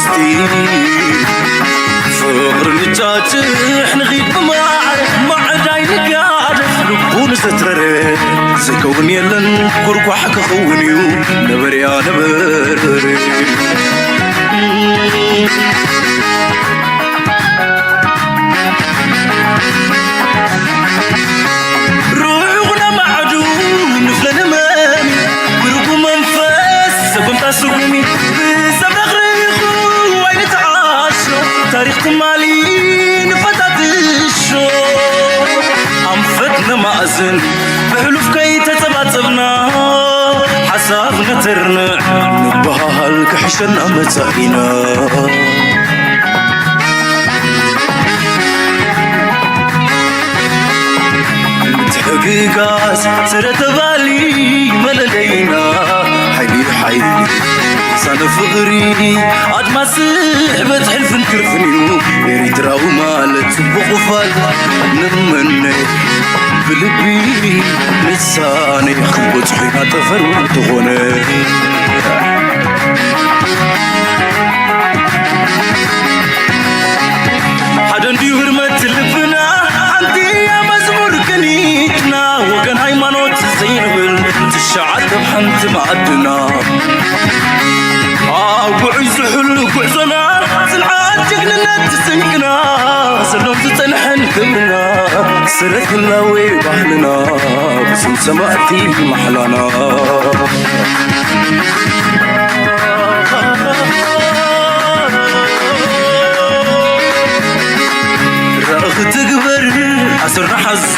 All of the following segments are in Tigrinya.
ፍቕሪ ንጫጭሕ ንኺድ ብማዕረ ማዕዳይ ንጋደፍ ልቡ ንዘትረረ ዝከውን የለን ኩርኳሕ ክኸውን እዩ ነበርያ ነበረ ሩዑቕ ነማዕዱ ንፍለ ንመሚ ብርጉ መንፈስ ሰጎምታ ስጉሚ ብዘብረኽርኹ ኣይንተዓሾ ታሪኽ ትማሊ ንፈታትሾ ኣንፈት ነማእዝን ብሕሉፍ ከይተጸባጸብና ሓሳብ ነተርንዕ ንበሃል ክሕሸና መጻኢና ምትሕግጋዝ ስረ ተባሊ መለለይና ሓይሊ ሓይሊ ሳነ ፍቕሪ ኣድማስ ስሕበት ሕልፍን ክርፍን እዩ ኤሪትራዊ ማለት ጽቡቕ ፋል ንመነ ብልቢ ንሳነ ክንበጽሑ ኢና ጠፈር ተኾነ ሓደ እንድዩ ህርመት ልብና ሓንቲ እያ መዝሙር ቅኒትና ወገን ሃይማኖት ዘይንብል ትሽዓተ ብ ሓንቲ መኣድና ኣብ ጉዕይ ዝሕሉ ጉዕዞና ጽንዓት ጅግንነት ስንቅና ሰሎም ዝጸንሐን ክብርና ስረት ህላዌ ባህልና ብስም ሰማእቲ ማሕላና ራእኺ ትግበር ኣስርና ሓዞ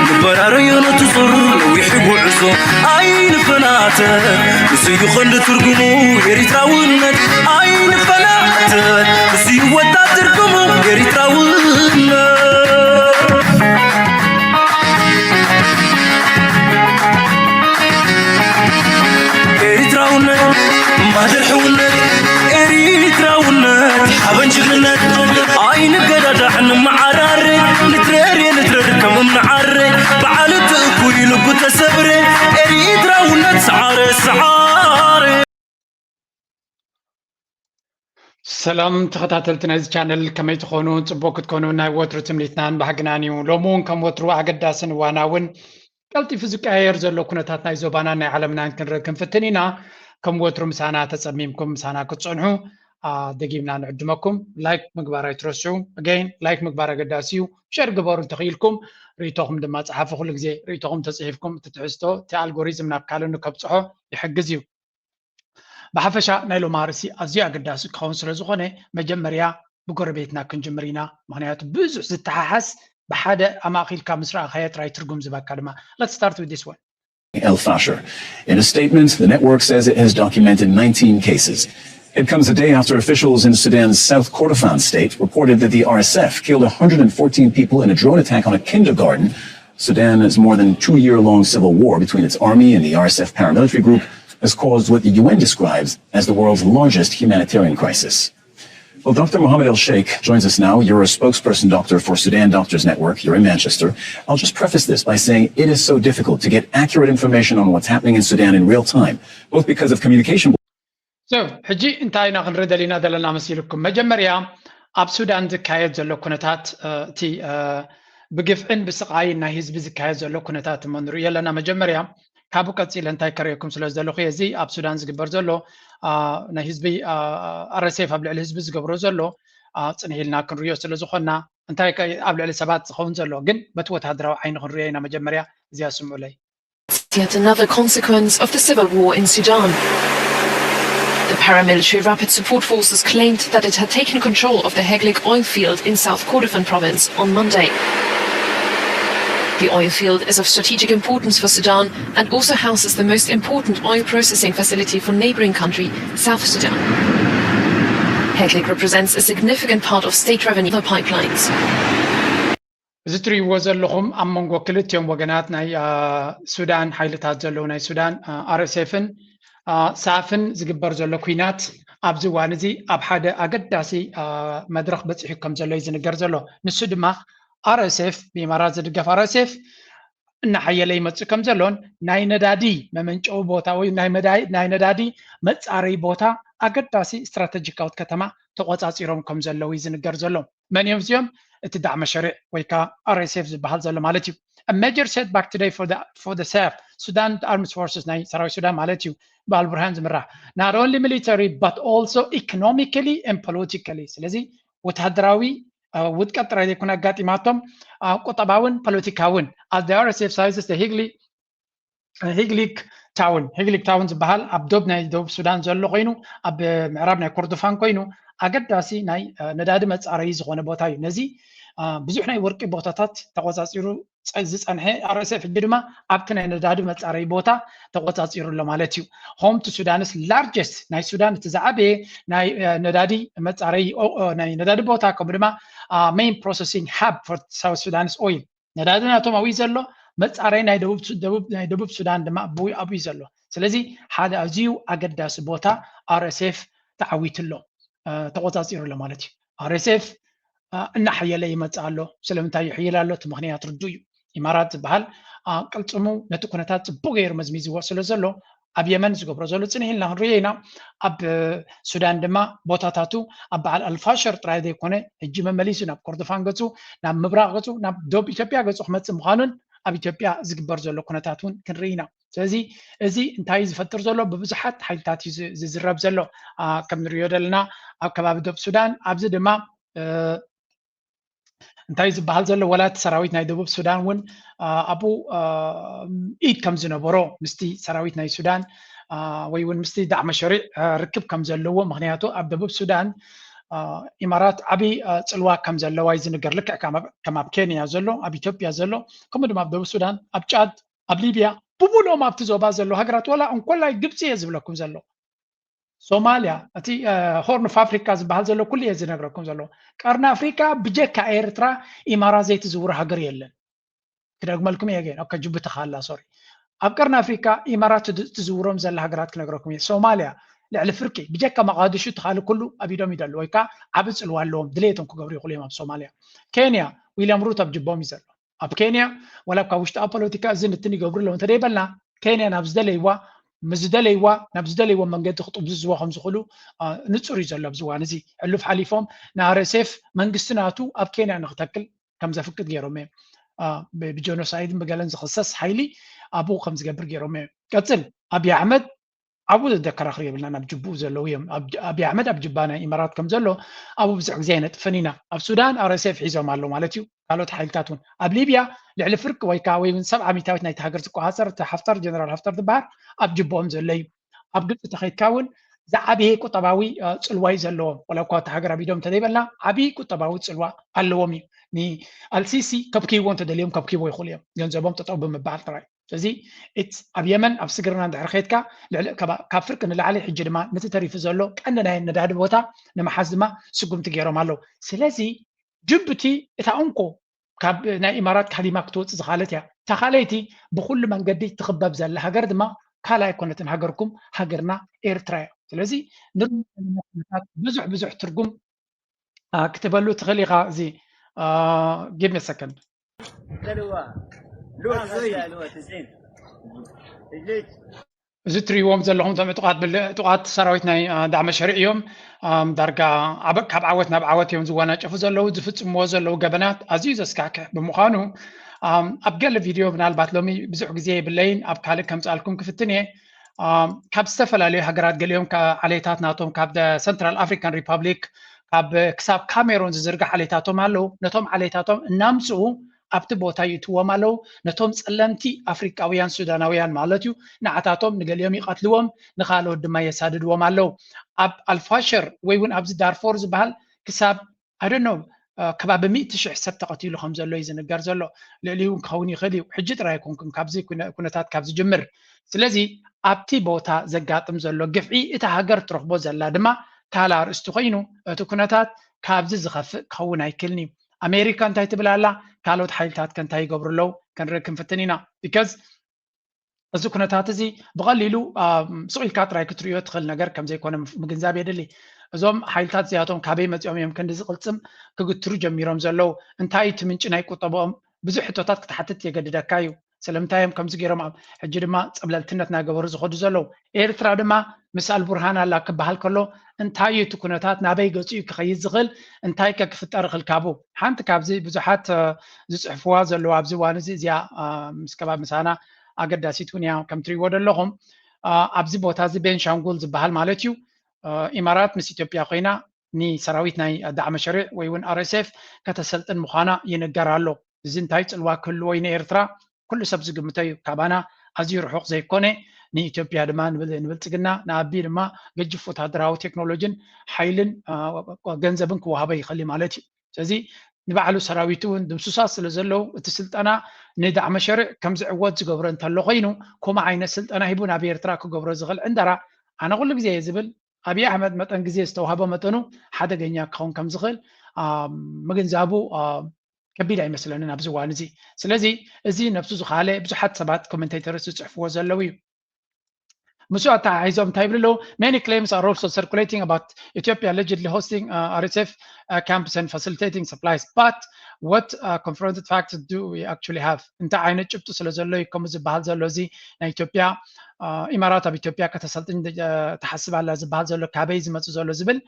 ንበራረዮ ነቲ ጹር ነዊሕ ጉዕዞ ኣይንፈናተ ንስዩ ቐንዲ ትርጉሙ ኤሪትራውነት ኣይንፈናተ ንስዩ ወታ ትርጉሙ ኤሪትራውነት ኤሪትራውነት ማህደር ሕውነት ኤሪትራውነት ሓበን ጅግንነት ኣይንገዳዳዕ ንመዓራረ ንትረር ንትረር ከም እምንዓረ በዓል ትእኩይ ልቡ ተሰብረ ኤሪትራውነት ሰዓረ ሰዓረ ሰላም ተኸታተልቲ ናይዚ ቻነል ከመይ ትኾኑ? ፅቡቅ ክትኮኑ ናይ ወትሩ ትምኒትናን ባህግናን እዩ። ሎሚ እውን ከም ወትሩ ኣገዳስን እዋናውን ቀልጢፉ ዝቀያየር ዘሎ ኩነታት ናይ ዞባናን ናይ ዓለምናን ክንርኢ ክንፍትን ኢና። ከም ወትሩ ምሳና ተፀሚምኩም ምሳና ክትፀንሑ ደጊምና ንዕድመኩም። ላይክ ምግባር ኣይትረስዑ። ኣገይን ላይክ ምግባር ኣገዳሲ እዩ። ሸር ግበሩ እንተኽኢልኩም። ርእይቶኹም ድማ ፀሓፉ። ኩሉ ግዜ ርእይቶኹም ተፅሒፍኩም እቲ ትሕዝቶ እቲ ኣልጎሪዝም ናብ ካልእ ንከብፅሖ ይሕግዝ እዩ። ብሓፈሻ ናይ ሎማ ርእሲ ኣዝዩ ኣገዳሲ ክኸውን ስለ ዝኾነ መጀመርያ ብጎረቤትና ክንጅምር ኢና። ምኽንያቱ ብዙሕ ዝተሓሓዝ ብሓደ ኣማእኺልካ ምስ ረኣኻዮ ጥራይ ትርጉም ዝህበካ ድማ። Let's start with this one. El Fasher. In a statement, the network says it has documented nineteen cases. It comes a day after officials in Sudan's South Kordofan state reported that the R S F killed one hundred fourteen people in a drone attack on a kindergarten. Sudan's more than two year long civil war between its army and the R S F paramilitary group has caused what the U N describes as the world's largest humanitarian crisis. Well, Doctor Mohammed El Sheikh joins us now. You're a spokesperson doctor for Sudan Doctors Network. You're in Manchester. I'll just preface this by saying it is so difficult to get accurate information on what's happening in Sudan in real time, both because of communication. So ሕጂ እንታይ ኢና ክንርኢ ደሊና ዘለና መሲልኩም? መጀመርያ ኣብ ሱዳን ዝካየድ ዘሎ ኩነታት እቲ ብግፍዕን ብስቓይን ናይ ህዝቢ ዝካየድ ዘሎ ኩነታት እሞ ንርእዮ ኣለና። መጀመርያ ካብኡ ቀጺለ እንታይ ከርእየኩም ስለ ዝደለኹ እየ፣ እዚ ኣብ ሱዳን ዝግበር ዘሎ ናይ ህዝቢ ኣረሴፍ ኣብ ልዕሊ ህዝቢ ዝገብሮ ዘሎ ጽንሕ ኢልና ክንርእዮ ስለ ዝኾንና እንታይ ኣብ ልዕሊ ሰባት ዝኸውን ዘሎ ግን በቲ ወታደራዊ ዓይኒ ክንርእዮ ኢና። መጀመርያ እዚኣ ስምዑለይ። Yet another consequence of the civil war in Sudan. The paramilitary Rapid Support Forces claimed that it had taken control of the Heglig oil field in South Kordofan province on Monday. The oil field is of strategic importance for Sudan and also houses the most important oil processing facility for neighboring country, South Sudan. Heglig represents a significant part of state revenue pipelines. እዚ ትርእይዎ ዘለኹም ኣብ መንጎ ክልቲኦም ወገናት ናይ ሱዳን ሓይልታት ዘለዉ ናይ ሱዳን ኣርኤስኤፍን ሳፍን ዝግበር ዘሎ ኲናት ኣብዚ እዋን እዚ ኣብ ሓደ ኣገዳሲ መድረኽ በፂሑ ከም ዘሎ እዩ ዝንገር ዘሎ። ንሱ ድማ ኣርኤስኤፍ ብኢማራት ዝድገፍ ኣርኤስኤፍ እናሓየለ ይመፅእ ከም ዘሎን ናይ ነዳዲ መመንጨዊ ቦታ ወይ ናይ ነዳዲ መፃረይ ቦታ ኣገዳሲ ስትራተጂካዊት ከተማ ተቆፃፂሮም ከም ዘለዉ እዩ ዝንገር ዘሎ። መን እዮም እዚኦም? እቲ ዳዕመ ሸሪዕ ወይ ከዓ ኣር ኤስ ኤፍ ዝበሃል ዘሎ ማለት እዩ። A major setback today for the for the S A F, Sudan Armed Forces፣ ናይ ሰራዊት ሱዳን ማለት እዩ፣ ብኣልቡርሃን ዝምራሕ፣ not only military but also economically and politically። ስለዚ ወታደራዊ ውድቀት ጥራይ ዘይኮነ ኣጋጢማቶም፣ ቁጠባውን ፖለቲካውን። As the R S F seizes the Higli Higlik Town፣ ሂግሊክ ታውን ዝበሃል ኣብ ዶብ ናይ ደቡብ ሱዳን ዘሎ ኮይኑ፣ ኣብ ምዕራብ ናይ ኮርዶፋን ኮይኑ፣ ኣገዳሲ ናይ ነዳዲ መጻረዪ ዝኾነ ቦታ እዩ። ነዚ ብዙሕ ናይ ወርቂ ቦታታት ተቆጻጺሩ ዝጸንሐ ኣር ኤስ ኤፍ ሕጂ ድማ ኣብቲ ናይ ነዳዲ መጻረዪ ቦታ ተቆጻጺሩ ኣሎ ማለት እዩ። Home to Sudan's largest፣ ናይ ሱዳን እቲ ዝዓበየ ናይ ነዳዲ መጻረዪ ናይ ነዳዲ ቦታ፣ ከምኡ ድማ main processing hub for South Sudan's oil። ነዳዲ ናቶም ኣብኡ ዘሎ፣ መጻረይ ናይ ደቡብ ሱ- ደቡብ ናይ ደቡብ ሱዳን ድማ ብኡ ኣብኡ ዘሎ። ስለዚ ሓደ ኣዝዩ ኣገዳሲ ቦታ ኣር ኤስ ኤፍ ተዓዊቱ ኣሎ፣ ተቆጻጺሩ ኣሎ ማለት እዩ። ኣር ኤስ ኤፍ እናሓየለ ይመጽእ ኣሎ። ስለምንታይ ይሕይል ኣሎ? እቲ ምኽንያት ርዱእ እዩ። ኢማራት ዝበሃል ቅልጽሙ ነቲ ኩነታት ጽቡቅ ገይሩ መዝሚዝዎ ስለ ዘሎ ኣብ የመን ዝገብሮ ዘሎ ጽንሕ ኢልና ክንሪኦ ኢና። ኣብ ሱዳን ድማ ቦታታቱ ኣብ በዓል ኣልፋሸር ጥራይ ዘይኮነ ሕጂ መመሊሱ ናብ ኮርዶፋን ገጹ፣ ናብ ምብራቕ ገጹ፣ ናብ ዶብ ኢትዮጵያ ገጹ ክመጽእ ምዃኑን ኣብ ኢትዮጵያ ዝግበር ዘሎ ኩነታት እውን ክንርኢ ኢና። ስለዚ እዚ እንታይ ዝፈጥር ዘሎ? ብብዙሓት ሓይልታት እዩ ዝዝረብ ዘሎ። ከም ንሪኦ ዘለና ኣብ ከባቢ ዶብ ሱዳን ኣብዚ ድማ እንታይ ዝበሃል ዘሎ? ወላ እቲ ሰራዊት ናይ ደቡብ ሱዳን እውን ኣብኡ ኢድ ከም ዝነበሮ ምስቲ ሰራዊት ናይ ሱዳን ወይ እውን ምስቲ ዳዕመ ሸሪዕ ርክብ ከም ዘለዎ፣ ምክንያቱ ኣብ ደቡብ ሱዳን ኢማራት ዓብዪ ፅልዋ ከም ዘለዋ እዩ ዝንገር። ልክዕ ከም ኣብ ኬንያ ዘሎ፣ ኣብ ኢትዮጵያ ዘሎ፣ ከምኡ ድማ ኣብ ደቡብ ሱዳን፣ ኣብ ጫድ፣ ኣብ ሊብያ፣ ብሙሉኦም ኣብቲ ዞባ ዘሎ ሃገራት፣ ወላ እንኮላይ ግብፂ እየ ዝብለኩም ዘሎ፣ ሶማልያ፣ እቲ ሆርን ኦፍ ኣፍሪካ ዝበሃል ዘሎ ኩሉ እየ ዝነግረኩም ዘሎ። ቀርኒ ኣፍሪካ ብጀካ ኤርትራ ኢማራት ዘይትዝውሮ ሃገር የለን። ክደግመልኩም እየ ገን ኦከ ጅቡቲ ካላ ሶሪ፣ ኣብ ቀርኒ ኣፍሪካ ኢማራት ትዝውሮም ዘላ ሃገራት ክነግረኩም እየ። ሶማልያ ልዕሊ ፍርቂ ብጀካ መቃድሹ ትኻሊ ኩሉ ኣብ ኢዶም ይደሉ ወይ ከዓ ዓቢ ፅልዋ ኣለዎም። ድሌቶም ክገብሩ ይኽእሉ እዮም ኣብ ሶማልያ። ኬንያ ዊልያም ሩት ኣብ ጅቦም እዩ ዘሎ። ኣብ ኬንያ ዋላ ካብ ውሽጣዊ ፖለቲካ እዚ ንትን ይገብሩ ኣለዉ እንተደይበልና፣ ኬንያ ናብ ዝደለይዋ ምስ ዝደለይዋ ናብ ዝደለይዎ መንገዲ ክጥምዝዝዋ ከም ዝኽእሉ ንፁር እዩ ዘሎ። ኣብዚ እዋን እዚ ሕሉፍ ሓሊፎም ንኣር ኤስ ኤፍ መንግስቲ ናቱ ኣብ ኬንያ ንክተክል ከም ዘፍቅድ ገይሮም እዮም። ብጀኖሳይድን ብገለን ዝኽሰስ ሓይሊ ኣብኡ ከም ዝገብር ገይሮም እዮም። ቀፅል ኣብይ ኣሕመድ ኣብኡ ዘደከራኽር የብልና። ናብ ጅቡኡ ዘለዉ እዮም። ኣብይ ኣሕመድ ኣብ ጅባ ናይ ኢማራት ከም ዘሎ ኣብኡ ብዙሕ ግዜ ኣይነጥፍን ኢና። ኣብ ሱዳን ኣር ኤስ ኤፍ ሒዞም ኣሎ ማለት እዩ። ካልኦት ሓይልታት እውን ኣብ ሊብያ ልዕሊ ፍርቂ ወይ ከዓ ወይ እውን ሰብዓ ሚታዊት ናይቲ ሃገር ዝቆፃፀር እቲ ሓፍተር፣ ጀነራል ሓፍተር ዝበሃል ኣብ ጅቦኦም ዘሎ እዩ። ኣብ ግብፂ ተኸይድካ እውን ዝዓበየ ቁጠባዊ ፅልዋ እዩ ዘለዎም። ዋላ እኳ እቲ ሃገር ኣብ ኢዶም እንተዘይበልና ዓብዪ ቁጠባዊ ፅልዋ ኣለዎም እዩ። ንኣልሲሲ ከብክይዎ እንተደልዮም ከብክይዎ ይኽእሉ እዮም፣ ገንዘቦም ጠጠው ብምባል ጥራይ። ስለዚ ኣብ የመን ኣብ ስግርና እንድሕር ከይድካ ልዕሊ ካብ ፍርቂ ንላዕሊ ሕጂ ድማ ነቲ ተሪፉ ዘሎ ቀንዲ ናይ ነዳዲ ቦታ ንምሓዝ ድማ ስጉምቲ ገይሮም ኣለዉ። ስለዚ ጅቡቲ እታ እንኮ ካብ ናይ ኢማራት ካሊማ ክትወፅእ ዝኻለት እያ። እታ ካልኣይቲ ብኩሉ መንገዲ ትኽበብ ዘላ ሃገር ድማ ካልኣይ ኣይኮነትን ሃገርኩም፣ ሃገርና ኤርትራ እያ። ስለዚ ንርታት ብዙሕ ብዙሕ ትርጉም ክትበሉ ትኽእል ኢኻ። እዚ give me a second። እዚ ትሪእዎም ዘለኹም እቶም ዕጡቓት ብልዕ ዕጡቓት ሰራዊት ናይ ዳዕመ ሸሪዕ እዮም። ዳርጋ ካብ ዓወት ናብ ዓወት እዮም ዝወናጨፉ ዘለዉ። ዝፍፅምዎ ዘለዉ ገበናት ኣዝዩ ዘስካሕክሕ ብምዃኑ ኣብ ገለ ቪድዮ ምናልባት ሎሚ ብዙሕ ግዜ የብለይን ኣብ ካልእ ከምፅኣልኩም ክፍትን እየ። ካብ ዝተፈላለዩ ሃገራት ገሊኦም ዓሌታት ናቶም ካብ ሰንትራል ኣፍሪካን ሪፓብሊክ ካብ ክሳብ ካሜሮን ዝዝርጋሕ ዓሌታቶም ኣለዉ። ነቶም ዓሌታቶም እናምፅኡ ኣብቲ ቦታ ይእትዎም ኣለዉ። ነቶም ፀለምቲ ኣፍሪቃውያን ሱዳናውያን ማለት እዩ፣ ንዓታቶም ንገሊኦም ይቐትልዎም፣ ንኻልኦት ድማ የሳድድዎም ኣለዉ። ኣብ ኣልፋሸር ወይ እውን ኣብዚ ዳርፎር ዝበሃል ክሳብ I don't know ከባቢ ሚእቲ ሽሕ ሰብ ተቐቲሉ ከም ዘሎ እዩ ዝንገር ዘሎ። ልዕሊኡ እውን ክኸውን ይኽእል እዩ። ሕጂ ጥራይ ኣይኮንኩን ካብዚ ኩነታት ካብ ዝጅምር። ስለዚ ኣብቲ ቦታ ዘጋጥም ዘሎ ግፍዒ እታ ሃገር ትረኽቦ ዘላ ድማ ካልእ ኣርእስቲ ኮይኑ እቲ ኩነታት ካብዚ ዝኸፍእ ክኸውን ኣይክእልን እዩ። ኣሜሪካ እንታይ ትብል ኣላ? ካልኦት ሓይልታት ከ እንታይ ይገብሩ ኣለዉ? ክንርኢ ክንፍትን ኢና። ቢካዝ እዚ ኩነታት እዚ ብቐሊሉ ስቕ ኢልካ ጥራይ ክትርእዮ ትኽእል ነገር ከም ዘይኮነ ምግንዛብ የድሊ። እዞም ሓይልታት እዚኣቶም ካበይ መፂኦም እዮም ክንዲ ዝቕልፅም ክግትሩ ጀሚሮም ዘለዉ? እንታይ እቲ ምንጪ ናይ ቁጠብኦም? ብዙሕ ሕቶታት ክትሓትት የገድደካ እዩ። ስለምንታይ እዮም ከምዚ ገይሮም ኣብ ሕጂ ድማ ጸብለልትነት እናገበሩ ዝኸዱ ዘለዉ? ኤርትራ ድማ ምስ ኣልቡርሃን ኣላ ክበሃል ከሎ እንታይ እዩ እቲ ኩነታት? ናበይ ገጹ እዩ ክኸይድ ዝኽእል? እንታይ ከ ክፍጠር ይኽእል ካብኡ? ሓንቲ ካብዚ ብዙሓት ዝጽሕፍዋ ዘለዉ ኣብዚ እዋን እዚ እዚኣ ምስ ከባቢ ምሳና ኣገዳሲት እውን እያ። ከም ትሪእዎ ዘለኹም ኣብዚ ቦታ እዚ ቤንሻንጉል ዝበሃል ማለት እዩ ኢማራት ምስ ኢትዮጵያ ኮይና ንሰራዊት ናይ ዳዕመ ሸሪዕ ወይ እውን ኣር ኤስ ኤፍ ከተሰልጥን ምዃና ይንገር ኣሎ። እዚ እንታይ ጽልዋ ክህልዎ እዩ ንኤርትራ? ኩሉ ሰብ ዝግምቶ እዩ። ካባና ኣዝዩ ርሑቕ ዘይኮነ ንኢትዮጵያ ድማ ንብልጽግና ንኣቢ ድማ ገጅፍ ወታደራዊ ቴክኖሎጂን ሓይልን ገንዘብን ክወሃቦ ይኽእል ማለት እዩ። ስለዚ ንባዕሉ ሰራዊቱ እውን ድምሱሳት ስለ ዘለዉ እቲ ስልጠና ንዳዕመ ሸሪዕ ከም ዝዕወት ዝገብሮ እንተሎ ኮይኑ ከምኡ ዓይነት ስልጠና ሂቡ ናብ ኤርትራ ክገብሮ ዝኽእል ዕንደራ ኣነ ኩሉ ግዜ እየ ዝብል ኣብይ ኣሕመድ መጠን ግዜ ዝተዋህቦ መጠኑ ሓደገኛ ክኸውን ከም ዝኽእል ምግንዛቡ ከቢድ ኣይመስለንን ኣብዚ እዋን እዚ። ስለዚ እዚ ነብሱ ዝኻለ ብዙሓት ሰባት ኮሜንቴተርስ ዝፅሕፍዎ ዘለዉ እዩ። ምስኡ ኣተሓሒዞም እንታይ ይብሉ ኣለዉ? Many claims are also circulating about Ethiopia allegedly hosting uh, R S F uh, camps and facilitating supplies, but what uh, confronted facts do we actually have? እንታይ ዓይነት ጭብጢ ስለ ዘሎ እዩ ከምኡ ዝበሃል ዘሎ? እዚ ናይ ኢትዮጵያ ኢማራት ኣብ ኢትዮጵያ ከተሰልጥን ትሓስብ ኣላ ዝበሃል ዘሎ ካበይ ዝመጽእ ዘሎ ዝብል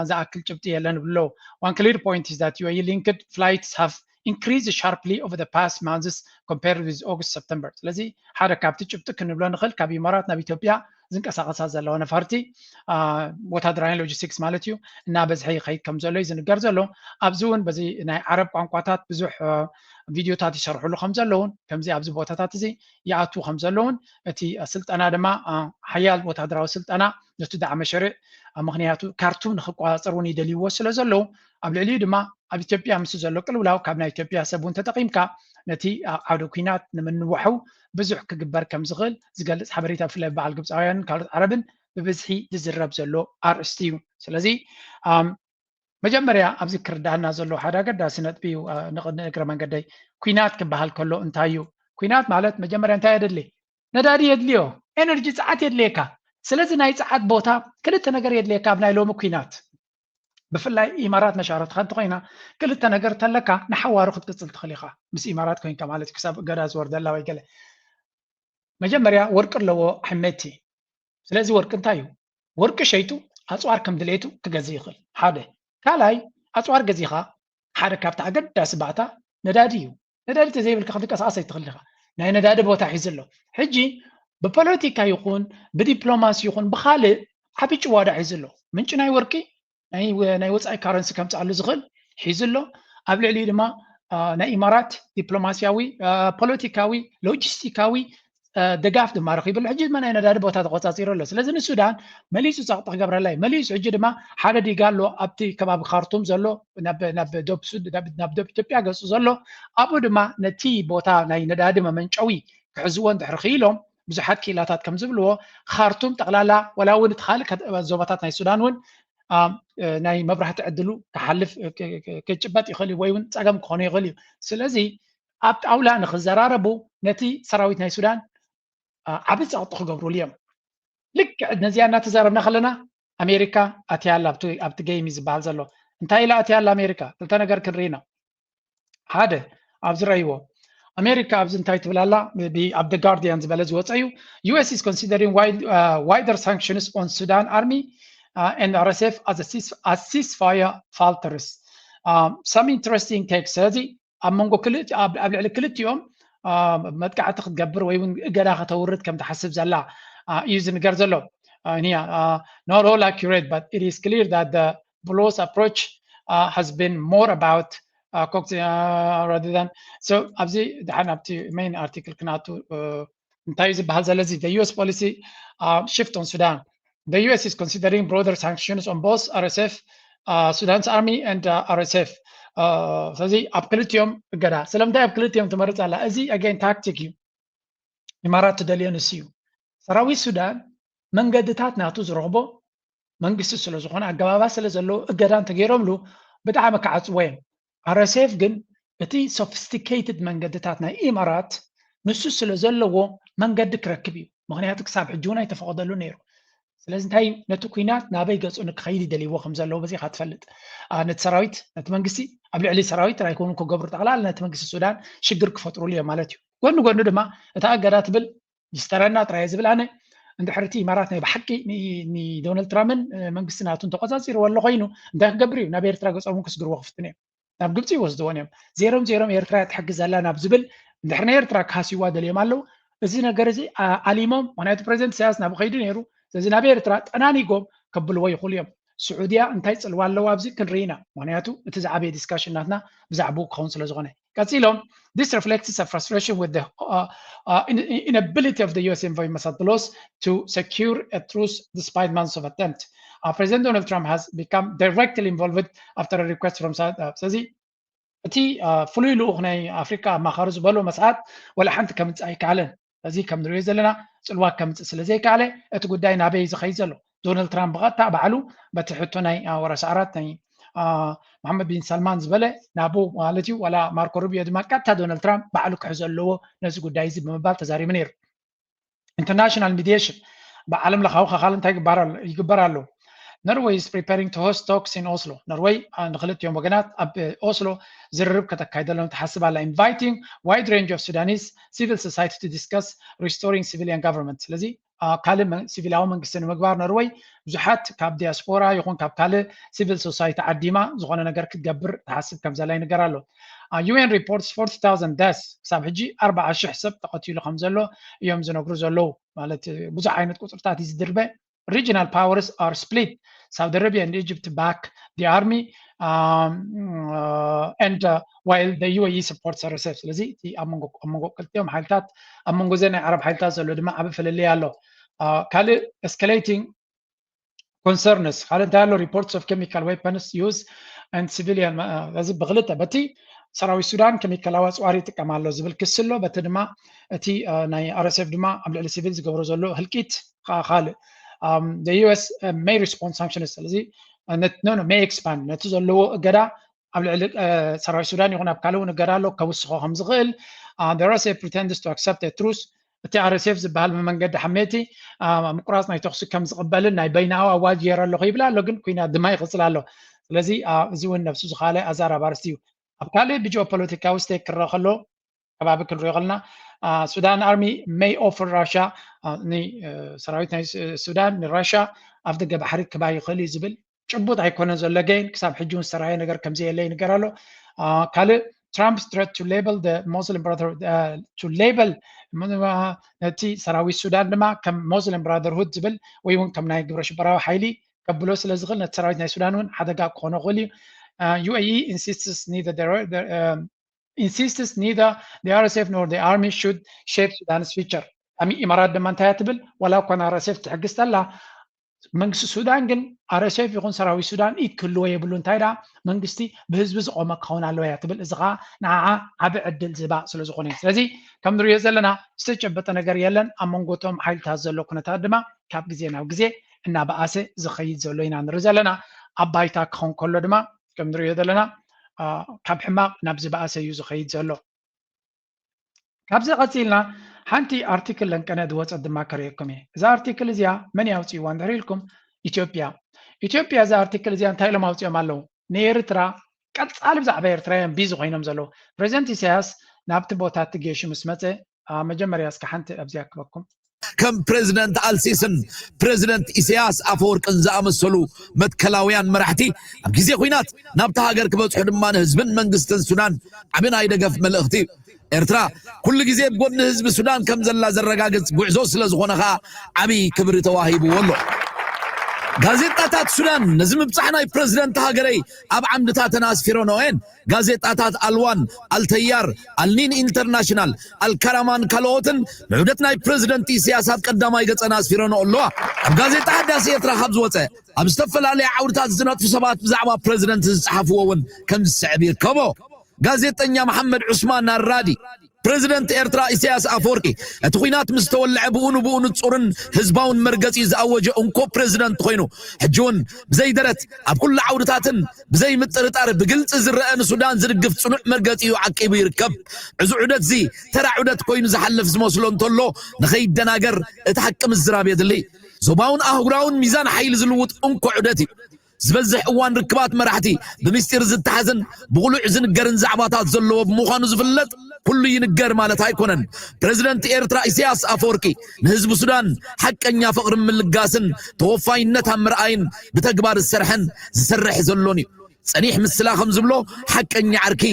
ዝኣክል ጭብጢ የለን ይብሉ ኣለዉ። One clear point is that U A E linked flights have increased sharply over the past months compared with August, September. ስለዚ ሓደ ካብቲ ጭብጢ ክንብሎ ንኽእል ካብ ኢማራት ናብ ኢትዮጵያ ዝንቀሳቐሳ ዘለዋ ነፋርቲ ወታደራዊ ሎጂስቲክስ ማለት እዩ እናበዝሐ ይኸይድ ከም ዘሎ እዩ ዝንገር ዘሎ። ኣብዚ እውን በዚ ናይ ዓረብ ቋንቋታት ብዙሕ ቪድዮታት ይሰርሕሉ ከም ዘለውን ከምዚ ኣብዚ ቦታታት እዚ ይኣትዉ ከም ዘለውን እቲ ስልጠና ድማ ሓያል ወታደራዊ ስልጠና ነቲ ዳዕመ ሸሪዕ ምክንያቱ ካርቱም ንክቆፃፀር እውን ይደልይዎ ስለ ዘለዉ ኣብ ልዕሊኡ ድማ ኣብ ኢትዮጵያ ምስ ዘሎ ቅልውላው ካብ ናይ ኢትዮጵያ ሰብ እውን ተጠቂምካ ነቲ ዓውደ ኩናት ንምንዋሑ ብዙሕ ክግበር ከም ዝኽእል ዝገልፅ ሓበሬታ ብፍላይ በዓል ግብፃውያንን ካልኦት ዓረብን ብብዝሒ ዝዝረብ ዘሎ ኣርእስቲ እዩ። ስለዚ መጀመርያ ኣብዚ ክርዳእና ዘሎ ሓደ ኣገዳሲ ነጥቢ እዩ። ንእግረ መንገደይ ኩናት ክበሃል ከሎ እንታይ እዩ? ኩናት ማለት መጀመርያ እንታይ የድሊ? ነዳዲ የድልዮ፣ ኤነርጂ፣ ፀዓት የድልየካ። ስለዚ ናይ ፀዓት ቦታ ክልተ ነገር የድልየካ ኣብ ናይ ሎሚ ኩናት። ብፍላይ ኢማራት መሻረትካ እንተኮይና ክልተ ነገር ተለካ ንሓዋሩ ክትቅፅል ትኽእል ኢኻ ምስ ኢማራት ኮይንካ ማለት ክሳብ እገዳ ዝወርደላ ወይ ገለ። መጀመርያ ወርቂ ኣለዎ ሕመቲ። ስለዚ ወርቂ እንታይ እዩ? ወርቂ ሸይጡ ኣፅዋር ከም ድሌቱ ክገዝእ ይኽእል። ሓደ ካልኣይ ኣፅዋር ገዚኻ ሓደ ካብቲ ኣገዳሲ ባእታ ነዳዲ እዩ። ነዳዲ ተዘይብልካ ክትንቀሳቐስ ኣይትኽእል ኢኻ። ናይ ነዳዲ ቦታ ሒዙ ኣሎ። ሕጂ ብፖለቲካ ይኹን ብዲፕሎማሲ ይኹን ብኻልእ ዓቢ ጭዋዳ ሒዙ ኣሎ። ምንጪ ናይ ወርቂ ናይ ወፃኢ ካረንሲ ከምፅኣሉ ዝኽእል ሒዙ ኣሎ። ኣብ ልዕሊኡ ድማ ናይ ኢማራት ዲፕሎማሲያዊ፣ ፖለቲካዊ፣ ሎጂስቲካዊ ደጋፍ ድማ ረኺቡ ኣሎ። ሕጂ ድማ ናይ ነዳዲ ቦታ ተቆፃፂሩ ኣሎ። ስለዚ ንሱዳን መሊሱ ፀቕጢ ክገብረላ እዩ። መሊሱ ሕጂ ድማ ሓደ ዲጋ ኣሎ ኣብቲ ከባቢ ካርቱም ዘሎ ናብ ዶብ ኢትዮጵያ ገፁ ዘሎ ኣብኡ ድማ ነቲ ቦታ ናይ ነዳዲ መመንጨዊ ክሕዝዎ እንድሕር ክኢሎም ብዙሓት ክኢላታት ከም ዝብልዎ ካርቱም ጠቕላላ ወላ እውን እቲ ካልእ ዞባታት ናይ ሱዳን እውን ናይ መብራህቲ ዕድሉ ክሓልፍ ክጭበጥ ይኽእል እዩ ወይ እውን ፀገም ክኾኑ ይኽእል እዩ። ስለዚ ኣብ ጣውላ ንክዘራረቡ ነቲ ሰራዊት ናይ ሱዳን ዓቢ ፀቕጢ ክገብሩሉ እዮም። ልክዕ ነዚኣ እናተዛረብና ከለና ኣሜሪካ ኣትያላ ኣብቲ ገይም ዝበሃል ዘሎ እንታይ ኢላ ኣትያላ ኣሜሪካ ክልተ ነገር ክንርኢ ኢና። ሓደ ኣብዚ ረእይዎ ኣሜሪካ ኣብዚ እንታይ ትብል ኣላ? ኣብ the Guardian ዝበለ ዝወፀ እዩ። U S is considering wider sanctions on Sudan army and R S F as a ceasefire falters. Some interesting takes. ስለዚ ኣብ መንጎ ኣብ ልዕሊ ክልቲኦም መጥቃዕቲ ክትገብር ወይ እውን እገዳ ከተውርድ ከም ትሓስብ ዘላ እዩ ዝንገር ዘሎ። Not all accurate, but it is clear that the Bolo's approach uh, has been more about uh, coaxing uh, rather than so ኣብዚ ድሓን ኣብቲ main article ክናቱ እንታይ እዩ ዝበሃል ዘለዚ the U S policy uh, shift on Sudan. The U S is considering broader sanctions on both R S F, uh, Sudan's army and uh, R S F. ስለዚ ኣብ ክልቲኦም እገዳ ስለምንታይ ኣብ ክልቲኦም ትመርፅ ኣላ? እዚ again tactic እዩ። ኢማራት ትደልዮ ንሱ እዩ። ሰራዊት ሱዳን መንገድታት ናቱ ዝረኽቦ መንግስቲ ስለ ዝኾነ ኣገባባት ስለ ዘለዎ እገዳ እንተገይሮምሉ ብጣዕሚ ክዓፅዎ እዮም። R S F ግን እቲ sophisticated መንገድታት ናይ ኢማራት ንሱ ስለ ዘለዎ መንገዲ ክረክብ እዩ። ምክንያቱ ክሳብ ሕጂ እውን ኣይተፈቐደሉ ነይሩ። ስለዚ እንታይ ነቲ ኩናት ናበይ ገፁ ንክኸይድ ይደልይዎ ከም ዘለዎ በዚኻ ትፈልጥ። ነቲ ሰራዊት ነቲ መንግስቲ ኣብ ልዕሊ ሰራዊት ጥራይ ኮኑ ክገብሩ ጠቕላላ ነቲ መንግስቲ ሱዳን ሽግር ክፈጥሩሉ እዮም ማለት እዩ። ጎኒ ጎኒ ድማ እታ እገዳ ትብል ዝስተረና ጥራይ ዝብል ኣነ እንድሕር እቲ ኢማራት ናይ ብሓቂ ንዶናልድ ትራምፕን መንግስቲ ናቱን ተቆፃፂርዎ ኣሎ ኮይኑ እንታይ ክገብር እዩ? ናብ ኤርትራ ገፆም ክስግርዎ ክፍትን እዮም። ናብ ግብፂ ይወስድዎን እዮም። ዜሮም ዜሮም ኤርትራ ትሕግዝ ኣላ ናብ ዝብል እንድሕር ናይ ኤርትራ ክሃስይዋ ደልዮም ኣለዉ። እዚ ነገር እዚ ኣሊሞም፣ ምክንያቱ ፕሬዚደንት ኢሳያስ ናብኡ ከይዱ ነይሩ። ስለዚ ናብ ኤርትራ ጠናኒጎም ከብልዎ ይኽእሉ እዮም። ስዑድያ እንታይ ፅልዋ ኣለዋ ኣብዚ ክንርኢ ኢና። ምክንያቱ እቲ ዝዓበየ ዲስካሽን ናትና ብዛዕባኡ ክኸውን ስለ ዝኾነ። ቀፂሎም this reflects a frustration with the uh, uh, inability of the U S envoy Masad Boulos to secure a truce despite months of attempt. Uh, President Donald Trump has become directly involved after a request from Saudi. ስለዚ እቲ ፍሉይ ልኡኽ ናይ ኣፍሪካ ኣማኻሪ ዝበሎ መስዓድ ወላ ሓንቲ ከምፅእ ኣይከኣለን። እዚ ከም ንሪኦ ዘለና ፅልዋ ከምፅእ ስለ ዘይከኣለ እቲ ጉዳይ ናበይ ዝኸይድ ዘሎ? ዶናልድ ትራምፕ ብቐጥታ ባዕሉ በቲ ሕቶ ናይ ወራሲ ዓራት ናይ መሓመድ ቢን ሰልማን ዝበለ ናብኡ ማለት እዩ። ዋላ ማርኮ ሩቢዮ ድማ ቀጥታ ዶናልድ ትራምፕ ባዕሉ ክሕዞ ኣለዎ ነዚ ጉዳይ እዚ ብምባል ተዛሪቡ ነይሩ። ኢንተርናሽናል ሚዲሽን ብዓለም ለኻዊ ከኻል እንታይ ይግበር ኣሎ? Norway is preparing to host talks in Oslo. ኖርወይ ንክልቲኦም ወገናት ኣብ ኦስሎ ዝርርብ ከተካይደሎም ትሓስብ ኣላ። Inviting wide range of Sudanese civil society to discuss restoring civilian government. ስለዚ ካልእ ሲቪላዊ መንግስቲ ንምግባር ኖርወይ ብዙሓት ካብ ዲያስፖራ ይኹን ካብ ካልእ ሲቪል ሶሳይቲ ዓዲማ ዝኾነ ነገር ክትገብር ትሓስብ ከም ዘላ ይንገር ኣሎ። U N reports forty thousand deaths፣ ክሳብ ሕጂ ኣርባዓ ሽሕ ሰብ ተቐቲሉ ከም ዘሎ እዮም ዝነግሩ ዘለዉ። ማለት ብዙሕ ዓይነት ቁፅርታት እዩ ዝድርበ። Regional powers are split. Saudi Arabia and Egypt back the army um, uh, and uh, while the U A E supports R S F. ስለዚ እቲ ኣብ መንጎ ክልቲኦም ሓይልታት ኣብ መንጎ ዘ ናይ ዓረብ ሓይልታት ዘሎ ድማ ዓብ ፍልልይ ኣሎ። ካልእ escalating concerns ካልእ እንታይ ኣሎ? Reports of chemical weapons use and civilian እዚ ብክልተ በቲ ሰራዊት ሱዳን ኬሚካላዊ ኣፅዋር ይጥቀም ኣሎ ዝብል ክሲ ኣሎ። በቲ ድማ እቲ ናይ R S F ድማ ኣብ ልዕሊ ሲቪል ዝገብሮ ዘሎ ህልቂት ካልእ the U S may respond sanctions ስለዚ may expand ነቲ ዘለዎ እገዳ ኣብ ልዕሊ ሰራዊት ሱዳን ይኹን ኣብ ካልእ እውን እገዳ ኣሎ ከውስኾ ከም ዝኽእል the R S F pretends to accept a truce። እቲ R S F ዝበሃል ብመንገዲ ሓሜቲ ምቁራፅ ናይ ተኽሲ ከም ዝቕበልን ናይ በይናዊ ኣዋጅ ገይረ ኣለኹ ይብል ኣሎ፣ ግን ኩናት ድማ ይቕፅል ኣሎ። ስለዚ እዚ እውን ነብሱ ዝኻለ ኣዛራቢ ኣርእስቲ እዩ። ኣብ ካልእ ብጂኦፖለቲካዊ ስቴክ ክረአ ከሎ ከባቢ ክንሪኦ ከለና ሱዳን army may offer Russia ሰራዊት ናይ ሱዳን ንራሻ ኣብ ደገ ባሕሪ ክባ ይኽእል እዩ ዝብል ጭቡጥ ኣይኮነን ዘሎ። ገይን ክሳብ ሕጂ እውን ዝተረኣየ ነገር ከምዘየለ ይንገር ኣሎ። ካልእ Trump's threat to label the Muslim Brotherhood to label ነቲ ሰራዊት ሱዳን ድማ ከም Muslim Brotherhood ዝብል ወይ እውን ከም ናይ ግብረ ሽበራዊ ሓይሊ ከብሎ ስለ ዝኽእል ነቲ ሰራዊት ናይ ሱዳን እውን ሓደጋ ክኾኖ ይኽእል እዩ። U A E insists neither insists neither the R S F nor the army should shape Sudan's future። ኢማራት ድማ እንታይ ትብል? ዋላ እኳ ን R S F ትሕግዝ ተላ መንግስቲ ሱዳን ግን R S F ይኹን ሰራዊት ሱዳን ኢድ ክህልዎ የብሉ። እንታይ ደኣ መንግስቲ ብህዝቢ ዝቆመ ክኸውን ኣለዎ እያ ትብል። እዚ ከዓ ንዓዓ ዓቢ ዕድል ዝባ ስለ ዝኾነ እዩ። ስለዚ ከም ንሪኦ ዘለና ዝተጨበጠ ነገር የለን። ኣብ መንጎ እቶም ሓይልታት ዘሎ ኩነታት ድማ ካብ ግዜ ናብ ግዜ እናበኣሰ ዝኸይድ ዘሎ ኢና ንርኢ ዘለና። ኣብ ባይታ ክኸውን ከሎ ድማ ከም ንሪኦ ዘለና ካብ ሕማቕ ናብ ዝበኣሰ እዩ ዝኸይድ ዘሎ። ካብዚ ቀፂልና ሓንቲ ኣርቲክል ለንቀነ ዝወፀት ድማ ከርእየኩም እየ። እዛ ኣርቲክል እዚኣ መን ያውፅእዋ እንድሕር ኢልኩም ኢትዮጵያ። ኢትዮጵያ እዛ ኣርቲክል እዚኣ እንታይ ኢሎም ኣውፅኦም ኣለዉ? ንኤርትራ ቀፃሊ ብዛዕባ ኤርትራ እዮም ቢዚ ኮይኖም ዘለዉ። ፕሬዚደንት ኢሳያስ ናብቲ ቦታ እቲ ጌሹ ምስ መፀ መጀመርያ እስከ ሓንቲ ኣብዚ ኣክበኩም። ከም ፕሬዚደንት ኣልሲስን ፕሬዚደንት ኢሳያስ ኣፈወርቅን ዝኣመሰሉ መትከላውያን መራሕቲ ኣብ ግዜ ኹናት ናብታ ሃገር ክበጽሑ ድማ ንህዝብን መንግስትን ሱዳን ዓቢ ናይ ደገፍ መልእኽቲ እዩ። ኤርትራ ኩሉ ግዜ ብጎኒ ህዝቢ ሱዳን ከም ዘላ ዘረጋግጽ ጉዕዞ ስለ ዝኾነ ኸኣ ዓቢ ክብሪ ተዋሂብዎ ኣሎ። ጋዜጣታት ሱዳን ነዚ ምብጻሕ ናይ ፕረዚደንት ሃገረይ ኣብ ዓምድታተን ኣስፊረንኦ እየን። ጋዜጣታት ኣልዋን፣ ኣልተያር፣ ኣልኒን ኢንተርናሽናል፣ ኣልካራማን ካልኦትን ንዑደት ናይ ፕረዚደንት ኢሳያስ ኣብ ቀዳማይ ገጸን ኣስፊረንኦ ኣለዋ። ኣብ ጋዜጣ ሓዳስ ኤርትራ ካብ ዝወጸ ኣብ ዝተፈላለየ ዓውድታት ዝነጥፉ ሰባት ብዛዕባ ፕረዚደንት ዝጸሓፍዎ እውን ከም ዝስዕብ ይርከቦ። ጋዜጠኛ መሓመድ ዑስማን ኣራዲ ፕረዚደንት ኤርትራ ኢሳያስ ኣፈወርቂ እቲ ኲናት ምስ ተወልዐ ብኡ ንብኡ ንጹርን ህዝባውን መርገጺ ዝኣወጀ እንኮ ፕረዚደንት ኮይኑ ሕጂ እውን ብዘይ ደረት ኣብ ኩሉ ዓውድታትን ብዘይ ምጥርጣር ብግልጺ ዝረአ ንሱዳን ዝድግፍ ጽኑዕ መርገጺ እዩ ዓቂቡ ይርከብ። እዚ ዑደት እዚ ተራ ዑደት ኮይኑ ዝሓልፍ ዝመስሎ እንተሎ ንኸይደናገር እቲ ሓቂ ምዝራብ የድሊ። ዞባውን ኣህጉራውን ሚዛን ሓይሊ ዝልውጥ እንኮ ዑደት እዩ። ዝበዝሕ እዋን ርክባት መራሕቲ ብምስጢር ዝተሓዝን ብቕሉዕ ዝንገርን ዛዕባታት ዘለዎ ብምዃኑ ዝፍለጥ ኩሉ ይንገር ማለት ኣይኮነን። ፕረዚደንት ኤርትራ ኢሳያስ ኣፈወርቂ ንህዝቢ ሱዳን ሓቀኛ ፍቕሪ ምልጋስን ተወፋይነት ኣብ ምርኣይን ብተግባር ዝሰርሐን ዝሰርሕ ዘሎን እዩ። ጸኒሕ ምስላ ከም ዝብሎ ሓቀኛ ዓርኪ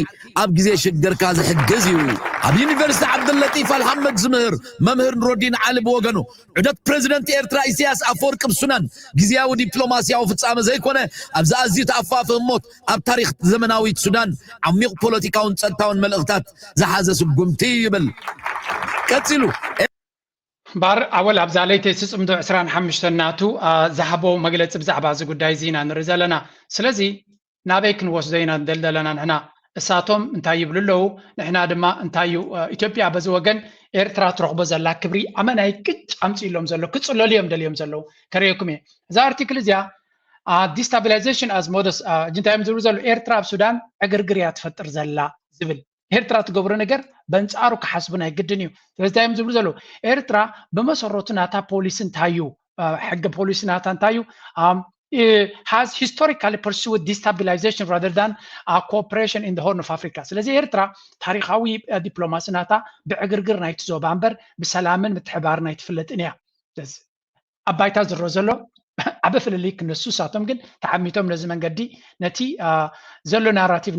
ኣብ ግዜ ሽግርካ ዝሕግዝ እዩ። ኣብ ዩኒቨርሲቲ ዓብደለጢፍ ኣልሓመድ ዝምህር መምህር ኑረዲን ዓሊ ብወገኑ ዑደት ፕረዚደንት ኤርትራ ኢሳያስ ኣፈወርቂ ኣብ ሱዳን ግዝያዊ ዲፕሎማስያዊ ፍጻመ ዘይኮነ ኣብዚ ኣዝዩ ተኣፋፊ ህሞት ኣብ ታሪኽ ዘመናዊት ሱዳን ዓሚቕ ፖለቲካውን ጸጥታውን መልእኽታት ዝሓዘ ስጉምቲ እዩ ይብል። ቀጺሉ ባር ኣወል ኣብዛ ለይቲ ስፅምዶ ዕስራን ሓሙሽተን ናቱ ዝሃቦ መግለፂ ብዛዕባ እዚ ጉዳይ እዚ ኢና ንርኢ ዘለና። ስለዚ ናበይ ክንወስዶ ኢና ንደል ዘለና ንሕና? እሳቶም እንታይ ይብሉ ኣለዉ? ንሕና ድማ እንታይ እዩ ኢትዮጵያ በዚ ወገን ኤርትራ ትረኽቦ ዘላ ክብሪ ኣመናይ ቅጭ ኣምፅእሎም ዘሎ ክፅለሉ እዮም ደልዮም ዘለዉ። ከርእየኩም እየ እዛ ኣርቲክል እዚኣ destabilization as modus እንታይ እዮም ዝብሉ ዘለዉ? ኤርትራ ኣብ ሱዳን ዕግርግር እያ ትፈጥር ዘላ ዝብል ኤርትራ ትገብሮ ነገር በንጻሩ ክሓስቡ ናይ ግድን እዩ። ስለዚ እንታይ እዮም ዝብሉ ዘለዉ? ኤርትራ ብመሰረቱ ናታ ፖሊሲ እንታይ እዩ? ሕገ ፖሊሲ ናታ እንታይ እዩ? Has historically pursued destabilization rather than cooperation in the Horn of Africa። ስለዚ ኤርትራ ታሪኻዊ ዲፕሎማሲ ናታ ብዕግርግር ናይቲ ዞባ እምበር ብሰላምን ምትሕባርን ኣይትፍለጥን እያ። ኣብ ባይታ ዝረኦ ዘሎ ዓቢ ፍልልይ ክነሱ ንሳቶም ግን ተዓሚቶም ነዚ መንገዲ ነቲ ዘሎ ናራቲቭ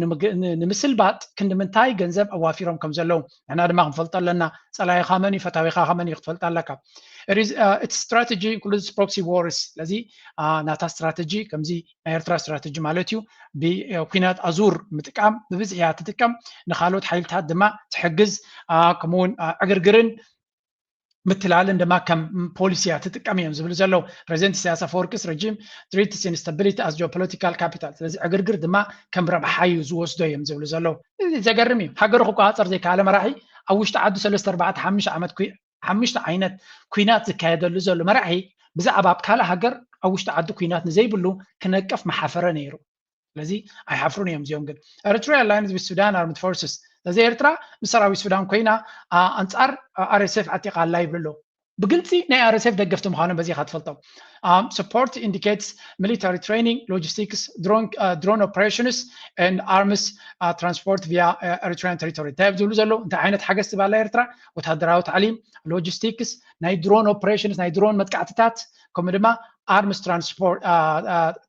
ንምስልባጥ ክንዲ ምንታይ ገንዘብ ኣዋፊሮም ከም ዘለዉ ንሕና ድማ ክንፈልጦ ኣለና። ጸላኢኻ መን እዩ ፈታዊኻ ከመን እዩ ክትፈልጥ ኣለካ። Its strategy includes proxy wars። ስለዚ ናታ ስትራተጂ ከምዚ ናይ ኤርትራ ስትራተጂ ማለት እዩ ብኩናት ኣዙር ምጥቃም ብብዝሒ እያ ትጥቀም። ንካልኦት ሓይልታት ድማ ትሕግዝ። ከምኡውን ዕግርግርን ምትላልን ድማ ከም ፖሊሲ እያ ትጥቀም እዮም ዝብሉ ዘለዉ። ፕሬዚደንት ኢሳያስ ኣፈወርቂስ ረጂም treats instability as geopolitical capital። ስለዚ ዕግርግር ድማ ከም ረብሓ እዩ ዝወስዶ እዮም ዝብሉ ዘለዉ። ዘገርም እዩ። ሃገሩ ክቆፃፀር ዘይከኣለ መራሒ ኣብ ውሽጢ ዓዱ ሰለስተ ኣርባዕተ ሓሙሽተ ዓመት ሓሙሽተ ዓይነት ኩናት ዝካየደሉ ዘሎ መራሒ ብዛዕባ ኣብ ካልእ ሃገር ኣብ ውሽጢ ዓዱ ኩናት ንዘይብሉ ክነቅፍ መሓፈረ ነይሩ። ስለዚ ኣይሓፍሩን እዮም እዚኦም ግን Eritrea aligns with Sudan armed forces። ስለዚ ኤርትራ ምስ ሰራዊት ሱዳን ኮይና ኣንጻር RSF ዓጢቓ ኣላ ይብሉ ኣለዉ። ብግልፂ ናይ RSF ደገፍቲ ምዃኖም በዚ ኢኻ ትፈልጦም። Support indicates military training, logistics, drone operations and arms transport via Eritrean territory። እንታይ እዮም ዝብሉ ዘለዉ? እንታይ ዓይነት ሓገዝ ትባላ ኤርትራ? ወታደራዊ ታዕሊም፣ ሎጂስቲክስ፣ ናይ ድሮን ኦፕሬሽንስ፣ ናይ ድሮን መጥቃዕትታት ከምኡ ድማ ኣርምስ ትራንስፖርት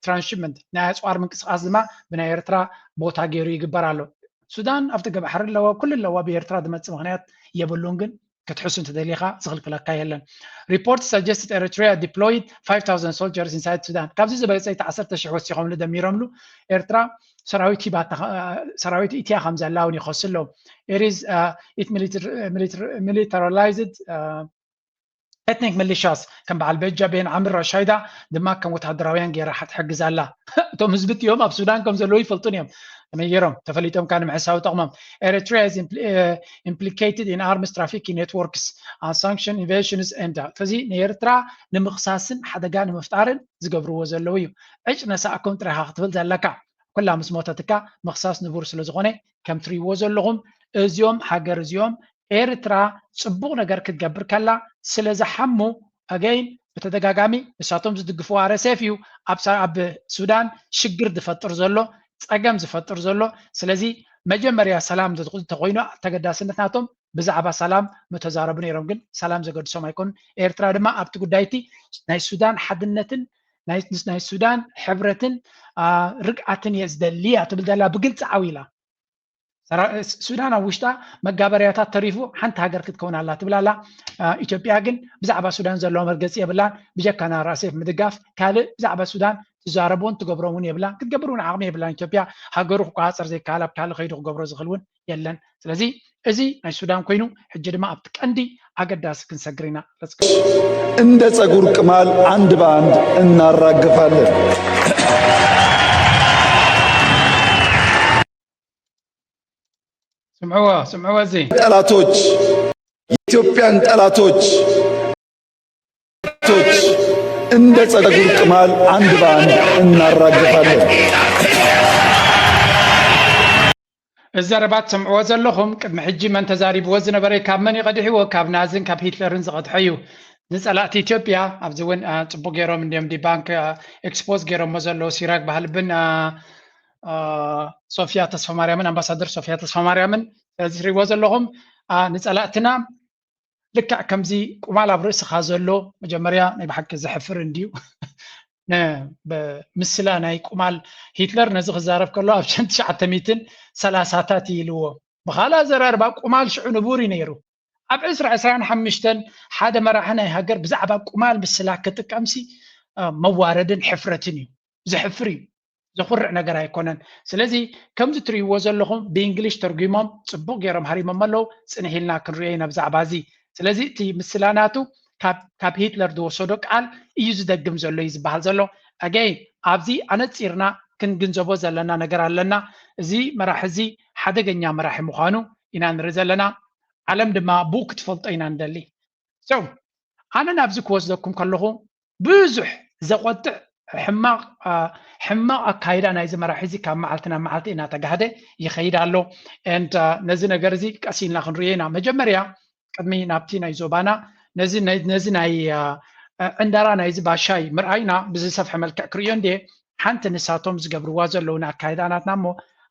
ትራንስሽፕመንት ናይ ኣፅዋር ምንቅስቃስ ድማ ብናይ ኤርትራ ቦታ ገይሩ ይግበር ኣሎ። ሱዳን ኣብቲ ገባሕሪ ኣለዋ፣ ኩሉ ኣለዋ፣ ብኤርትራ ዝመፅእ ምክንያት የብሉን። ግን ክትሕሱ እንተደሊኻ ዝኽልክለካ የለን። Reports suggested Eritrea deployed five thousand soldiers inside Sudan። ካብዚ ዝበለፀ እቲ ዓሰርተ ሽሕ ወሲኾምሉ ደሚሮምሉ ኤርትራ ሰራዊት ሂባታ ሰራዊት ኢትያ ከም ዘላ እውን ይኸሱ ኣለዉ። It is it militarized ethnic militias ከም በዓል በጃ ቤን ዓምር ራሻይዳ ድማ ከም ወታደራውያን ገይራ ትሕግዝ ኣላ። እቶም ህዝቢ እዮም ኣብ ሱዳን ከም ዘለዉ ይፈልጡን እዮም። ከመይ ገይሮም ተፈሊጦም ካ ንምሕሳው ጠቕሞም። Eritrea is implicated in arms trafficking networks, sanction invasions and ስለዚ ንኤርትራ ንምኽሳስን ሓደጋ ንምፍጣርን ዝገብርዎ ዘለዉ እዩ። ዕጭ ነሳእኩም ጥራይኻ ክትብል ዘለካ ኩላ ምስ ሞተትካ ምኽሳስ ንቡር ስለ ዝኾነ ከም ትሪእዎ ዘለኹም እዚኦም ሃገር እዚኦም ኤርትራ ጽቡቕ ነገር ክትገብር ከላ ስለ ዝሓሙ ኣገይን ብተደጋጋሚ ንሳቶም ዝድግፍዎ RSF እዩ ኣብ ሱዳን ሽግር ዝፈጥር ዘሎ ጸገም ዝፈጥር ዘሎ። ስለዚ መጀመርያ ሰላም እንተኮይኑ ተገዳስነት ናቶም ብዛዕባ ሰላም ምተዛረቡ ነይሮም፣ ግን ሰላም ዘገድሶም ኣይኮኑን። ኤርትራ ድማ ኣብቲ ጉዳይቲ ናይ ሱዳን ሓድነትን ናይ ሱዳን ሕብረትን ርግኣትን እየ ዝደሊ እያ ትብል ዘላ ብግልፂ ዓው ኢላ። ሱዳን ኣብ ውሽጣ መጋበርያታት ተሪፉ ሓንቲ ሃገር ክትከውን ኣላ ትብል ኣላ። ኢትዮጵያ ግን ብዛዕባ ሱዳን ዘለዋ መርገፂ የብላን። ብጀካ ን RSF ምድጋፍ ካልእ ብዛዕባ ሱዳን ትዛረቦን ትገብሮን እውን የብላን። ክትገብር እውን ዓቕሚ የብላን። ኢትዮጵያ ሃገሩ ክቆፃፀር ዘይከኣል ኣብ ካልእ ከይዱ ክገብሮ ዝኽእል እውን የለን። ስለዚ እዚ ናይ ሱዳን ኮይኑ ሕጂ ድማ ኣብቲ ቀንዲ ኣገዳሲ ክንሰግር ኢና። እንደ ጸጉር ቅማል አንድ በአንድ እናራግፋለን። ስምዕዎ ስምዕዎ እዚ ጠላቶች የኢትዮጵያን ጠላቶች እንደ ጸጉር ቅማል አንድ በአንድ እናራግፋለን። እዚ ዘረባ ትሰምዕዎ ዘለኹም ቅድሚ ሕጂ መን ተዛሪብዎ ዝነበረ ካብ መን ይቐድሕዎ? ካብ ናዝን ካብ ሂትለርን ዝቐድሐ እዩ። ንጸላእቲ ኢትዮጵያ ኣብዚ እውን ጽቡቅ ገይሮም እንዲዮም ዲባንክ ኤክስፖዝ ገይሮሞ ዘለዉ ሲራክ ባህልብን ሶፊያ ተስፋማርያምን ኣምባሳደር ሶፊያ ተስፋማርያምን ስለዚ ትሪእዎ ዘለኹም ንፀላእትና ልክዕ ከምዚ ቁማል ኣብ ርእስኻ ዘሎ መጀመርያ ናይ ብሓቂ ዘሕፍር እንድዩ። ምስላ ናይ ቁማል ሂትለር ነዚ ክዛረብ ከሎ ኣብ ትሽዓተ ሚእትን ሰላሳታት ኢልዎ። ብኻልእ ኣዘራርባ ቁማል ሽዑ ንቡር እዩ ነይሩ። ኣብ ዕስራ ዕስራን ሓሙሽተን ሓደ መራሒ ናይ ሃገር ብዛዕባ ቁማል ምስላ ክጥቀምሲ መዋረድን ሕፍረትን እዩ። ዘሕፍር እዩ። ዘኹርዕ ነገር ኣይኮነን። ስለዚ ከምዚ ትርእይዎ ዘለኹም ብእንግሊሽ ተርጒሞም ጽቡቕ ገይሮም ሃሪሞም ኣለዉ። ጽንሕ ኢልና ክንርእዮ ኢና ብዛዕባ እዚ። ስለዚ እቲ ምስላ ናቱ ካብ ሂትለር ዝወሰዶ ቃል እዩ ዝደግም ዘሎ እዩ ዝበሃል ዘሎ። ኣገይን ኣብዚ ኣነጺርና ክንግንዘቦ ዘለና ነገር ኣለና። እዚ መራሒ እዚ ሓደገኛ መራሒ ምዃኑ ኢና ንርኢ ዘለና። ዓለም ድማ ብኡ ክትፈልጦ ኢና ንደሊ። So ኣነ ናብዚ ክወስደኩም ከለኹ ብዙሕ ዘቆጥዕ ሕማቕ ሕማቕ ኣካይዳ ናይዚ መራሒ እዚ ካብ መዓልቲ ናብ መዓልቲ እናተጋህደ ይኸይድ ኣሎ። And ነዚ ነገር እዚ ቀስ ኢልና ክንርእዮ ኢና። መጀመርያ ቅድሚ ናብቲ ናይ ዞባና ነዚ ናይ ዕንደራ ናይዚ ባሻይ ምርኣይና ብዝሰፍሐ መልክዕ ክርእዮ እንድየ። ሓንቲ ንሳቶም ዝገብርዋ ዘለዉ ንኣካይዳ ናትና እሞ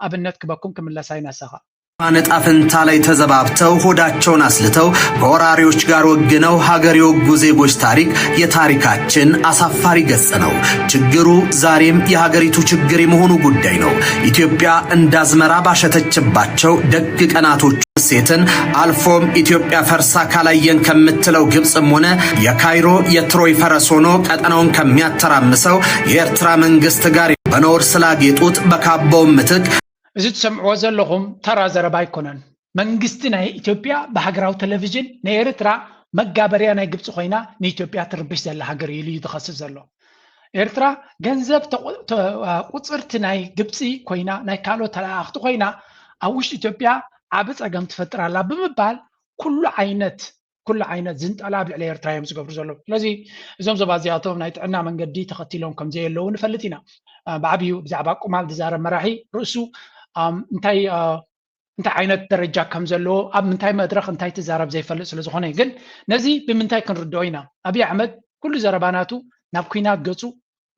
ኣብነት ክበኩም ክምለሳ ይነሳኻ። ነጣፍንታ ላይ ተዘባብተው ሆዳቸውን አስልተው ከወራሪዎች ጋር ወግነው ሀገር የወጉ ዜጎች ታሪክ የታሪካችን አሳፋሪ ገጽ ነው። ችግሩ ዛሬም የሀገሪቱ ችግር የመሆኑ ጉዳይ ነው። ኢትዮጵያ እንዳዝመራ ባሸተችባቸው ደግ ቀናቶች ሴትን አልፎም ኢትዮጵያ ፈርሳ ካላየን ከምትለው ግብፅም ሆነ የካይሮ የትሮይ ፈረስ ሆኖ ቀጠናውን ከሚያተራምሰው የኤርትራ መንግስት ጋር በነውር ስላጌጡት በካባው ምትክ እዚ ትሰምዕዎ ዘለኹም ተራ ዘረባ ኣይኮነን። መንግስቲ ናይ ኢትዮጵያ ብሃገራዊ ቴሌቪዥን ንኤርትራ መጋበርያ ናይ ግብፂ ኮይና ንኢትዮጵያ ትርብሽ ዘላ ሃገር ኢሉ እዩ ዝኸስስ ዘሎ። ኤርትራ ገንዘብ ቁፅርቲ ናይ ግብፂ ኮይና ናይ ካልኦት ተለኣኣኽቲ ኮይና ኣብ ውሽጢ ኢትዮጵያ ዓቢ ፀገም ትፈጥር ኣላ ብምባል ኩሉ ዓይነት ኩሉ ዓይነት ዝንጠላ ኣብ ልዕሊ ኤርትራ እዮም ዝገብሩ ዘለዉ። ስለዚ እዞም ሰባት እዚኣቶም ናይ ጥዕና መንገዲ ተኸቲሎም ከም ዘየለዉ ንፈልጥ ኢና። ብዓብዩ ብዛዕባ ቁማል ዝዛረብ መራሒ ርእሱ እንታይ እንታይ ዓይነት ደረጃ ከም ዘለዎ ኣብ ምንታይ መድረኽ እንታይ ትዛረብ ዘይፈልጥ ስለ ዝኾነ ግን ነዚ ብምንታይ ክንርድኦ ኢና? ኣብይ ኣሕመድ ኩሉ ዘረባ ናቱ ናብ ኩናት ገፁ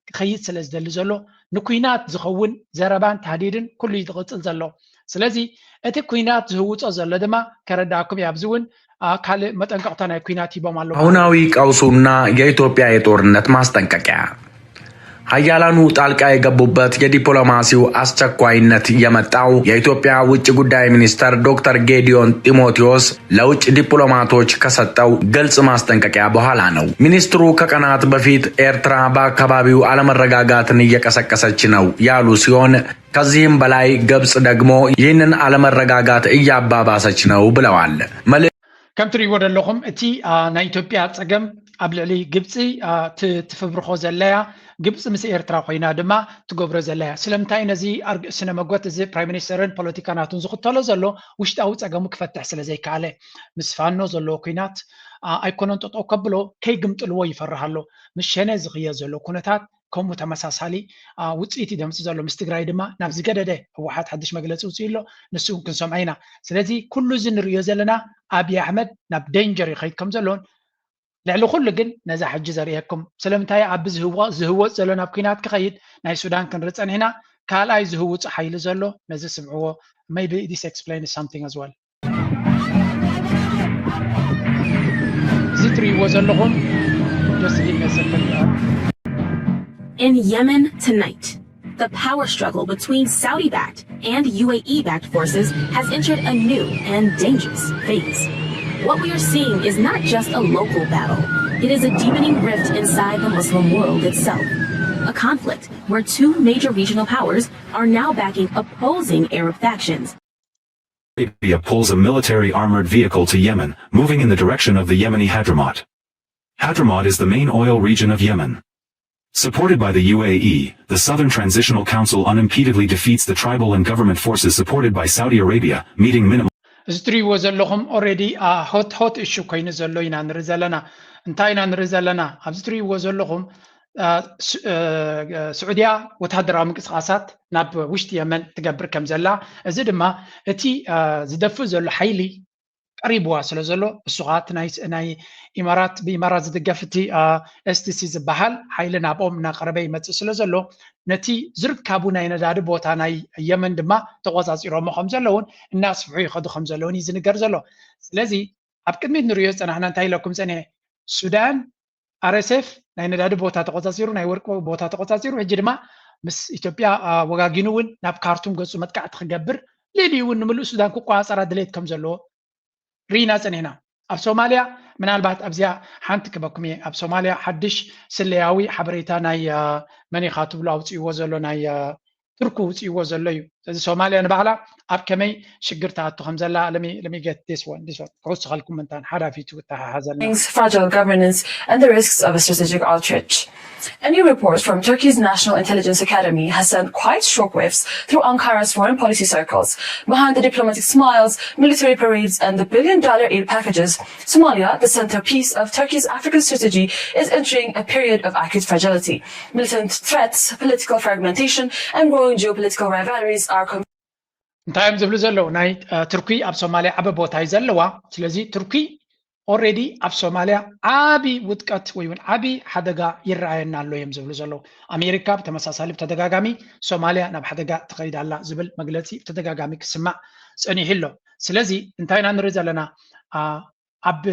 ክኸይድ ስለ ዝደሊ ዘሎ ንኩናት ዝኸውን ዘረባን ታህዲድን ኩሉ እዩ ዝቕፅል ዘሎ። ስለዚ እቲ ኩናት ዝህውፆ ዘሎ ድማ ከረዳእኩም እየ። ኣብዚ እውን ካልእ መጠንቀቕታ ናይ ኩናት ሂቦም ኣለዉ። አሁናዊ ቀውሱና የኢትዮጵያ የጦርነት ማስጠንቀቂያ ሀያላኑ ጣልቃ የገቡበት የዲፕሎማሲው አስቸኳይነት የመጣው የኢትዮጵያ ውጭ ጉዳይ ሚኒስተር ዶክተር ጌዲዮን ጢሞቴዎስ ለውጭ ዲፕሎማቶች ከሰጠው ግልጽ ማስጠንቀቂያ በኋላ ነው። ሚኒስትሩ ከቀናት በፊት ኤርትራ በአካባቢው አለመረጋጋትን እየቀሰቀሰች ነው ያሉ ሲሆን ከዚህም በላይ ግብጽ ደግሞ ይህንን አለመረጋጋት እያባባሰች ነው ብለዋል። ከም ትርእይዎ ዘለኹም እቲ ናይ ኢትዮጵያ ጸገም ኣብ ልዕሊ ግብጺ ትፍብርኾ ዘለያ ግብጺ ምስ ኤርትራ ኮይና ድማ ትገብሮ ዘለያ ስለምንታይ ነዚ ስነ መጎት እዚ ፕራይም ሚኒስተርን ፖለቲካ ናቱን ዝኽተሎ ዘሎ ውሽጣዊ ጸገሙ ክፈትሕ ስለ ዘይከኣለ ምስ ፋኖ ዘለዎ ኩናት ኣይኮነን ጠጠው ከብሎ ከይግምጥልዎ ይፈርህ ኣሎ። ምስ ሸነ ዝኽየድ ዘሎ ኩነታት ከምኡ ተመሳሳሊ ውፅኢት እዩ ደምፅ ዘሎ ምስ ትግራይ ድማ ናብ ዝገደደ ህወሓት ሓድሽ መግለፂ ውፅኡ ኣሎ። ንሱ እውን ክንሰምዖ ኢና። ስለዚ ኩሉ እዚ ንሪኦ ዘለና ኣብይ ኣሕመድ ናብ ዴንጀር ይኸይድ ከም ዘሎን ልዕሊ ኩሉ ግን ነዛ ሕጂ ዘርእየኩም ስለምንታይ ኣብ ዝህወፅ ዘሎ ናብ ኩናት ክኸይድ ናይ ሱዳን ክንርኢ ፀኒሕና። ካልኣይ ዝህውፅ ሓይሊ ዘሎ ነዚ ስምዕዎ። Maybe this explains something as well. እዚ ትርእይዎ ዘለኹም just give me a second. In Yemen tonight, the power struggle between Saudi-backed and U A E-backed forces has entered a new and dangerous phase. What we are seeing is not just a local battle. It is a deepening rift inside the Muslim world itself, a conflict where two major regional powers are now backing opposing Arab factions. Arabia pulls a military armored vehicle to Yemen, moving in the direction of the Yemeni Hadramaut. Hadramaut is the main oil region of Yemen. Supported by the U A E, the Southern Transitional Council unimpededly defeats the tribal and government forces supported by Saudi Arabia, meeting minimal እዚ ትሪእዎ ዘለኹም already hot hot issue ኮይኑ ዘሎ ኢና ንርኢ ዘለና። እንታይ ኢና ንርኢ ዘለና? ኣብዚ ትሪእዎ ዘለኹም ስዑድያ ወታደራዊ ምንቅስቃሳት ናብ ውሽጢ የመን ትገብር ከም ዘላ፣ እዚ ድማ እቲ ዝደፍእ ዘሎ ሓይሊ ቀሪብዋ ስለ ዘሎ፣ እሱ ከዓ እቲ ናይ ኢማራት ብኢማራት ዝድገፍ እቲ STC ዝበሃል ሓይሊ ናብኦም እናቀረበ ይመፅእ ስለ ዘሎ፣ ነቲ ዝርካቡ ናይ ነዳዲ ቦታ ናይ የመን ድማ ተቆፃፂሮሞ ከም ዘለውን እናስፍሑ ይኸዱ ከም ዘለውን እዩ ዝንገር ዘሎ። ስለዚ ኣብ ቅድሚት ንሪኦ ዝፀናሕና እንታይ ኢለኩም ፀኒሐ? ሱዳን፣ ኣር ኤስ ኤፍ ናይ ነዳዲ ቦታ ተቆፃፂሩ፣ ናይ ወርቂ ቦታ ተቆፃፂሩ፣ ሕጂ ድማ ምስ ኢትዮጵያ ወጋጊኑ እውን ናብ ካርቱም ገፁ መጥቃዕቲ ክገብር፣ ልዕሊኡ እውን ንምሉእ ሱዳን ክቆፃፀራ ድሌት ከም ዘለዎ ርኢና ፀኒሕና። ኣብ ሶማልያ ምናልባት ኣብዚኣ ሓንቲ ክበኩም እየ። ኣብ ሶማልያ ሓድሽ ስለያዊ ሓበሬታ ናይ መን ኢኻ ትብሉ ኣውፅእዎ ዘሎ ናይ ቱርኪ ውፅእዎ ዘሎ እዩ። ስለዚ ሶማልያ ንባዕላ ኣብ ከመይ ሽግር ትኣቱ ከም ዘላ let me get this one ክውስኸልኩም ምንታን ሓዳፊቱ ክተሓሓዘልና። Fragile governance and the risks of a strategic outrage. A new report from Turkey's National Intelligence Academy has sent quite shockwaves through Ankara's foreign policy circles. Behind the diplomatic smiles, military parades, and the billion dollar aid packages, Somalia, the centerpiece of Turkey's African strategy, is entering a period of acute fragility. Militant threats, political fragmentation, and growing geopolitical rivalries are እንታይ እዮም ዝብሉ ዘለዉ? ናይ ቱርኪ ኣብ ሶማልያ ዓበ ቦታ እዩ ዘለዋ። ስለዚ ቱርኪ already ኣብ ሶማልያ ዓቢ ውጥቀት ወይ እውን ዓቢ ሓደጋ ይረኣየና ኣሎ እዮም ዝብሉ ዘለዉ። ኣሜሪካ ብተመሳሳሊ ብተደጋጋሚ ሶማልያ ናብ ሓደጋ ትኸይድ ኣላ ዝብል መግለፂ ብተደጋጋሚ ክስማዕ ፀኒሑ ኣሎ። ስለዚ እንታይ ኢና ንርኢ ዘለና? ኣብ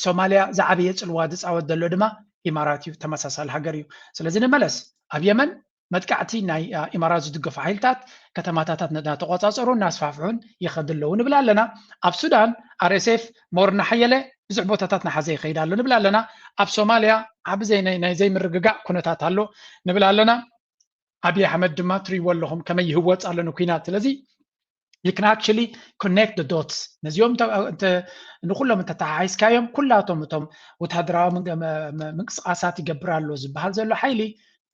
ሶማልያ ዝዓበየ ፅልዋ ዝፃወት ዘሎ ድማ ኢማራት እዩ፣ ተመሳሳሊ ሃገር እዩ። ስለዚ ንመለስ፣ ኣብ የመን መጥቃዕቲ ናይ ኢማራት ዝድገፉ ሓይልታት ከተማታታት እናተቆፃፀሩ እናስፋፍሑን ይኸዱ ኣለዉ ንብል ኣለና። ኣብ ሱዳን ኣር ኤስ ኤፍ more እናሓየለ ብዙሕ ቦታታት እናሓዘ ይኸይድ ኣሎ ንብል ኣለና። ኣብ ሶማልያ ዓቢ ናይ ዘይምርግጋእ ኩነታት ኣሎ ንብል ኣለና። ኣብይ ኣሕመድ ድማ ትሪእዎ ኣለኹም ከመይ ይህወፅ ኣሎ ንኩናት። ስለዚ you can actually connect the dots። ነዚኦም ንኩሎም እንተተሓሒዝካዮም ኩላቶም እቶም ወታደራዊ ምንቅስቃሳት ይገብር ኣሎ ዝበሃል ዘሎ ሓይሊ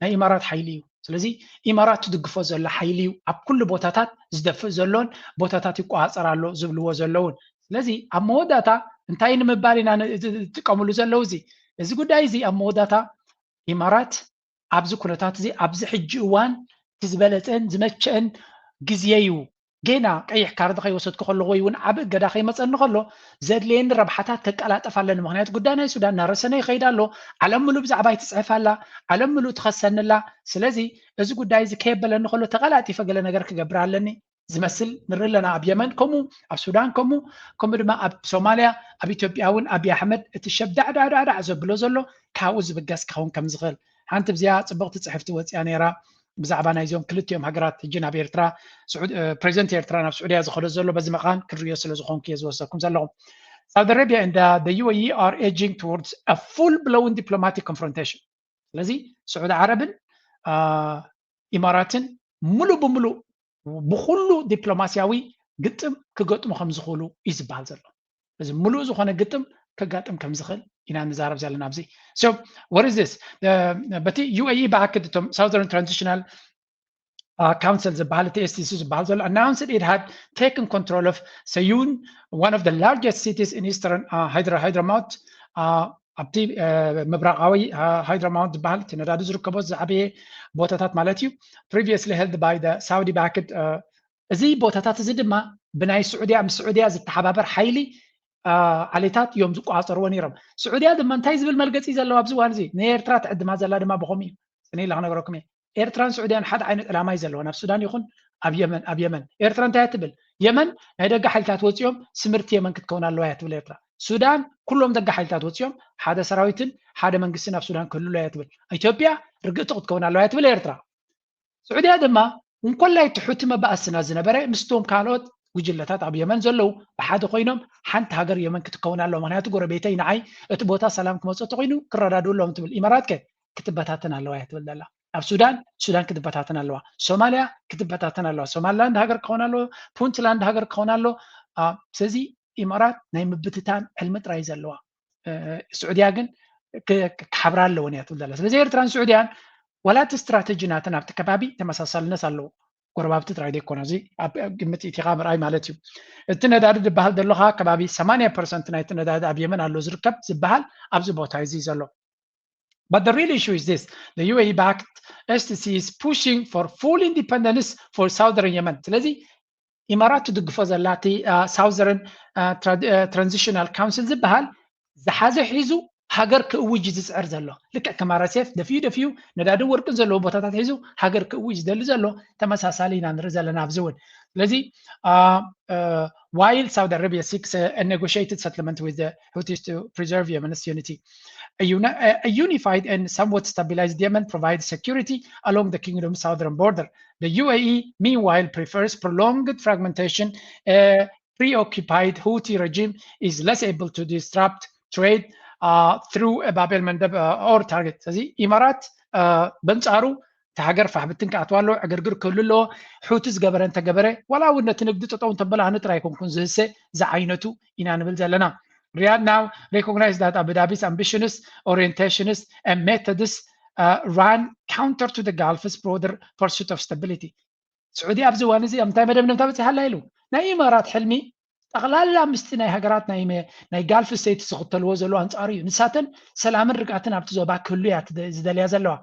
ናይ ኢማራት ሓይሊ እዩ። ስለዚ ኢማራት ትድግፎ ዘሎ ሓይሊ እዩ ኣብ ኩሉ ቦታታት ዝደፍእ ዘሎን ቦታታት ይቆፃፀር ኣሎ ዝብልዎ ዘለውን። ስለዚ ኣብ መወዳእታ እንታይ ንምባል ኢና ዝጥቀምሉ ዘለዉ? እዚ እዚ ጉዳይ እዚ ኣብ መወዳእታ ኢማራት ኣብዚ ኩነታት እዚ ኣብዚ ሕጂ እዋን እቲ ዝበለፀን ዝመቸአን ግዜ እዩ። ጌና ቀይሕ ካርድ ከይወሰድኩ ከለኹ ወይ እውን ዓቢ እገዳ ከይመፀኒ ከሎ ዘድልየኒ ረብሓታት ከቀላጠፍ ኣለኒ። ምክንያቱ ጉዳይ ናይ ሱዳን እናረሰነ ይኸይድ ኣሎ። ዓለም ምሉእ ብዛዕባይ ትፅሕፍ ኣላ። ዓለም ምሉእ ትኸሰኒ ኣላ። ስለዚ እዚ ጉዳይ እዚ ከየበለኒ ከሎ ተቀላጢፈ ገለ ነገር ክገብር ኣለኒ ዝመስል ንርኢ ኣለና። ኣብ የመን ከምኡ፣ ኣብ ሱዳን ከምኡ፣ ከምኡ ድማ ኣብ ሶማልያ፣ ኣብ ኢትዮጵያ እውን ኣብይ ኣሕመድ እቲ ሸብ ዳዕዳዕዳዕዳዕ ዘብሎ ዘሎ ካብኡ ዝብገስ ክኸውን ከም ዝኽእል ሓንቲ ብዚኣ ፅብቕቲ ፅሕፍቲ ወፂኣ ነይራ። ብዛዕባ ናይዞም ክልቲኦም ሃገራት ሕጂ ናብ ኤርትራ ፕሬዚደንት ኤርትራ ናብ ስዑድያ ዝኸዶ ዘሎ በዚ መቓን ክንሪኦ ስለ ዝኾንኩ እየ ዝወሰድኩም ዘለኹ። Saudi Arabia and the U A E are edging towards a full blown diplomatic confrontation። ስለዚ ስዑዲ ዓረብን ኢማራትን ሙሉእ ብሙሉእ ብኩሉ ዲፕሎማስያዊ ግጥም ክገጥሙ ከም ዝኽእሉ እዩ ዝበሃል ዘሎ። እዚ ሙሉእ ዝኾነ ግጥም ከጋጥም ከም ዝኽእል ኢና ንዛረብ ዘለና ኣብዚ። So what is this? በቲ U A E backed እቶም Southern Transitional Council ዝበሃል እቲ S T C ዝበሃል ዘሎ announced it had taken control of Sayun, one of the largest cities in eastern Hadramaut. ኣብቲ ምብራቃዊ ሃይድራማውት ዝበሃል እቲ ነዳዲ ዝርከቦ ዝዓበየ ቦታታት ማለት እዩ። Previously held by the Saudi backed እዚ ቦታታት እዚ ድማ ብናይ ስዑድያ ምስ ስዑድያ ዝተሓባበር ሓይሊ ዓሌታት እዮም ዝቆፃፀርዎ ነይሮም። ስዑድያ ድማ እንታይ ዝብል መልገፂ ዘለዋ ኣብዚ እዋን እዚ ንኤርትራ ትዕድማ ዘላ ድማ ብኸምኡ እዩ። ፅነ ኢላ ክነግረኩም እየ። ኤርትራን ስዑድያን ሓደ ዓይነት ዕላማ እዩ ዘለወን ኣብ ሱዳን ይኹን ኣብ የመን። ኣብ የመን ኤርትራ እንታይ እያ ትብል? የመን ናይ ደገ ሓይልታት ወፂኦም ስምርቲ የመን ክትከውን ኣለዋ እያ ትብል ኤርትራ። ሱዳን ኩሎም ደገ ሓይልታት ወፂኦም ሓደ ሰራዊትን ሓደ መንግስትን ኣብ ሱዳን ክህሉ እያ ትብል። ኢትዮጵያ ርግእቲ ክትከውን ኣለዋ እያ ትብል ኤርትራ። ስዑድያ ድማ እንኮላይ ትሑቲ መባእስና ዝነበረ ምስቶም ካልኦት ጉጅለታት ኣብ የመን ዘለዉ ብሓደ ኮይኖም ሓንቲ ሃገር የመን ክትከውን ኣለዋ፣ ምክንያቱ ጎረቤተይ ንዓይ እቲ ቦታ ሰላም ክመፅኦ ተኮይኑ ክረዳድኡ ኣለዎም ትብል። ኢማራት ከ ክትበታተን ኣለዋ እያ ትብል ዘላ። ኣብ ሱዳን ሱዳን ክትበታተን ኣለዋ፣ ሶማልያ ክትበታተን ኣለዋ፣ ሶማልላንድ ሃገር ክኸውን ኣለዎ፣ ፑንትላንድ ሃገር ክኸውን ኣሎ። ስለዚ ኢማራት ናይ ምብትታን ሕልሚ ጥራይ ዘለዋ፣ ስዑድያ ግን ክሓብራ ኣለወን እያ ትብል ዘላ። ስለዚ ኤርትራን ስዑድያን ዋላ እቲ ስትራተጂ ናተን ኣብቲ ከባቢ ተመሳሳልነት ኣለዎ። ጎረባብቲ ጥራይ ዘይኮነ እዚ ኣብ ግምት ኢቲኻ ምርኣይ ማለት እዩ። እቲ ነዳዲ ዝበሃል ዘሎ ከዓ ከባቢ ሰማንያ ፐርሰንት ናይቲ ነዳዲ ኣብ የመን ኣሎ ዝርከብ ዝበሃል ኣብዚ ቦታ እዚ ዘሎ። But the real issue is this, the U A E backed S T C is pushing for full independence for southern Yemen. ስለዚ ኢማራት ትድግፎ ዘላ እቲ Southern Transitional Council ዝበሃል ዝሓዘ ሒዙ ሃገር ክእውጅ እዩ ዝፅዕር ዘሎ። ልክዕ ከም ኣር ኤስ ኤፍ ደፊኡ ደፊኡ ነዳድን ወርቅን ዘለዎ ቦታታት ሒዙ ሃገር ክእውጅ ዝደሊ ዘሎ ተመሳሳሊ ኢና ንርኢ ዘለና ኣብዚ እውን። ስለዚ while Saudi Arabia seeks a negotiated settlement with the Houthis to preserve Yemen's unity, a unified and somewhat stabilized Yemen provides security along the kingdom's southern border. The U A E, meanwhile, prefers prolonged fragmentation. A preoccupied Houthi regime is less able to disrupt trade uh, through a Bab el Mandeb uh, or target. ስለዚ ኢማራት በንጻሩ እቲ ሃገር ፋሕብትን ክኣትዋ ኣለዎ፣ ዕግርግር ክህሉ ኣለዎ። ሑቲ ዝገበረ እንተገበረ ዋላ እውን ነቲ ንግዲ ጠጠው እንተበሎ ኣነ ጥራይ ኣይኮንኩን ዝህሰ ዝዓይነቱ ኢና ንብል ዘለና። Riyadh now recognize that Abu Dhabi's ambitions, orientations and methods uh, run counter to the Gulf's broader pursuit of stability. ስዑዲ ኣብዚ እዋን እዚ ኣብ እንታይ መደምደምታ በፂሓ ኣላ ኢሉ ናይ ኢማራት ሕልሚ ጠቕላላ ምስቲ ናይ ሃገራት ናይ ጋልፍ ስቴትስ ዝኽተልዎ ዘለዉ ኣንፃሩ እዩ። ንሳተን ሰላምን ርግኣትን ኣብቲ ዞባ ክህሉ እያ ዝደልያ ዘለዋ።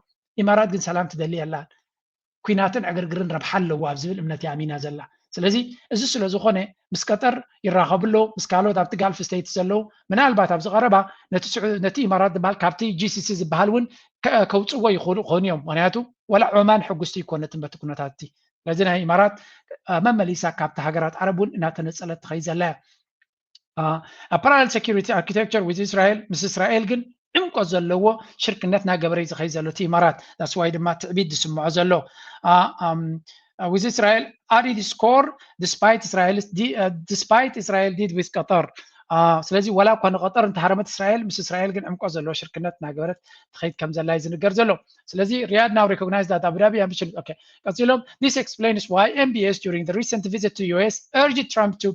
ኢማራት ግን ሰላም ትደሊ የላን። ኩናትን ዕግርግርን ረብሓ ኣለዎ ኣብ ዝብል እምነት እያ ኣሚና ዘላ። ስለዚ እዚ ስለ ዝኾነ ምስ ቀጠር ይራኸቡ ኣለዉ፣ ምስ ካልኦት ኣብቲ ጋልፍ ስቴትስ ዘለዉ ምናልባት ኣብዚ ቀረባ ነቲ ኢማራት ዝበሃል ካብቲ ጂ ሲ ሲ ዝበሃል እውን ከውፅዎ ይኽእሉ ክኾኑ እዮም። ምክንያቱ ወላ ዖማን ሕጉስቲ ይኮነትን በቲ ኩነታት እቲ። ስለዚ ናይ ኢማራት መመሊሳ ካብቲ ሃገራት ዓረብ እውን እናተነፀለት ትኸይድ ዘላ እያ። A parallel security architecture with Israel ምስ እስራኤል ግን ዕምቆት ዘለዎ ሽርክነት እናገበረ እዩ ዝኸይድ ዘሎ እቲ ኢማራት። That's why ድማ ትዕቢት ዝስምዖ ዘሎ። With Israel at its core, despite Israel despite Israel did with Qatar. ስለዚ ወላ እኳ ንቀጠር እንተሃረመት እስራኤል ምስ እስራኤል ግን ዕምቆት ዘለዎ ሽርክነት እናገበረት ትኸይድ ከም ዘላ እዩ ዝንገር ዘሎ። ስለዚ Riyadh now recognize that Abu Dhabi ambition. Okay. ቀፂሎም this explains why M B S during the recent visit to U S urged Trump to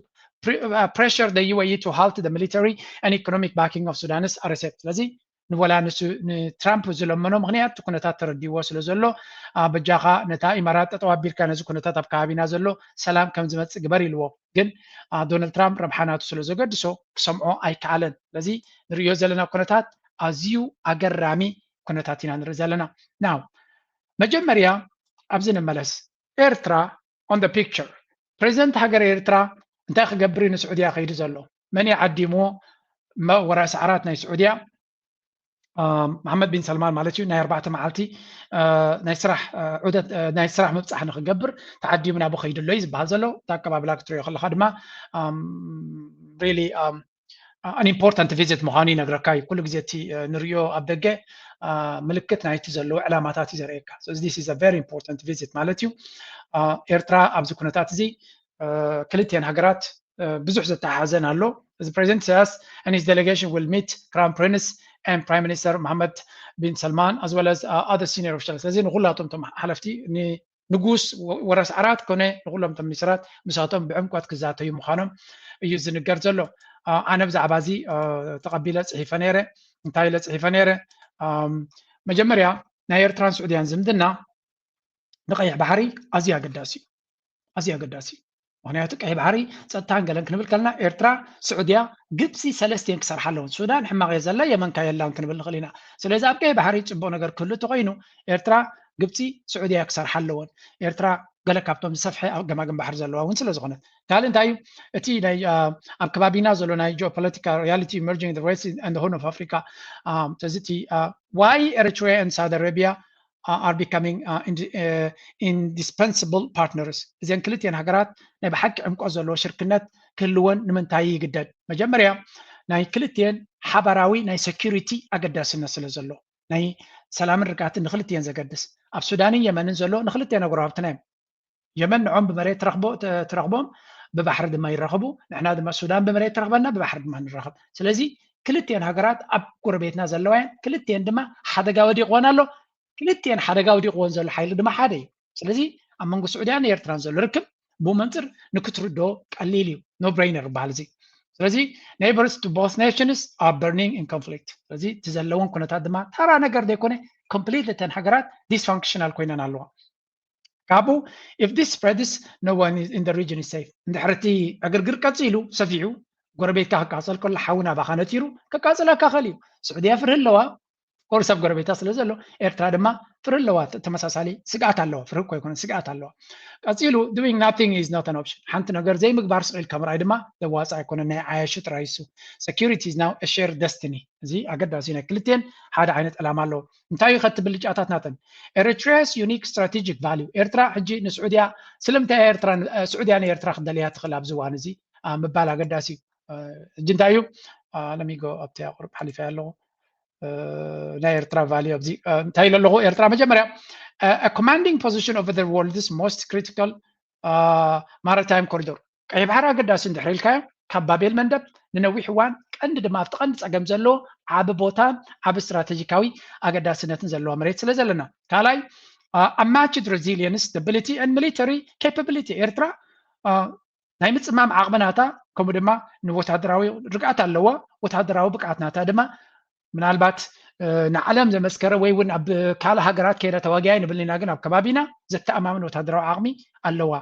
pressure the U A E to halt the military and economic backing of Sudan's R S F. ስለዚ ንወላ ንሱ ንትራምፕ ዝለመኖ ምክንያት እቲ ኩነታት ተረዲዎ ስለ ዘሎ በጃኻ ነታ ኢማራት ጠጠው ኣቢልካ ነዚ ኩነታት ኣብ ከባቢና ዘሎ ሰላም ከም ዝመፅእ ግበር ኢልዎ። ግን ዶናልድ ትራምፕ ረብሓ ናቱ ስለ ዘገድሶ ክሰምዖ ኣይከኣለን። ስለዚ ንርእዮ ዘለና ኩነታት ኣዝዩ ኣገራሚ ኩነታት ኢና ንርኢ ዘለና። ናው መጀመርያ ኣብዚ ንመለስ። ኤርትራ on the picture። ፕሬዚደንት ሃገር ኤርትራ እንታይ ክገብር እዩ ንስዑድያ ከይዱ ዘሎ? መን እዩ ዓዲምዎ? ወራሲ ዓራት ናይ ስዑድያ መሓመድ ቢን ሰልማን ማለት እዩ። ናይ ኣርባዕተ መዓልቲ ናይ ስራሕ ዑደት ናይ ስራሕ ምብፃሕ ንክገብር ተዓዲሙ ናብኡ ከይዱ ኣሎ እዩ ዝበሃል ዘሎ። እቲ ኣቀባብላ ክትሪኦ ከለካ ድማ really an important visit ምዃኑ ይነግረካ እዩ። ኩሉ ግዜ እቲ ንሪኦ ኣብ ደገ ምልክት ናይቲ ዘለዎ ዕላማታት እዩ ዘርእየካ። So this is a very important visit ማለት እዩ። ኤርትራ ኣብዚ ኩነታት እዚ ክልቲኤን ሃገራት ብዙሕ ዘተሓሓዘን ኣሎ። እዚ ፕሬዚደንት ኢሳያስ and his delegation will meet Crown Prince and Prime Minister Mohammed bin Salman as well as other senior officials። ስለዚ ንኩላቶም እቶም ሓለፍቲ ንጉስ ወራሲ ዓራት ኮነ ንኩሎም እቶም ሚኒስትራት ምሳቶም ብዕምቆት ክዛተዩ ምዃኖም እዩ ዝንገር ዘሎ። ኣነ ብዛዕባ እዚ ተቐቢለ ፅሒፈ ነይረ። እንታይ ኢለ ፅሒፈ ነይረ? መጀመርያ ናይ ኤርትራን ስዑድያን ዝምድና ንቀይሕ ባሕሪ ኣዝዩ ኣገዳሲ እዩ። ኣዝዩ ኣገዳሲ እዩ። ምክንያቱ ቀይሕ ባሕሪ ፀጥታን ገለን ክንብል ከለና ኤርትራ፣ ስዑድያ፣ ግብፂ ሰለስቲኤን ክሰርሓ ኣለወን። ሱዳን ሕማቕ እየ ዘላ፣ የመን ከ የላን ክንብል ንኽእል ኢና። ስለዚ ኣብ ቀይሕ ባሕሪ ፅቡቕ ነገር ክህሉ እንተኮይኑ ኤርትራ፣ ግብፂ፣ ስዑድያ ክሰርሓ ኣለወን። ኤርትራ ገለ ካብቶም ዝሰፍሐ ኣብ ገማግም ባሕሪ ዘለዋ እውን ስለ ዝኾነት። ካልእ እንታይ እዩ? እቲ ናይ ኣብ ከባቢና ዘሎ ናይ geopolitical reality emerging the Red Sea and the Horn of Africa። ስለዚ እቲ why Eritrea and Saudi Arabia are becoming indispensable partners። እዘን ክልቲኤን ሃገራት ናይ ብሓቂ ዕምቆት ዘለዎ ሽርክነት ክህልወን ንምንታይ ይግደድ? መጀመርያ ናይ ክልቲኤን ሓባራዊ ናይ security ኣገዳስነት ስለ ዘሎ፣ ናይ ሰላምን ርግኣትን ንክልቲኤን ዘገድስ፣ ኣብ ሱዳንን የመንን ዘሎ ንክልቲኤን ጎረባብትና እዮም። የመን ንዖም ብመሬት ትረኽቦም፣ ብባሕሪ ድማ ይራኸቡ። ንሕና ድማ ሱዳን ብመሬት ትረኽበና፣ ብባሕሪ ድማ ንራኸብ። ስለዚ ክልቲኤን ሃገራት ኣብ ጎረቤትና ዘለዋ እየን። ክልቲኤን ድማ ሓደጋ ወዲቕወን ኣሎ። ክልቲኤን ሓደጋ ወዲቕወን ዘሎ ሓይሊ ድማ ሓደ እዩ። ስለዚ ኣብ መንጎ ስዑድያን ኤርትራን ዘሎ ርክብ ብኡ መንፅር ንክትርድኦ ቀሊል እዩ። No brainer ይበሃል እዚ። ስለዚ neighbors to both nations are burning in conflict። ስለዚ እቲ ዘለውን ኩነታት ድማ ተራ ነገር ዘይኮነ፣ complete እተን ሃገራት dysfunctional ኮይነን ኣለዋ። ካብኡ if this spreads no one in the region is safe። እንድሕር እቲ ዕግርግር ቀፂሉ ሰፊሑ ጎረቤትካ ክቃፀል ከሎ ሓዊ ናባኻ ነጢሩ ከቃፅለካ ይኽእል እዩ። ስዑድያ ፍርሂ ኣለዋ። ቁሩብ ሰብ ጎረቤታ ስለ ዘሎ ኤርትራ ድማ ፍርህ ኣለዋ፣ ተመሳሳሊ ስግኣት ኣለዋ። ፍርህ እኮ ኣይኮነን፣ ስግኣት ኣለዋ። ቀጺሉ doing nothing is not an option። ሓንቲ ነገር ዘይምግባር ስቕ ኢልካ ምርኣይ ድማ ዘዋጽእ ኣይኮነን። ናይ ዓያሹ ጥራይ እሱ። Security is now a shared destiny። እዚ ኣገዳሲ ናይ ክልቲኤን ሓደ ዓይነት ዕላማ ኣለዎ። እንታይ እዩ ከቲ ብልጫታት ናተን? Eritrea's unique strategic value። ኤርትራ ሕጂ ንስዑድያ ስለምንታይ ኤርትራ ስዑድያ ንኤርትራ ክደልያ ትኽእል ኣብዚ እዋን እዚ ምባል ኣገዳሲ እዩ። ሕጂ እንታይ እዩ? ለሚጎ ኣብቲ ኣቁርብ ሓሊፈ ኣለኹ። ናይ ኤርትራ ቫልዩ ኣብዚ እንታይ ኢለ ኣለኹ? ኤርትራ መጀመርያ commanding position over the world's most critical maritime corridor። ቀይ ባሕሪ ኣገዳሲ እንድሕር ኢልካዮ ካብ ባቤል መንደብ ንነዊሕ እዋን ቀንዲ ድማ ኣብቲ ቀንዲ ጸገም ዘለዎ ዓቢ ቦታን ዓቢ ስትራቴጂካዊ ኣገዳስነትን ዘለዋ መሬት ስለ ዘለና። ካልኣይ unmatched resilience stability and military capability። ኤርትራ ናይ ምጽማም ዓቕሚ ናታ ከምኡ ድማ ንወታደራዊ ርግኣት ኣለዋ። ወታደራዊ ብቅዓት ናታ ድማ ምናልባት ንዓለም ዘመስከረ ወይ እውን ኣብ ካልእ ሃገራት ከይዳ ተዋጊኣ ንብል ኢና፣ ግን ኣብ ከባቢና ዘተኣማምን ወታደራዊ ዓቕሚ ኣለዋ።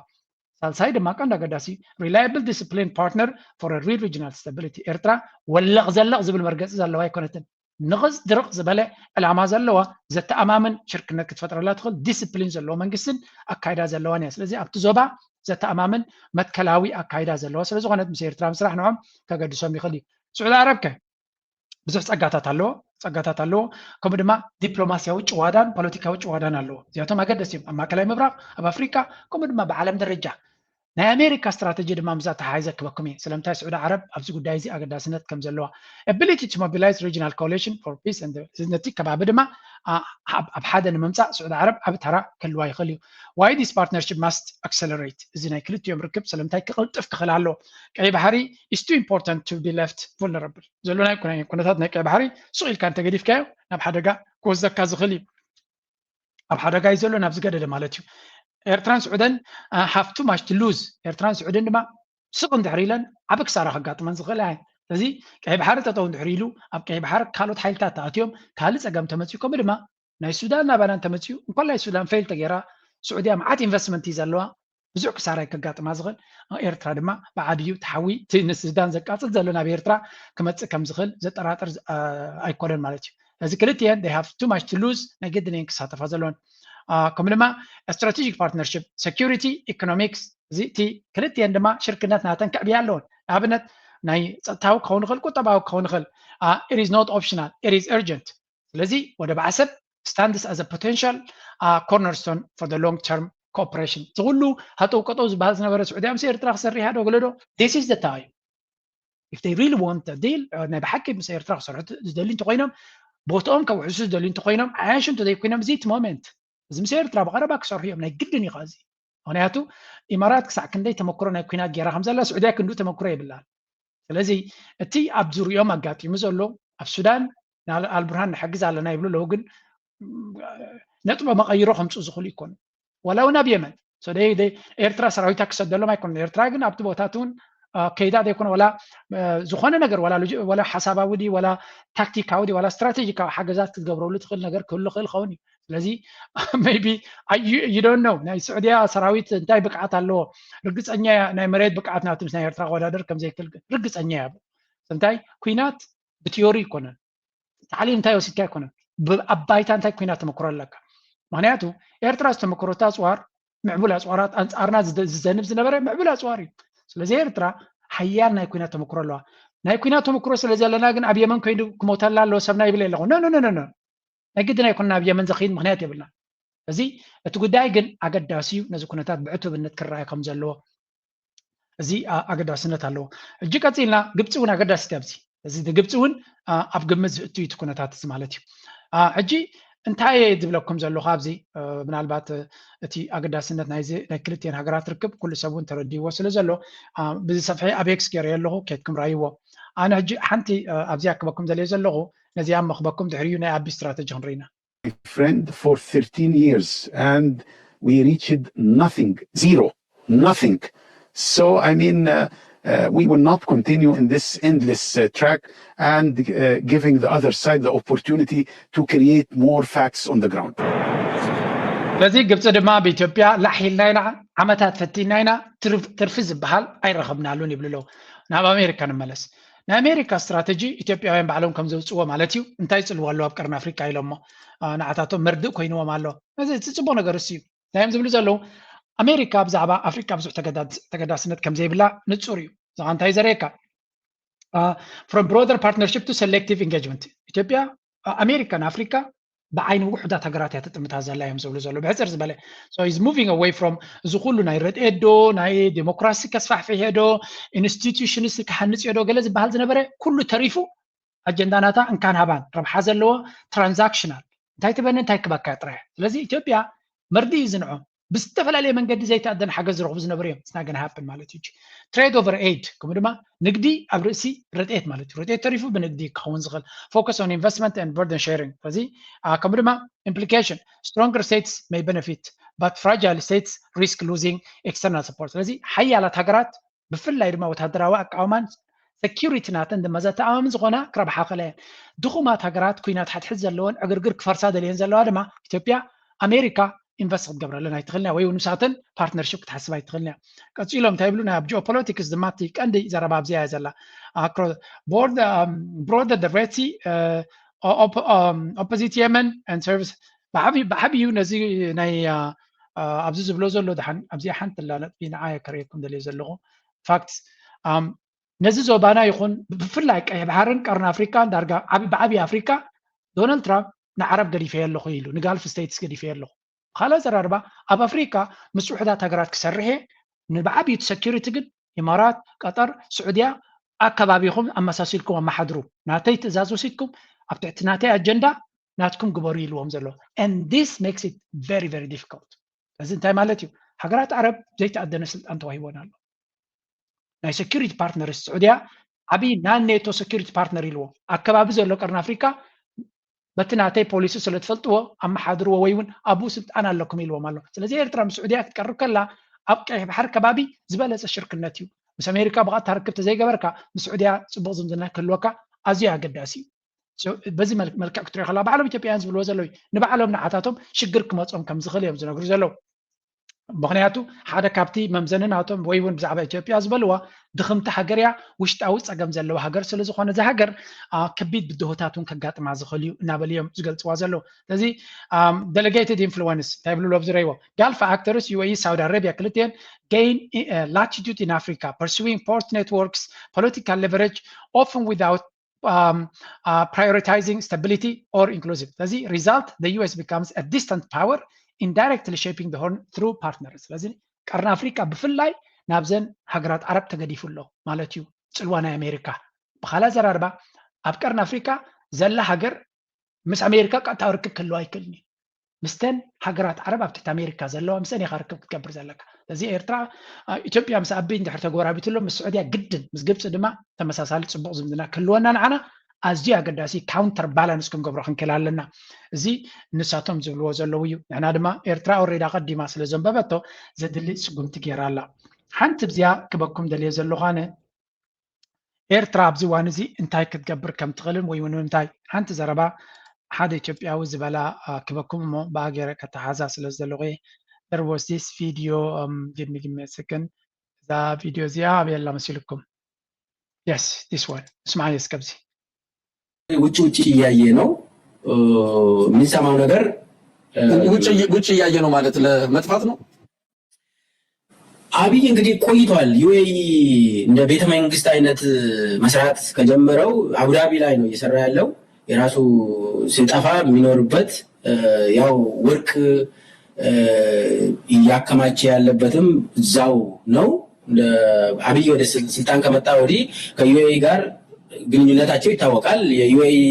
ሳልሳይ ድማ ቀንዲ ኣገዳሲ reliable disciplined partner for a real regional stability። ኤርትራ ወለቕ ዘለቕ ዝብል መርገጺ ዘለዋ ኣይኮነትን። ንቕጽ ድርቕ ዝበለ ዕላማ ዘለዋ ዘተኣማምን ሽርክነት ክትፈጥረላ ትኽእል ዲስፕሊን ዘለዎ መንግስትን ኣካይዳ ዘለዋን እያ። ስለዚ ኣብቲ ዞባ ዘተኣማምን መትከላዊ ኣካይዳ ዘለዋ ስለ ዝኾነት ምስ ኤርትራ ምስራሕ ንዖም ከገድሶም ይኽእል እዩ። ስዑዲ ዓረብ ከ ብዙሕ ጸጋታት ኣለዎ፣ ጸጋታት ኣለዎ። ከምኡ ድማ ዲፕሎማስያዊ ጭዋዳን ፖለቲካዊ ጭዋዳን ኣለዎ። እዚኣቶም ኣገደስቲ እዮም። ኣብ ማእከላይ ምብራቕ፣ ኣብ ኣፍሪቃ፣ ከምኡ ድማ ብዓለም ደረጃ ናይ ኣሜሪካ ስትራተጂ ድማ ምስዛ ተሓሒዘ ክበኩም እየ። ስለምንታይ ስዑዲ ዓረብ ኣብዚ ጉዳይ እዚ ኣገዳስነት ከም ዘለዋ። Ability to mobilize regional coalition for peace and ነቲ ከባቢ ድማ ኣብ ሓደ ንምምጻእ ስዑዲ ዓረብ ዓቢ ተራ ክህልዋ ይኽእል እዩ። Why this partnership must accelerate? እዚ ናይ ክልቲኦም ርክብ ስለምንታይ ክቕልጥፍ ክኽእል ኣለዎ? ቀይ ባሕሪ is too important to be left vulnerable። ዘሎ ናይ ኩነታት ናይ ቀይ ባሕሪ ሱቕ ኢልካ እንተገዲፍካዮ ናብ ሓደጋ ክወስደካ ዝኽእል እዩ። ኣብ ሓደጋ እዩ ዘሎ ናብ ዝገደደ ማለት እዩ። ኤርትራን ስዑደን have too much to lose። ኤርትራን ስዑድን ድማ ስቕ እንድሕር ኢለን ዓቢ ክሳራ ከጋጥመን ዝኽእል እየ። ስለዚ ቀይ ባሕሪ ጠጠው እንድሕር ኢሉ ኣብ ቀይ ባሕሪ ካልኦት ሓይልታት ተኣትዮም ካልእ ጸገም ተመፅኡ ከምኡ ድማ ናይ ሱዳን ናባና እንተመፅኡ እንኳን ናይ ሱዳን ፌል ተገይራ ስዑድያ መዓት ኢንቨስትመንት እዩ ዘለዋ ብዙሕ ክሳራ ከጋጥማ ዝኽእል። ኤርትራ ድማ ብዓብዩ ተሓዊ እቲ ንሱዳን ዘቃፅል ዘሎ ናብ ኤርትራ ክመፅእ ከም ዝኽእል ዘጠራጥር ኣይኮነን ማለት እዩ። እዚ ክልቲኤን they have too much to lose ናይ ግድን እየን ክሳተፋ ዘለወን። ከምኡ ድማ strategic partnership security economics እዚ እቲ ክልቲኤን ድማ ሽርክነት ናተን ከዕብያ ኣለወን። ንኣብነት ናይ ፀጥታዊ ክኸውን ይኽእል፣ ቁጠባዊ ክኸውን ይኽእል። It is not optional, it is urgent። ስለዚ ወደብ ዓሰብ stands as a potential cornerstone for the long term cooperation። እዚ ኩሉ ሃጠው ቀጠው ዝበሃል ዝነበረ ስዑድያ ምስ ኤርትራ ክሰርሕ እያ ዶ ገለ ዶ? This is the time. If they really want a deal ናይ ብሓቂ ምስ ኤርትራ ክሰርሑ ዝደልዩ እንተኮይኖም ቦትኦም ከውሕሱ ዝደልዩ እንተኮይኖም ዓያሹ እንተዘይኮይኖም እዚ እቲ ሞመንት እዚ ምስ ኤርትራ ብቐረባ ክሰርሑ እዮም ናይ ግድን እዩ። እዚ ምክንያቱ ኢማራት ክሳዕ ክንደይ ተመክሮ ናይ ኩናት ገይራ ከም ዘላ ስዑድያ ክንዱ ተመክሮ የብላን። ስለዚ እቲ ኣብ ዙሪኦም ኣጋጢሙ ዘሎ ኣብ ሱዳን ኣልቡርሃን ንሕግዝ ኣለና ይብሉ ኣለዉ፣ ግን ነጥቦ መቐይሮ ከምፅኡ ዝኽእሉ ይኮኑ። ዋላ እውን ኣብ የመን ኤርትራ ሰራዊታ ክሰደሎም ኣይኮነ። ኤርትራ ግን ኣብቲ ቦታት እውን ከይዳ ዘይኮነ ዋላ ዝኾነ ነገር ዋላ ሓሳባዊ ዲ ዋላ ታክቲካዊ ዲ ዋላ ስትራቴጂካዊ ሓገዛት ክትገብረሉ ትኽእል ነገር ክህሉ ክእል ኸውን እዩ። ስለዚ maybe you don't know ናይ ስዑድያ ሰራዊት እንታይ ብቅዓት ኣለዎ ርግፀኛ እያ። ናይ መሬት ብቅዓት ናብቲ ምስ ናይ ኤርትራ ክወዳደር ከም ዘይክእል ግን ርግፀኛ እያ። እንታይ ኩናት ብቲዮሪ ኣይኮነን፣ ታዕሊም እንታይ ወሲድካ ኣይኮነን፣ ኣብ ባይታ እንታይ ኩናት ተመክሮ ኣለካ። ምክንያቱ ኤርትራ ዝተመክሮታ ኣፅዋር ምዕቡል ኣፅዋራት ኣንፃርና ዝዘንብ ዝነበረ ምዕቡል ኣፅዋር እዩ። ስለዚ ኤርትራ ሓያል ናይ ኩናት ተመክሮ ኣለዋ። ናይ ኩናት ተመክሮ ስለ ዘለና ግን ኣብ የመን ኮይኑ ክሞተላ ኣለዎ ሰብና ይብል ኣለኹ። ኖ ኖ ኖ ኖ ናይ ግድን ኣይኮነን ኣብ የመን ዘኽይድ ምኽንያት የብልና። እዚ እቲ ጉዳይ ግን ኣገዳሲ እዩ። ነዚ ኩነታት ብዕቱብነት ክረኣይ ከም ዘለዎ እዚ ኣገዳስነት ኣለዎ። ሕጂ ቀፂልና ግብፂ እውን ኣገዳሲት ኣብዚ እዚ ግብፂ እውን ኣብ ግምት ዝእቱ እዩ እቲ ኩነታት እዚ ማለት እዩ። ሕጂ እንታይ እየ ዝብለኩም ዘለኹ ኣብዚ ምናልባት እቲ ኣገዳስነት ናይዚ ናይ ክልቲኤን ሃገራት ርክብ ኩሉ ሰብ እውን ተረዲዎ ስለ ዘሎ ብዝሰፍሐ ኣብ ኤክስ ገይረ ኣለኹ ኬድኩም ራይዎ። ኣነ ሕጂ ሓንቲ ኣብዚኣ ክበኩም ዘለ ዘለኹ ነዚኣ መኽበኩም ድሕሪኡ ናይ ኣቢ ስትራተጂ ክንርኢና። Friend for thirteen years and we reached nothing, zero, nothing. So I mean, uh, uh, we will not continue in this endless uh, track and uh, giving the other side the opportunity to create more facts on the ground. ስለዚ ግብፂ ድማ ብኢትዮጵያ ላሕ ኢልና ኢና ዓመታት ፈቲና ኢና ትርፊ ዝበሃል ኣይረኸብናሉን ይብሉ ኣለዉ። ናብ ኣሜሪካ ንመለስ። ናይ ኣሜሪካ ስትራተጂ ኢትዮጵያውያን ባዕሎም ከም ዘውፅዎ ማለት እዩ። እንታይ ይፅልዎ ኣለዉ ኣብ ቀርኒ ኣፍሪካ ኢሎሞ ንዓታቶም መርድእ ኮይንዎም ኣሎ። እዚ እቲ ፅቡቅ ነገር እሱ እዩ። እንታይ እዮም ዝብሉ ዘለዉ? ኣሜሪካ ብዛዕባ ኣፍሪካ ብዙሕ ተገዳስነት ከም ዘይብላ ንፁር እዩ። እዚኻ እንታይ ዘርእየካ? From broader partnership to selective engagement ኢትዮጵያ ኣሜሪካ ንኣፍሪካ ብዓይኒ ውሑዳት ሃገራት እያ ትጥምታ ዘላ እዮም ዝብሉ ዘለዉ። ብሕፅር ዝበለ is moving away from እዚ ኩሉ ናይ ረድኤት ዶ ናይ ዴሞክራሲ ከስፋሕፍሕ ዶ ኢንስቲትዩሽንስ ክሃንፅ ዶ ገለ ዝበሃል ዝነበረ ኩሉ ተሪፉ ኣጀንዳ ናታ እንካን ሃባን ረብሓ ዘለዎ ትራንዛክሽናል እንታይ ትበኒ እንታይ ክበካ ጥራይ። ስለዚ ኢትዮጵያ መርዲ እዩ ዝንዖ ብዝተፈላለየ መንገዲ ዘይተኣደን ሓገዝ ዝረኽቡ ዝነበሩ እዮም። ስናገን ሃፕን ማለት እዩ። ትሬድ ኦቨር ኤድ ከምኡ ድማ ንግዲ ኣብ ርእሲ ረድኤት ማለት እዩ። ረድኤት ተሪፉ ብንግዲ ክኸውን ዝኽእል focus on investment and burden sharing። ስለዚ ከምኡ ድማ implication stronger states may benefit but fragile states risk losing external support። ስለዚ ሓያላት ሃገራት ብፍላይ ድማ ወታደራዊ ኣቃውማን ሴኪሪቲ ናተን ድማ ዘተኣማምን ዝኾና ክረብሓ ክእላ እየን። ድኹማት ሃገራት ኩናት ሓድሕድ ዘለወን ዕግርግር ክፈርሳ ደልየን ዘለዋ ድማ ኢትዮጵያ ኣሜሪካ ኢንቨስት ክትገብረለን ኣይትኽእልን እያ ወይ እውን ምሳተን ፓርትነርሽፕ ክትሓስብ ኣይትኽእልን እያ። ቀፂሎም እንታይ ይብሉ ናይ ኣብ ጂኦፖለቲክስ ድማ እቲ ቀንዲ ዘረባ ኣብዚኣ እያ ዘላ። Broader the Red Sea opposite Yemen and serves ብዓብዩ ነዚ ናይ ኣብዚ ዝብሎ ዘሎ ድሓን ኣብዚኣ ሓንቲ ላ ነጥቢ ንዓ ከርእየኩም ደልየ ዘለኹ ፋክትስ ነዚ ዞባና ይኹን ብፍላይ ቀይሕ ባሕርን ቀርኒ ኣፍሪካን ዳርጋ ብዓብዪ ኣፍሪካ ዶናልድ ትራምፕ ንዓረብ ገዲፈዮ ኣለኹ ኢሉ ንጋልፍ ስቴትስ ገዲፈዮ ኣለኹ። ካልእ ኣዘራርባ ኣብ ኣፍሪካ ምስ ውሕዳት ሃገራት ክሰርሕ እየ ንብዓብዩ እቲ ሰኪሪቲ ግን ኢማራት፣ ቀጠር፣ ስዑድያ ኣከባቢኹም ኣመሳሲልኩም ኣመሓድሩ ናተይ ትእዛዝ ወሲድኩም ኣብ ትሕቲ ናተይ ኣጀንዳ ናትኩም ግበሩ ኢልዎም ዘሎ and this makes it very very difficult። እዚ እንታይ ማለት እዩ? ሃገራት ዓረብ ዘይተኣደነ ስልጣን ተዋሂቦን ኣሎ። ናይ ሴኪሪቲ ፓርትነርስ ስዑድያ ዓብዪ ናን ኔቶ ሴኪሪቲ ፓርትነር ኢልዎ ኣከባቢ ዘሎ ቀርኒ ኣፍሪካ በቲ ናተይ ፖሊሲ ስለ ትፈልጥዎ ኣመሓድርዎ ወይ እውን ኣብኡ ስልጣን ኣለኩም ኢልዎም ኣሎ። ስለዚ ኤርትራ ምስ ስዑድያ ክትቀርብ ከላ ኣብ ቀይሕ ባሕሪ ከባቢ ዝበለፀ ሽርክነት እዩ። ምስ ኣሜሪካ ብቐጥታ ርክብ ተዘይገበርካ ምስ ስዑድያ ፅቡቕ ዝምድና ክህልወካ ኣዝዩ ኣገዳሲ እዩ። በዚ መልክዕ ክትሪኦ ከላ ባዕሎም ኢትዮጵያውያን ዝብልዎ ዘለዉ ንባዕሎም ንዓታቶም ሽግር ክመፆም ከም ዝኽእል እዮም ዝነግሩ ዘለዉ። ምክንያቱ ሓደ ካብቲ መምዘኒ ናቶም ወይ እውን ብዛዕባ ኢትዮጵያ ዝበልዋ ድኽምቲ ሃገር እያ፣ ውሽጣዊ ፀገም ዘለዋ ሃገር ስለ ዝኾነ እዛ ሃገር ከቢድ ብድሆታት እውን ከጋጥማ ዝኽእል እዩ እናበሉ እዮም ዝገልፅዋ ዘለዉ። ስለዚ delegated influence እንታይ ይብሉ ኣብዚ ረይዎ ጋልፍ ኣክተርስ ዩ ኤ ኢ ሳውዲ ኣረቢያ ክልቲኤን gain latitude in Africa pursuing port networks political leverage often without um, uh, prioritizing stability or inclusive ስለዚ result the U S becomes a distant power indirectly shaping the Horn through partners። ስለዚ ቀርኒ ኣፍሪካ ብፍላይ ናብዘን ሃገራት ዓረብ ተገዲፉ ኣሎ ማለት እዩ። ፅልዋ ናይ ኣሜሪካ ብካልእ ኣዘራርባ ኣብ ቀርኒ ኣፍሪካ ዘላ ሃገር ምስ ኣሜሪካ ቀጥታዊ ርክብ ክህልዋ ኣይክእልን እዩ። ምስተን ሃገራት ዓረብ ኣብ ትሕቲ ኣሜሪካ ዘለዋ ምስተን ኢኻ ርክብ ክትገብር ዘለካ። ስለዚ ኤርትራ ኢትዮጵያ ምስ ኣቢ እንድሕር ተጎራቢትሎ ምስ ስዑድያ ግድን ምስ ግብፂ ድማ ተመሳሳሊ ፅቡቕ ዝምድና ክህልወና ንዓና ኣዝዩ ኣገዳሲ ካውንተር ባላንስ ክንገብሮ ክንክእል ኣለና። እዚ ንሳቶም ዝብልዎ ዘለዉ እዩ። ንሕና ድማ ኤርትራ ኦሬዳ ቀዲማ ስለ ዘንበበቶ ዘድሊ ስጉምቲ ገይራ ኣላ። ሓንቲ ብዚኣ ክበኩም ደልየ ዘለኹ ኣነ ኤርትራ ኣብዚ እዋን እዚ እንታይ ክትገብር ከም ትኽእልን ወይ እውን እንታይ ሓንቲ ዘረባ ሓደ ኢትዮጵያዊ ዝበላ ክበኩም እሞ ብኣገረ ከተሓዛ ስለ ዝደለኹ እየ። There was this video um, give me give me a second እዛ ቪድዮ እዚኣ ኣበየላ መሲልኩም? Yes this one እስማዓየ እስከ ኣብዚ ውጭ ውጭ እያየ ነው የምንሰማው ነገር ውጭ እያየ ነው ማለት ለመጥፋት ነው። አብይ እንግዲህ ቆይቷል። ዩ ኤ ኢ እንደ ቤተ መንግስት አይነት መስራት ከጀመረው አቡዳቢ ላይ ነው እየሰራ ያለው። የራሱ ሲጠፋ የሚኖርበት ያው ወርቅ እያከማቸ ያለበትም እዛው ነው። አብይ ወደ ስልጣን ከመጣ ወዲህ ከ ዩ ኤ ኢ ጋር ግንኙነታቸው ይታወቃል። የ ዩ ኤ ኢ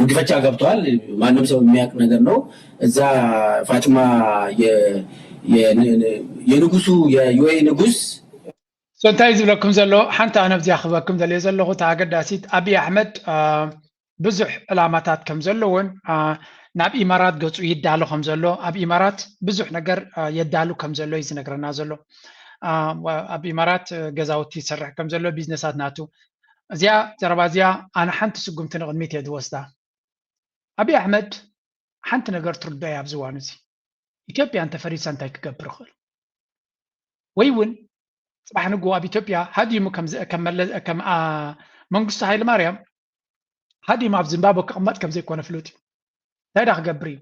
ጉዲፈቻ ገብተዋል። ማንም ሰው የሚያውቅ ነገር ነው። እዛ ፋጥማ የንጉሱ የ ዩ ኤ ኢ ንጉስ እንታይ ዝብለኩም ዘሎ ሓንቲ ኣነ ኣብዚኣ ክበኩም ዘልዮ ዘለኹ እታ ኣገዳሲት ኣብይ ኣሕመድ ብዙሕ ዕላማታት ከም ዘለዎን ናብ ኢማራት ገፁ ይዳሎ ከም ዘሎ ኣብ ኢማራት ብዙሕ ነገር የዳሉ ከም ዘሎ እዩ ዝነግረና ዘሎ። ኣብ ኢማራት ገዛውቲ ይሰርሕ ከም ዘሎ ቢዝነሳት ናቱ እዚኣ ዘረባ እዚኣ ኣነ ሓንቲ ስጉምቲ ንቕድሚት እየ ዝወስዳ። ኣብይ ኣሕመድ ሓንቲ ነገር ትርዶ እያ ኣብዚ እዋን እዚ ኢትዮጵያ እንተፈሪሳ እንታይ ክገብር ይኽእል ወይ እውን ጽባሕ ንግሆ ኣብ ኢትዮጵያ ሃዲሙ ከም ዝ- ከም መለ- ከም ኣ- መንግስቱ ሃይለ ማርያም ሃዲሙ ኣብ ዚምባብወ ክቕመጥ ከም ዘይኮነ ፍሉጥ እዩ። እንታይ ዳ ክገብር እዩ?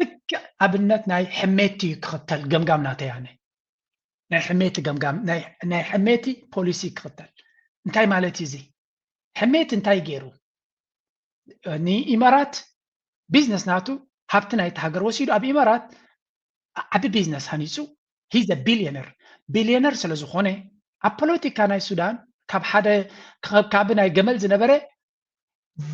ልክዕ ኣብነት ናይ ሕሜቲ እዩ ክኽተል ገምጋም ናተይ ኣነ ናይ ሕሜቲ ገምጋም ናይ ናይ ሕሜቲ ፖሊሲ ክኽተል እንታይ ማለት እዩ እዚ? ሕሜቲ እንታይ ገይሩ? ንኢማራት ቢዝነስ ናቱ ሃብቲ ናይቲ ሃገር ወሲዱ ኣብ ኢማራት ዓቢ ቢዝነስ ሃኒፁ he's a billionaire billionaire ስለ ዝኾነ ኣብ ፖለቲካ ናይ ሱዳን ካብ ሓደ ካብ ናይ ገመል ዝነበረ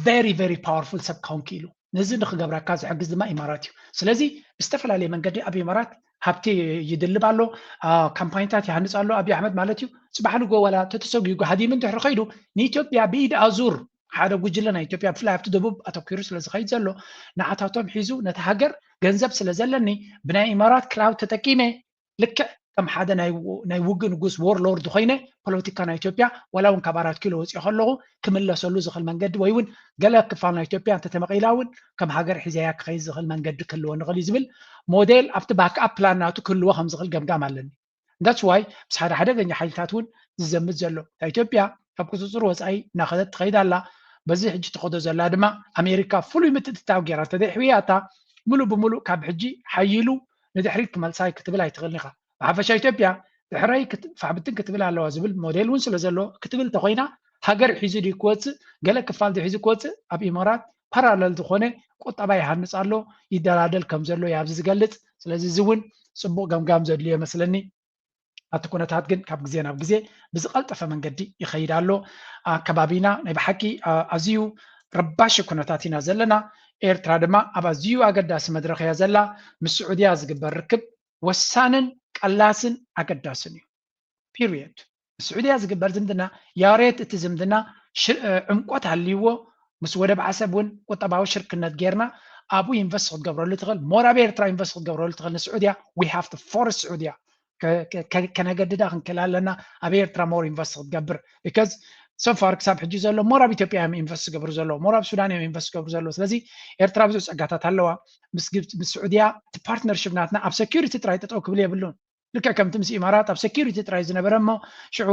very very powerful ሰብ ክኸውን ክኢሉ ነዚ ንክገብረካ ዝሕግዝ ድማ ኢማራት እዩ። ስለዚ ብዝተፈላለየ መንገዲ ኣብ ኢማራት ሃብቲ ይድልብ ኣሎ፣ ካምፓኒታት ይሃንፅ ኣሎ ኣብይ ኣሕመድ ማለት እዩ። ፅባሕ ንጎ ዋላ ተተሰጉ ሃዲሙ እንድሕር ከይዱ ንኢትዮጵያ ብኢድ ኣዙር ሓደ ጉጅለ ናይ ኢትዮጵያ ብፍላይ ኣብቲ ደቡብ ኣተኪሩ ስለ ዝኸይድ ዘሎ ንዓታቶም ሒዙ ነቲ ሃገር ገንዘብ ስለ ዘለኒ ብናይ ኢማራት ክላውድ ተጠቂመ ልክዕ ከም ሓደ ናይ ውግ ንጉስ ዎርሎርድ ኮይነ ፖለቲካ ናይ ኢትዮጵያ ዋላ እውን ካብ ኣራት ኪሎ ወፂኦ ከለኹ ክምለሰሉ ዝኽእል መንገዲ ወይ እውን ገለ ክፋል ናይ ኢትዮጵያ እንተተመቒላ እውን ከም ሃገር ሒዘያ ክኸይድ ዝኽእል መንገዲ ክህልዎ ንኽእል እዩ ዝብል ሞዴል ኣብቲ ባክኣፕ ፕላን ናቱ ክህልዎ ከም ዝኽእል ገምጋም ኣለኒ። That's why ምስ ሓደ ሓደገኛ ሓይልታት እውን ዝዘምት ዘሎ እታ ኢትዮጵያ ካብ ቁፅፅር ወፃኢ እናኸደት ትኸይድ ኣላ። በዚ ሕጂ ትኸዶ ዘላ ድማ ኣሜሪካ ፍሉይ ምትእትታው ገይራ እንተዘይሕውያታ ሙሉእ ብሙሉእ ካብ ሕጂ ሓይሉ ንድሕሪት ክመልሳይ ክትብል ኣይትኽእልን ኢኻ። ብሓፈሻ ኢትዮጵያ ድሕረይ ፋሕብትን ክትብል ኣለዋ ዝብል ሞዴል እውን ስለ ዘሎ ክትብል እንተኮይና ሃገር ሒዙ ድዩ ክወፅእ ገለ ክፋል ድዩ ሒዙ ክወፅእ ኣብ ኢማራት ፓራለል ዝኾነ ቁጠባ ይሃንፅ ኣሎ ይደላደል ከም ዘሎ እዩ ኣብዚ ዝገልፅ። ስለዚ እዚ እውን ፅቡቅ ገምጋም ዘድልዮ ይመስለኒ። ኣቲ ኩነታት ግን ካብ ግዜ ናብ ግዜ ብዝቐልጠፈ መንገዲ ይኸይድ ኣሎ። ኣከባቢና ናይ ብሓቂ ኣዝዩ ረባሺ ኩነታት ኢና ዘለና። ኤርትራ ድማ ኣብ ኣዝዩ ኣገዳሲ መድረኽ እያ ዘላ። ምስ ስዑድያ ዝግበር ርክብ ወሳንን ቀላስን ኣገዳስን እዩ። ፒሪየድ። ምስ ስዑድያ ዝግበር ዝምድና ያሬት እቲ ዝምድና ዕምቆት ሃልይዎ ምስ ወደብ ዓሰብ እውን ቁጠባዊ ሽርክነት ጌርና ኣብኡ ኢንቨስት ክትገብረሉ ትኽእል ሞር ኣብ ኤርትራ ኢንቨስት ክትገብረሉ ትኽእል ንስዑድያ we have to force ስዑድያ ከነገድዳ ክንክእል ኣለና ኣብ ኤርትራ more invest ክትገብር because so far ክሳብ ሕጂ ዘሎ more ኣብ ኢትዮጵያ እዮም invest ዝገብሩ ዘለዉ more ኣብ ሱዳን እዮም invest ዝገብሩ ዘለዉ ስለዚ ኤርትራ ብዙሕ ጸጋታት ኣለዋ ምስ ግብፂ ምስ ስዑድያ እቲ partnership ናትና ኣብ security ጥራይ ጠጠው ክብል የብሉን ልክዕ ከምቲ ምስ ኢማራት ኣብ security ጥራይ ዝነበረ እሞ ሽዑ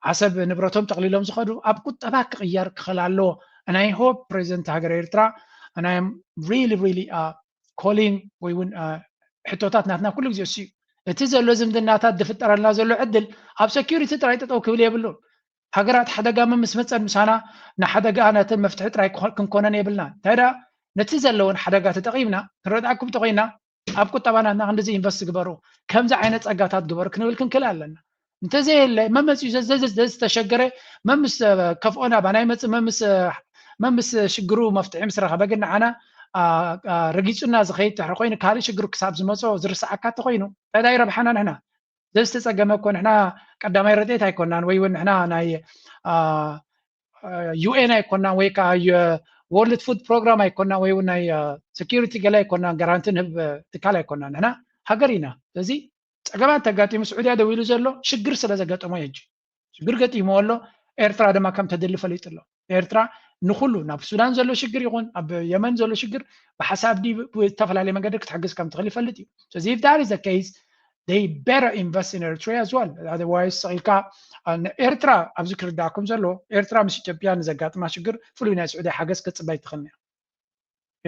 ዓሰብ ንብረቶም ጠቕሊሎም ዝኸዱ ኣብ ቁጠባ ክቕየር ክኽእል ኣለዎ and I hope president ሃገር ኤርትራ and I am really really calling ወይ እውን ሕቶታት ናትና ኩሉ ግዜ እሱ እዩ እቲ ዘሎ ዝምድናታት ዝፍጠረልና ዘሎ ዕድል ኣብ security ጥራይ ጠጠው ክብል የብሉን ሃገራት ሓደጋ መምስ መፀን ምሳና ንሓደጋ ነተን መፍትሒ ጥራይ ክንኮነን የብልናን እንታይ ደኣ ነቲ ዘለውን ሓደጋ ተጠቒምና ክንረድኣኩም ተኮይና ኣብ ቁጠባ ናትና ክንድዚ ኢንቨስት ግበሩ ከምዚ ዓይነት ፀጋታት ግበሩ ክንብል ክንክእል ኣለና እንተዘየለ መመፅኡ ዝተሸገረ መምስ ከፍኦ ናባና ይመፅእ መምስ መምስ ሽግሩ መፍትሒ ምስ ረኸበ ግን ንዓና ረጊፁና ዝኸይድ ድሕሪ ኮይኑ ካልእ ሽግሩ ክሳብ ዝመፆ ዝርሰዓካ እንተኮይኑ እንታይ ይረብሓና ንሕና ዘዝተፀገመ እኮ ንሕና ቀዳማይ ረድኤት ኣይኮናን ወይ እውን ንሕና ናይ ዩኤን ኣይኮናን ወይ ከዓ ወርልድ ፉድ ፕሮግራም ኣይኮናን ወይ እውን ናይ ሴኪሪቲ ገለ ኣይኮናን ጋራንቲ ንህብ ትካል ኣይኮናን ንሕና ሃገር ኢና ስለዚ ፀገማት ተጋጢሙ ስዑድያ ደው ኢሉ ዘሎ ሽግር ስለ ዘገጠሞ እዩ ሕጂ ሽግር ገጢምዎ ኣሎ ኤርትራ ድማ ከም ተድሊ ፈሊጡ ኣሎ ኤርትራ ንኩሉ ናብ ሱዳን ዘሎ ሽግር ይኹን ኣብ የመን ዘሎ ሽግር ብሓሳብ ድዩ ብዝተፈላለየ መንገዲ ክትሕግዝ ከም ትኽእል ይፈልጥ እዩ ስለዚ if that is the case they better invest in Eritrea as well otherwise ኢልካ ኤርትራ ኣብዚ ክርዳእኩም ዘሎ ኤርትራ ምስ ኢትዮጵያ ንዘጋጥማ ሽግር ፍሉይ ናይ ስዑድያ ሓገዝ ክትፅበይ ትኽእል እያ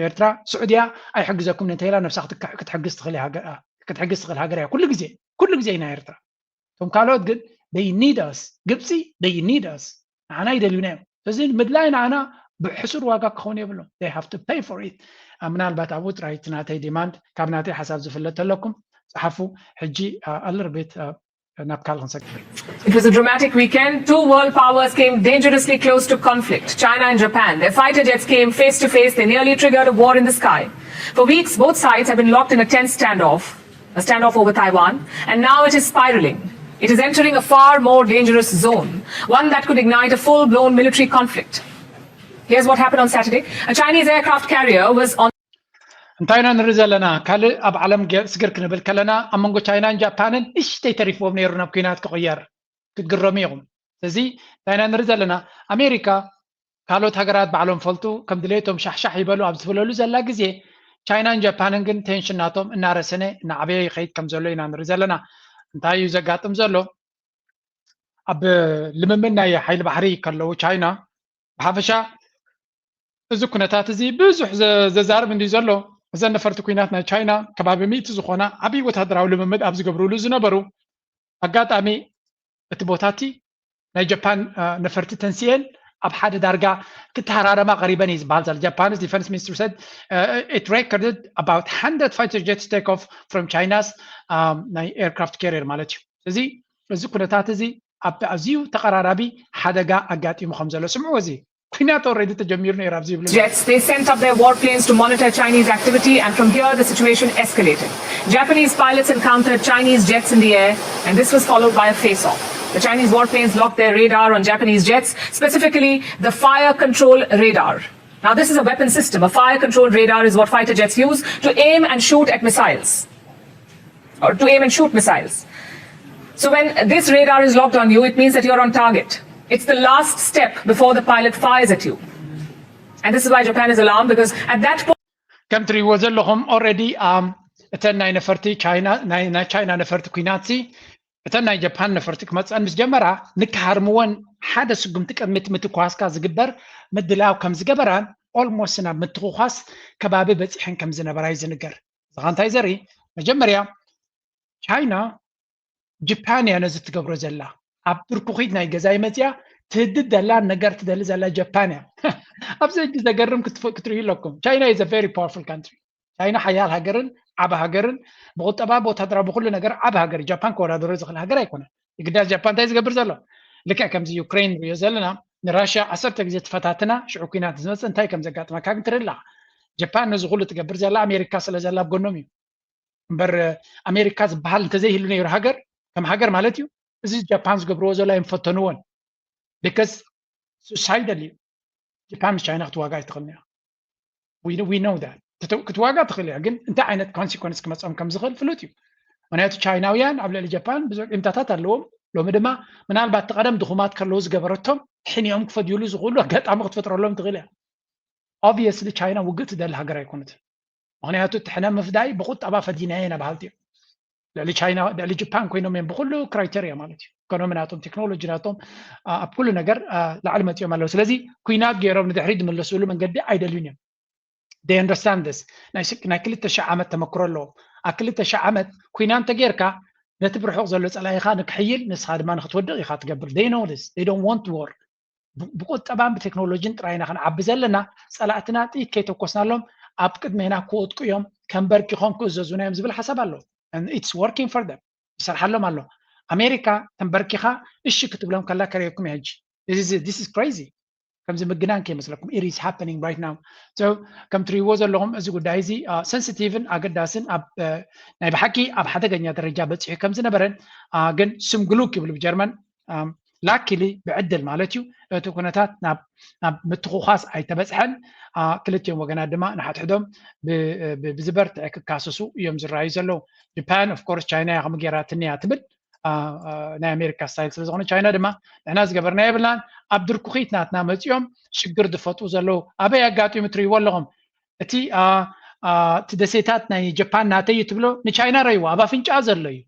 ኤርትራ ስዑድያ ኣይሕግዘኩም እንተኢላ ነብሳ ክትሕግዝ ትኽእል ክትሕግዝ ትኽእል ሃገር እያ ኩሉ ግዜ ኩሉ ግዜ ኢና ኤርትራ እቶም ካልኦት ግን they need us ግብፂ they need us ንዓና ይደልዩና እዮም ስለዚ ምድላይ ንዓና ብሕሱር ዋጋ ክኸውን የብሎም they have to pay for it ምናልባት ኣብኡ ጥራይ እቲ ናተይ ዲማንድ ካብ ናተይ ሓሳብ ዝፍለጥ ተለኩም ፀሓፉ ሕጂ ኣልርቤት ናብ ካልእ ክንሰግር It was a dramatic weekend. Two world powers came dangerously close to conflict. China and Japan. Their fighter jets came face to face. They nearly triggered a war in the sky. For weeks, both sides have been locked in a tense standoff, a standoff over Taiwan, and now it is spiraling. It is entering a far more dangerous zone, one that could ignite a full blown military conflict. Here's what happened on Saturday. A Chinese aircraft carrier was on. እንታይ ኢና ንርኢ ዘለና ካልእ ኣብ ዓለም ስግር ክንብል ከለና ኣብ መንጎ ቻይናን ጃፓንን እሽተይ ተሪፍዎም ነይሩ ናብ ኩናት ክቕየር ክትግረሙ ኢኹም እዚ እንታይ ኢና ንርኢ ዘለና ኣሜሪካ ካልኦት ሃገራት ባዕሎም ፈልጡ ከም ድሌቶም ሻሕሻሕ ይበሉ ኣብ ዝብለሉ ዘላ ግዜ ቻይናን ጃፓንን ግን ቴንሽን ናቶም እናረሰነ እናዓበየ ይኸይድ ከም ዘሎ ኢና ንርኢ ዘለና እንታይ እዩ ዘጋጥም ዘሎ ኣብ ልምምድ ናይ ሓይሊ ባሕሪ ከለዉ ቻይና ብሓፈሻ እዚ ኩነታት እዚ ብዙሕ ዘ- ዘዛርብ እንድዩ ዘሎ። እዘን ነፈርቲ ኩናት ናይ ቻይና ከባቢ ሚእቲ ዝኾና ዓብዪ ወታደራዊ ልምምድ ኣብ ዝገብርሉ ዝነበሩ ኣጋጣሚ እቲ ቦታ እቲ ናይ ጃፓን ነፈርቲ ተንሲኤን ኣብ ሓደ ዳርጋ ክተሃራረማ ቀሪበን እዩ ዝበሃል ዘሎ። Japan's defense minister said it recorded about hundred fighter jets take off from China's ናይ aircraft carrier ማለት እዩ። እዚ እዚ ኩነታት እዚ ኣብ ኣዝዩ ተቐራራቢ ሓደጋ ኣጋጢሙ ከም ዘሎ ስምዑ። እዚ ኩናት already ተጀሚሩ ነይሩ ኣብዚ ይብሉ Jets. They sent up their warplanes to monitor Chinese activity, and from here the situation escalated. Japanese pilots encountered Chinese jets in the air, and this was followed by a face-off. The Chinese warplanes locked their radar on Japanese jets, specifically the fire control radar. Now, this is a weapon system. A fire control radar is what fighter jets use to aim and shoot at missiles, or to aim and shoot missiles. So, when this radar is locked on you, it means that you're on target. It's the last step before the pilot fires at you. And this is why Japan is alarmed, because at that point, ከም ትሪእዎ ዘለኹም already እተን ናይ ነፈርቲ ቻይና ናይ ቻይና ነፈርቲ ኩናት እተን ናይ ጃፓን ነፈርቲ ክመፅኣን ምስ ጀመራ ንክሃርምወን ሓደ ስጉምቲ ቅድሚ እቲ ምትኳስካ ዝግበር ምድላው ከም ዝገበራን almost ናብ ምትኹኳስ ከባቢ በፂሐን ከም ዝነበራ እዩ ዝንገር። እዚ እንታይ ዘርኢ መጀመርያ ቻይና ጃፓን እያ ነዚ ትገብሮ ዘላ። ኣብ ብርኩኺት ናይ ገዛይ መፅያ ትህድድ ዘላ ነገር ትደሊ ዘላ ጃፓን እያ። ኣብዚ ሕጂ ዘገርም ክትሪኡ ኣለኩም። ቻይና is a very powerful country። ቻይና ሓያል ሃገርን ዓቢ ሃገርን ብቁጠባ ብወታደራዊ ብኩሉ ነገር ዓቢ ሃገር ጃፓን ከወዳደሮ ዝኽእል ሃገር ኣይኮነን። የግዳስ ጃፓን እንታይ ዝገብር ዘሎ ልክዕ ከምዚ ዩክሬን ንሪኦ ዘለና ንራሽያ ዓሰርተ ግዜ ትፈታትና ሽዑ ኩናት ዝመፅእ እንታይ ከም ዘጋጥመካ ግን ትርኢ ኣለኻ። ጃፓን ነዚ ኩሉ ትገብር ዘላ ኣሜሪካ ስለ ዘላ ኣብ ጎኖም እዩ። እምበር ኣሜሪካ ዝበሃል እንተዘይህሉ ነይሩ ሃገር ከም ሃገር ማለት እዩ እዚ ጃፓን ዝገብርዎ ዘሎ ኣይምፈተንዎን። Because suicidal እዩ። ጃፓን ምስ ቻይና ክትዋጋ ኣይትኽእልን እያ። We know that ክትዋጋ ትኽእል እያ፣ ግን እንታይ ዓይነት consequence ክመፅኦም ከም ዝኽእል ፍሉጥ እዩ። ምክንያቱ ቻይናውያን ኣብ ልዕሊ ጃፓን ብዙሕ ቂምታታት ኣለዎም። ሎሚ ድማ ምናልባት እቲ ቀደም ድኹማት ከለዉ ዝገበረቶም ሕኒኦም ክፈድዩሉ ዝኽእሉ ኣጋጣሚ ክትፈጥረሎም ትኽእል እያ። Obviously ቻይና ውግእ ትደሊ ሃገር ኣይኮነትን። ምክንያቱ እቲ ሕነ ምፍዳይ ብቁጠባ ፈዲናዮ ኢና በሃልቲ እዮም። ልዕሊ ቻይና ልዕሊ ጃፓን ኮይኖም እዮም ብኩሉ criteria ማለት እዩ። ኢኮኖሚ ናቶም ቴክኖሎጂ ናቶም ኣብ ኩሉ ነገር ላዕሊ መፂኦም ኣለዉ። ስለዚ ኩናት ገይሮም ንድሕሪት ዝምለስሉ መንገዲ ኣይደልዩን እዮም። They understand this። ናይ ክልተ ሺሕ ዓመት ተመክሮ ኣለዎም። ኣብ ክልተ ሺሕ ዓመት ኩናት እንተጌርካ ነቲ ብርሑቕ ዘሎ ፀላኢኻ ንክሕይል ንስኻ ድማ ንክትወድቕ ኢኻ ትገብር። They know this። They don't want war። ብቁጠባን ብቴክኖሎጂን ጥራይ ኢና ክንዓቢ ዘለና። ፀላእትና ጥይት ከይተኮስናሎም ኣብ ቅድሜና ክወድቁ እዮም፣ ተንበርኪኾም ክእዘዙና እዮም ዝብል ሓሳብ ኣሎ። It's working for them። ይሰርሓሎም ኣሎ። ኣሜሪካ ተንበርኪኻ እሺ ክትብሎም ከላ ከርእየኩም እየ ሕጂ። This is crazy። ከምዚ ምግናን ከይመስለኩም it is happening right now። So ከም ትሪእዎ ዘለኹም እዚ ጉዳይ እዚ sensitive ን ኣገዳስን ኣብ ናይ ብሓቂ ኣብ ሓደገኛ ደረጃ በፂሑ ከም ዝነበረን ግን ስምግሉክ ይብሉ ብጀርመን luckily ብዕድል ማለት እዩ እቲ ኩነታት ናብ ምትኹኳስ ኣይተበፅሐን። ክልቲኦም ወገናት ድማ ንሓድሕዶም ብዝበርትዐ ክካሰሱ እዮም ዝረኣዩ ዘለዉ። ጃፓን of course ቻይና እያ ከምኡ ገይራትኒ እያ ትብል ናይ ኣሜሪካ style ስለ ዝኾነ ቻይና ድማ ንሕና ዝገበርና የብልናን ኣብ ድርኩኺት ናትና መፂኦም ሽግር ዝፈጥሩ ዘለዉ ኣበይ ኣጋጢሙ ትርእይዎ ኣለኹም። እቲ እቲ ደሴታት ናይ ጃፓን ናተይ እዩ ትብሎ ንቻይና ረይዎ ኣብ ኣፍንጫ ዘሎ እዩ።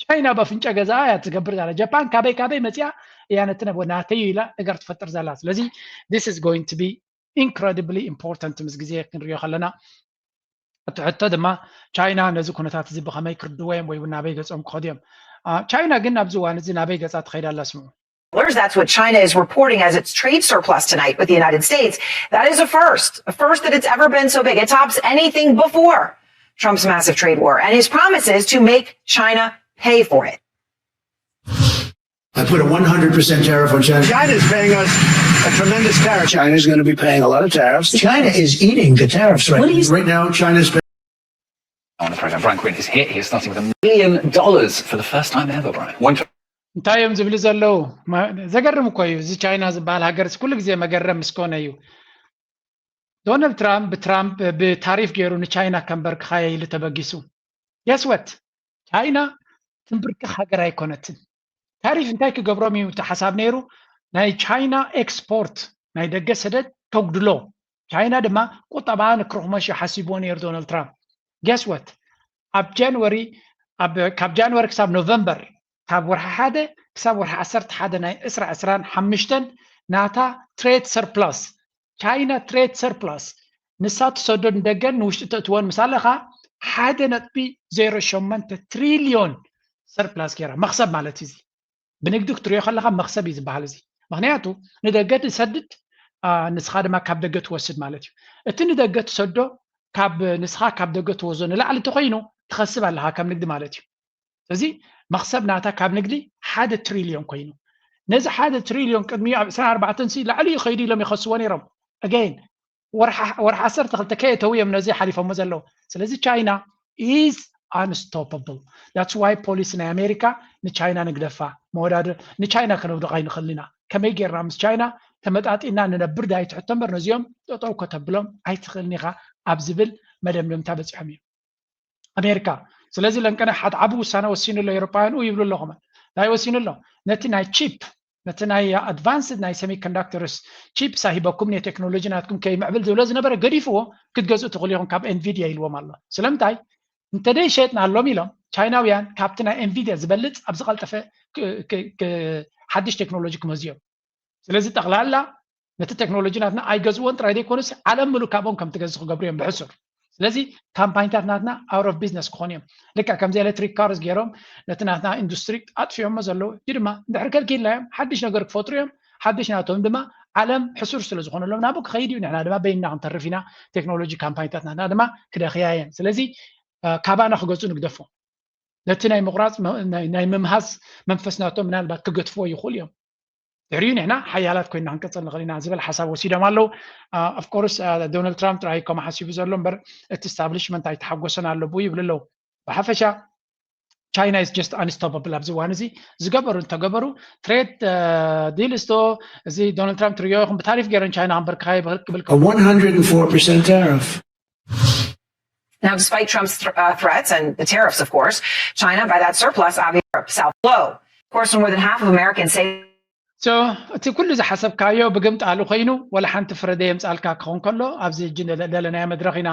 ቻይና ኣብ ኣፍንጫ ገዛ እያ ትገብር ዘላ። ጃፓን ካበይ ካበይ መፂኣ እያ ነቲ ናተይ እዩ ኢላ ነገር ትፈጥር ዘላ። ስለዚ this is going to be incredibly important ምስ ግዜ ክንሪኦ ከለና እቲ ሕቶ ድማ ቻይና ነዚ ኩነታት እዚ ብኸመይ ክርድዎ እዮም ወይ እውን ናበይ ገፆም ክኸዱ እዮም። ቻይና ግን ኣብዚ እዋን እዚ ናበይ ገፃ ትኸይድ ኣላ ስምዑ። That's what China is reporting as its trade surplus tonight with the United States. That is a first, a first that it's ever been so big. It tops anything before Trump's massive trade war and his promises to make China pay for it. I put a one hundred percent tariff on China. China is paying us a tremendous tariff. China is going to be paying a lot of tariffs. China is eating the tariffs right, right now. China is paying. On the program, Brian Quinn is here. He is starting with a million dollars for the first time ever, Brian. One. እንታይ እዮም ዝብሉ ዘለዉ? ዘገርም እኮ እዩ። እዚ ቻይና ዝበሃል ሃገር ኩሉ ግዜ መገረም ምስ ኮነ እዩ። ዶናልድ ትራምፕ ብትራምፕ ብታሪፍ ገይሩ ንቻይና ከንበርክኻየ ኢሉ ተበጊሱ። Guess what? ቻይና ትንብርክኽ ሃገር ኣይኮነትን። ታሪፍ እንታይ ክገብሮም እዩ እቲ ሓሳብ ነይሩ? ናይ ቻይና ኤክስፖርት ናይ ደገ ሰደድ ተጉድሎ። ቻይና ድማ ቁጠባ ንክርኽመሽ እዩ ሓሲብዎ ነይሩ ዶናልድ ትራምፕ። Guess what? ኣብ ጃንዋሪ ካብ ጃንዋሪ ክሳብ ኖቨምበር ካብ ወርሒ ሓደ ክሳብ ወርሒ ዓሰርተ ሓደ ናይ ዕስራ ዕስራን ሓሙሽተን ናታ trade surplus፣ ቻይና trade surplus፣ ንሳ ትሰዶ ንደገን ንውሽጢ ተእትወን ምስ ኣለኻ ሓደ ነጥቢ ዜሮ ሸሞንተ ትሪልዮን surplus ገይራ። መኽሰብ ማለት እዩ። እዚ ብንግዲ ክትሪኦ ከለኻ መኽሰብ እዩ ዝበሃል። እዚ ምኽንያቱ ንደገ ትሰድድ፣ ንስኻ ድማ ካብ ደገ ትወስድ ማለት እዩ። እቲ ንደገ ትሰዶ ካብ ንስኻ ካብ ደገ ትወስዶ ንላዕሊ እንተኮይኑ ትኸስብ ኣለኻ ከም ንግዲ ማለት እዩ። ስለዚ መኽሰብ ናታ ካብ ንግዲ ሓደ ትሪልዮን ኮይኑ፣ ነዚ ሓደ ትሪልዮን ቅድሚኡ ኣብ ዕስራን ኣርባዕተን ሲ ላዕሊ ይኸይዱ ኢሎም ይኸስዎ ነይሮም። Again፣ ወርሒ ዓሰርተ ክልተ ከየተው እዮም ነዚ ሓሊፎሞ ዘለዉ። ስለዚ ቻይና is unstoppable። That's why ፖሊሲ ናይ ኣሜሪካ ንቻይና ንግደፋ፣ መወዳደር ንቻይና ከነውድቕ ኣይንኽእልን ኢና። ከመይ ጌርና ምስ ቻይና ተመጣጢና ንነብር ዳይ ትሕቶ እምበር ነዚኦም ጠጠው ከተብሎም ኣይትኽእልን ኢኻ ኣብ ዝብል መደምደምታ በፂሖም እዮም ኣሜሪካ። ስለዚ ለንቀነ ሓደ ዓቢ ውሳነ ወሲኑ ኣሎ ኤሮፓውያን ይብሉ ኣለኹም። እንታይ ወሲኑ ኣሎ? ነቲ ናይ ቺፕ ነቲ ናይ ኣድቫንስድ ናይ semiconductors chips ኣሂበኩም ቴክኖሎጂ ናትኩም ከይምዕብል ዝብሎ ዝነበረ ገዲፍዎ ክትገዝኡ ትኽእሉ ኢኹም ካብ ኤንቪድያ ኢልዎም ኣሎ። ስለምንታይ እንተደይ ሸጥናሎም ኢሎም ቻይናውያን ካብቲ ናይ ኤንቪድያ ዝበልፅ ኣብ ዝቐልጠፈ ሓድሽ ቴክኖሎጂ ክመዝዮም። ስለዚ ጠቕላላ ነቲ ቴክኖሎጂ ናትና ኣይገዝዎን ጥራይ ዘይኮኑስ ዓለም ምሉእ ካብኦም ከም ትገዝእ ክገብሩ እዮም ብሕሱር። ስለዚ ካምፓኒታት ናትና out of business ክኾኑ እዮም። ልክዕ ከምዚ ኤሌክትሪክ ካርስ ገይሮም ነቲ ናትና ኢንዱስትሪ ኣጥፊኦሞ ዘለዉ እዩ ድማ እንድሕር ከልኪልናዮም ሓድሽ ነገር ክፈጥሩ እዮም። ሓድሽ ናቶም ድማ ዓለም ሕሱር ስለ ዝኾነሎም ናብኡ ክኸይድ እዩ። ንሕና ድማ በይንና ክንተርፍ ኢና። ቴክኖሎጂ ካምፓኒታት ናትና ድማ ክደኽያ እየን። ስለዚ ካባና ክገዝኡ ንግደፎም። ነቲ ናይ ምቑራፅ ናይ ምምሃዝ መንፈስ ናቶም ምናልባት ክገድፍዎ ይኽእሉ እዮም። ድሕሪኡ ንሕና ሓያላት ኮይና ክንቀፅል ንኽእል ኢና ዝብል ሓሳብ ወሲዶም ኣለዉ። Of course ዶናልድ ትራምፕ ጥራይ ኮም ሓሲቡ ዘሎ እምበር እቲ establishment ኣይተሓጎሰን ኣሎ ብኡ ይብሉ ኣለዉ። ብሓፈሻ China is just unstoppable ኣብዚ እዋን እዚ ዝገበሩ እንተገበሩ trade deals ዶ እዚ ዶናልድ ትራምፕ ትሪኦ ኢኹም ብታሪፍ ገይረን ቻይና ክንበርክኻ ይብል ክብል one hundred and four percent tariff. Now, despite Trump's th- uh, threats and the tariffs, of course, China, by that surplus, obviously, Europe, South low. Of course, more than half of Americans say so እቲ ኩሉ ዝሓሰብካዮ ብግምጣሉ ኮይኑ ወላ ሓንቲ ፍረ ደየምፃልካ ክኸውን ከሎ ኣብዚ ሕጂ ዘለናዮ መድረኽ ኢና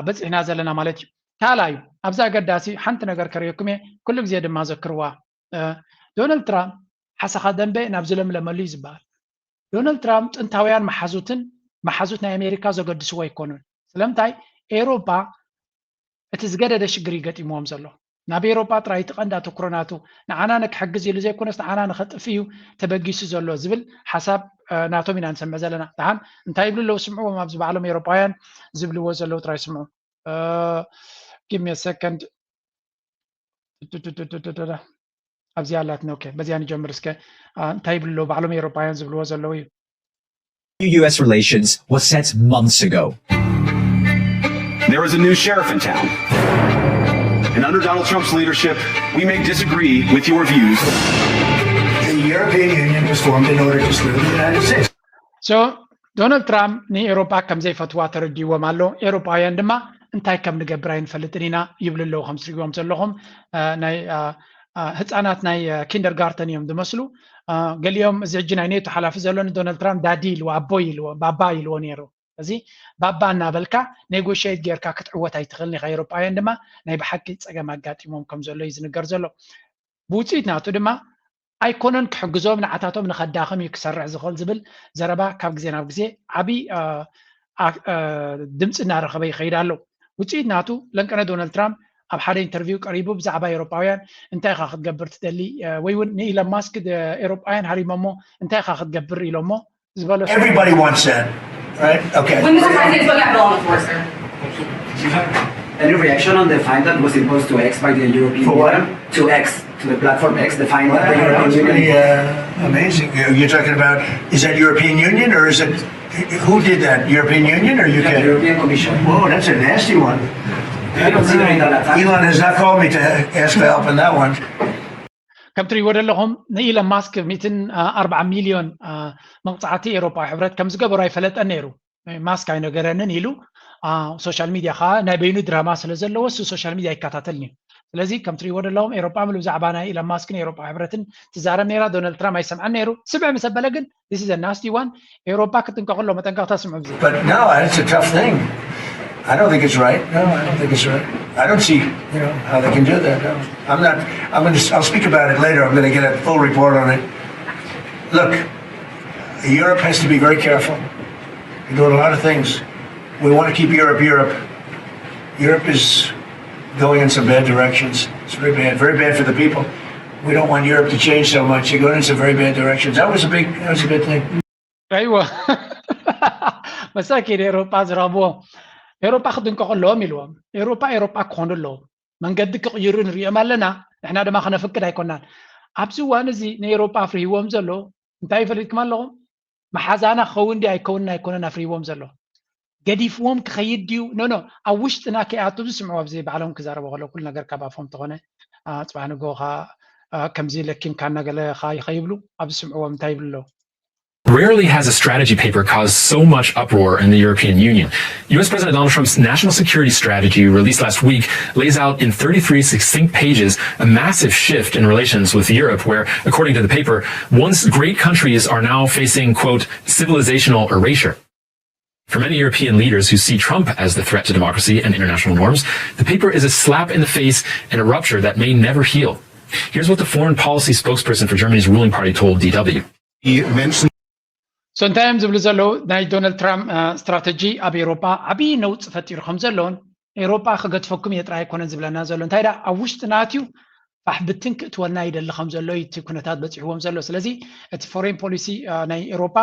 በፂሕና ዘለና ማለት እዩ። ካልኣዩ ኣብዚ ኣገዳሲ ሓንቲ ነገር ከርእየኩም እየ። ኩሉ ግዜ ድማ ዘክርዋ ዶናልድ ትራምፕ ሓሳኻ ደንበ ናብ ዝለምለመሉ እዩ ዝበሃል። ዶናልድ ትራምፕ ጥንታውያን መሓዙትን መሓዙት ናይ ኣሜሪካ ዘገድስዎ ኣይኮኑን። ስለምንታይ ኤሮፓ እቲ ዝገደደ ሽግር ይገጢምዎም ዘሎ። ናብ ኤሮጳ ጥራይ እቲ ቀንዲ ኣተኩሮ ናቱ ንዓና ንክሕግዝ ኢሉ ዘይኮነስ ንዓና ንኸጥፍ እዩ ተበጊሱ ዘሎ ዝብል ሓሳብ ናቶም ኢና ንሰምዕ ዘለና። ደሓን እንታይ ይብሉ ኣለዉ ስምዕዎም ኣብዚ ባዕሎም ኤሮጳውያን ዝብልዎ ዘለዉ ጥራይ ስምዑ። Give me a second። ኣብዚኣ ኣላትና። ኦኬ በዚኣ ንጀምር እስከ። እንታይ ይብሉ ኣለዉ ባዕሎም ኤሮጳውያን ዝብልዎ ዘለዉ እዩ። New U S relations was set months ago. There is a new sheriff in town. And under Donald Trump's leadership, we may disagree with your views. The European Union was formed in order to screw the United States. So ዶናልድ ትራምፕ ንኤሮጳ ከም ዘይፈትዋ ተረዲዎም ኣሎ። ኤሮጳውያን ድማ እንታይ ከም ንገብር ኣይንፈልጥን ኢና ይብሉ ኣለዉ። ከም ትሪእዎም ዘለኹም ናይ ህፃናት ናይ ኪንደርጋርተን እዮም ዝመስሉ። ገሊኦም እዚ ሕጂ ናይ ኔቶ ሓላፊ ዘሎ ንዶናልድ ትራምፕ ዳዲ ኢልዎ ኣቦይ ኢልዎ ባባ ኢልዎ ነይሩ። እዚ ባባ እናበልካ ኔጎሽት ጌርካ ክትዕወት ኣይትኽእልን ኢኻ። ኤሮጳውያን ድማ ናይ ብሓቂ ፀገም ኣጋጢሞም ከም ዘሎ እዩ ዝንገር ዘሎ። ብውፅኢት ናቱ ድማ ኣይኮነን ክሕግዞም ንዓታቶም ንኸዳኽም እዩ ክሰርሕ ዝኽእል ዝብል ዘረባ ካብ ግዜ ናብ ግዜ ዓብዪ ድምፂ እናረኸበ ይኸይድ ኣሎ። ውፅኢት ናቱ ለንቀነ ዶናልድ ትራምፕ ኣብ ሓደ ኢንተርቪው ቀሪቡ ብዛዕባ ኤውሮጳውያን እንታይ ኢኻ ክትገብር ትደሊ ወይ እውን ንኢለን ማስክ ኤውሮጳውያን ሃሪሞሞ እንታይ ኢኻ ክትገብር ኢሎሞ ዝበሎ Everybody wants that, right? Okay. When was the president's book got bill on the floor, sir? Any reaction on the fine that was imposed to X by the European For what? Union? To X, to the platform X, the fine that the That European was Union pretty uh, amazing. You're talking about, is that European Union or is it, who did that? European Union or Yeah, the U K? European Commission. Whoa, that's a nasty one. Do you consider it an attack? Elon has not called me to ask for help on that one. ከም ትሪእዎ ዘለኹም ንኢለን ማስክ ሚእትን ኣርባዓ ሚልዮን መቕፃዕቲ ኤውሮጳዊ ሕብረት ከም ዝገበሩ ኣይፈለጠን ነይሩ። ማስክ ኣይነገረንን ኢሉ ሶሻል ሚድያ ከዓ ናይ በይኑ ድራማ ስለ ዘለዎ እሱ ሶሻል ሚድያ ኣይከታተልን እዩ። ስለዚ ከም ትሪእዎ ዘለኹም ኤውሮጳ ምሉ ብዛዕባ ናይ ኢለን ማስክን ኤውሮጳ ሕብረትን ትዛረብ ነይራ። ዶናልድ ትራምፕ ኣይሰምዐን ነይሩ። ስምዕ ምስ ኣበለ ግን this is a nasty one። ኤውሮጳ ክጥንቀቕ ኣሎ መጠንቀቕታ ስምዑ ብዚ But no, it's a tough thing. I don't think it's right. No, I don't think it's right. I don't see, you know, how they can do that. No. I'm not, I'm gonna, I'll speak about it later. I'm gonna get a full report on it. Look, Europe has to be very careful. We're doing a lot of things. We want to keep Europe Europe. Europe is going in some bad directions. It's very bad, very bad for the people. We don't want Europe to change so much. You're going in some very bad directions. That was a big, that was a big thing. ኣይወ መሳኪን ኤሮጳ ዝረኽብዎ ኤሮጳ ክጥንቀቑ ኣለዎም ኢልዎም። ኤሮጳ ኤሮጳ ክኾኑ ኣለዎም። መንገዲ ክቕይሩ ንሪኦም ኣለና። ንሕና ድማ ክነፍቅድ ኣይኮናን። ኣብዚ እዋን እዚ ንኤሮጳ ኣፍርህዎም ዘሎ እንታይ ይፈልጥኩም ኣለኹም? መሓዛና ክኸውን ድዩ ኣይከውንን ኣይኮነን ኣፍርህዎም ዘሎ? ገዲፍዎም ክኸይድ ድዩ? ኖ ኖ ኣብ ውሽጥና ከይኣቱ ዝስምዑ ኣብዚ ባዕሎም ክዛረቡ ከሎ ኩሉ ነገር ካብ ኣፎም ተኾነ ጽባሕ ንግሆ ከምዚ ለኪምካ እናገለ ይኸይብሉ ኣብ ዝስምዕዎም እንታይ ይብሉ ኣለዉ? Rarely has a strategy paper caused so much uproar in the European Union. U S President Donald Trump's national security strategy, released last week, lays out in thirty-three succinct pages a massive shift in relations with Europe, where, according to the paper, once great countries are now facing, quote, civilizational erasure. For many European leaders who see Trump as the threat to democracy and international norms, the paper is a slap in the face and a rupture that may never heal. Here's what the foreign policy spokesperson for Germany's ruling party told D W. He mentioned So እንታይ እዮም ዝብሉ ዘለዉ? ናይ ዶናልድ ትራምፕ ስትራተጂ ኣብ ኤውሮጳ ዓብዪ ነውፂ ፈጢሩ ከም ዘለውን ኤውሮጳ ክገድፈኩም እየ ጥራይ ኣይኮነን ዝብለና ዘሎ፣ እንታይ ደኣ ኣብ ውሽጥና ኣትዩ ፋሕ ብትን ክእትወልና ይደሊ ከም ዘሎ እዩ እቲ ኩነታት በፂሕዎም ዘሎ። ስለዚ እቲ ፎሬን ፖሊሲ ናይ ኤውሮጳ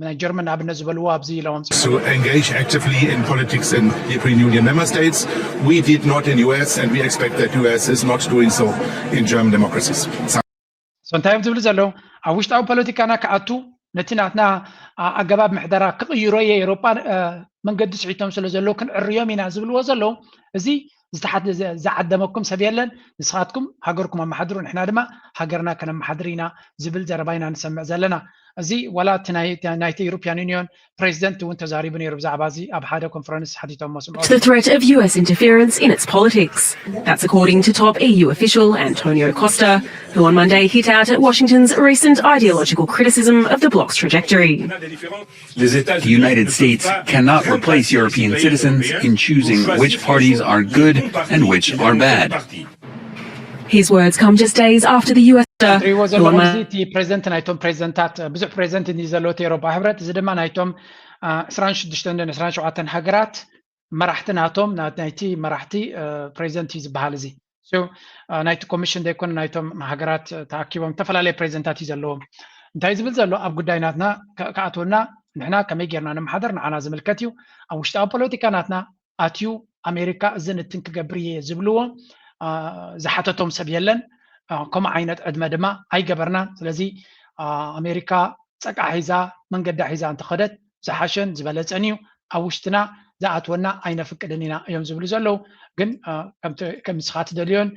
ናይ ጀርመን ንኣብነት ዝበልዎ ኣብዚ ኢሎም ኣምፂኦም። to engage actively in politics in European Union member states. We did not in U S, and we expect that U S is not doing so in German democracies. So እንታይ እዮም ዝብሉ ዘለዉ? ኣብ ውሽጣዊ ፖለቲካና ክኣቱ ነቲ ናትና ኣገባብ ምሕደራ ክቕይሮ እየ፣ ኤውሮጳ መንገዲ ስሒቶም ስለ ዘለዉ ክንዕርዮም ኢና ዝብልዎ ዘለዉ። እዚ ዝተሓት ዝዓደመኩም ሰብ የለን፣ ንስኻትኩም ሃገርኩም ኣመሓድሩ፣ ንሕና ድማ ሃገርና ከነመሓድር ኢና ዝብል ዘረባ ኢና ንሰምዕ ዘለና። እዚ ዋላ እቲ ናይቲ European Union ፕሬዚደንት እውን ተዛሪቡ ነይሩ ብዛዕባ እዚ ኣብ ሓደ ኮንፈረንስ ሓቲቶሞ ስምዖ። The threat of U S interference in its politics. That's according to top E U official Antonio Costa, who on Monday hit out at Washington's recent ideological criticism of the bloc's trajectory. The United States cannot replace European citizens in choosing which parties are good and which are bad. His words come just days after the U S ትሪእዎ ዘለኹም እዚ እቲ ፕሬዚደንት ናይቶም ፕሬዚደንታት ብዙሕ ፕሬዚደንት እዩ ዘለዎ እቲ ኤውሮጳ ሕብረት፣ እዚ ድማ ናይቶም ዕስራን ሽዱሽተን ዕስራን ሸውዓተን ሃገራት መራሕቲ ናቶም ናይቲ መራሕቲ ፕሬዚደንት እዩ ዝበሃል። እዚ ናይቲ ኮሚሽን ዘይኮነ ናይቶም ሃገራት ተኣኪቦም ዝተፈላለየ ፕሬዚደንታት እዩ ዘለዎም። እንታይ ዝብል ዘሎ ኣብ ጉዳይ ናትና ክኣትወና ንሕና ከመይ ጌርና ንመሓደር ንዓና ዝምልከት እዩ። ኣብ ውሽጣዊ ፖለቲካ ናትና ኣትዩ ኣሜሪካ እዚ ንትን ክገብር እየ ዝብልዎ ዝሓተቶም ሰብ የለን። ከምኡ ዓይነት ዕድመ ድማ ኣይገበርናን። ስለዚ ኣሜሪካ ጸቃዕ ሒዛ መንገዳ ሒዛ እንተኸደት ዝሓሸን ዝበለጸን እዩ። ኣብ ውሽጥና ዝኣትወና ኣይነፍቅድን ኢና እዮም ዝብሉ ዘለዉ። ግን ከም ንስኻ ትደልዮን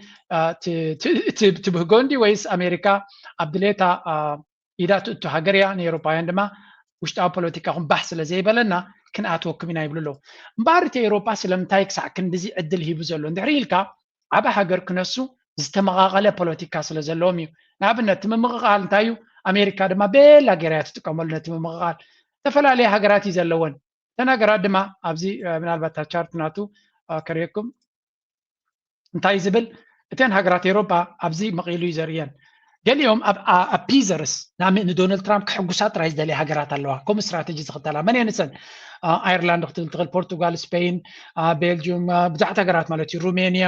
ትብህጎ እንዲ ወይስ ኣሜሪካ ኣብ ድሌታ ኢዳ ትእቱ ሃገር እያ። ንኤውሮጳውያን ድማ ውሽጣዊ ፖለቲካኹም ባህ ስለ ዘይበለና ክንኣትወኩም ኢና ይብሉ ኣለዉ። እምበኣር እቲ ኤውሮጳ ስለምንታይ ክሳዕ ክንድዚ ዕድል ሂቡ ዘሎ እንድሕሪ ኢልካ ዓቢ ሃገር ክነሱ ዝተመቓቐለ ፖለቲካ ስለ ዘለዎም እዩ። ንኣብነት እቲ ምምቕቓል እንታይ እዩ? ኣሜሪካ ድማ ቤላ ገይራ እያ ትጥቀመሉ ነቲ ምምቕቓል። ዝተፈላለያ ሃገራት እዩ ዘለወን። እተን ሃገራት ድማ ኣብዚ ምናልባት እታ ቻርት ናቱ ከርእየኩም እንታይ ዝብል እተን ሃገራት ኤውሮጳ ኣብዚ መቒሉ እዩ ዘርእየን። ገሊኦም ኣብ ፒዘርስ ንዶናልድ ትራምፕ ክሕጉሳ ጥራይ ዝደልያ ሃገራት ኣለዋ። ከምኡ ስትራተጂ ዝኽተላ መን እየን ንሰን? ኣየርላንድ ክትብል ትኽእል፣ ፖርቱጋል፣ ስፔን፣ ቤልጅዩም፣ ብዙሓት ሃገራት ማለት እዩ፣ ሩሜንያ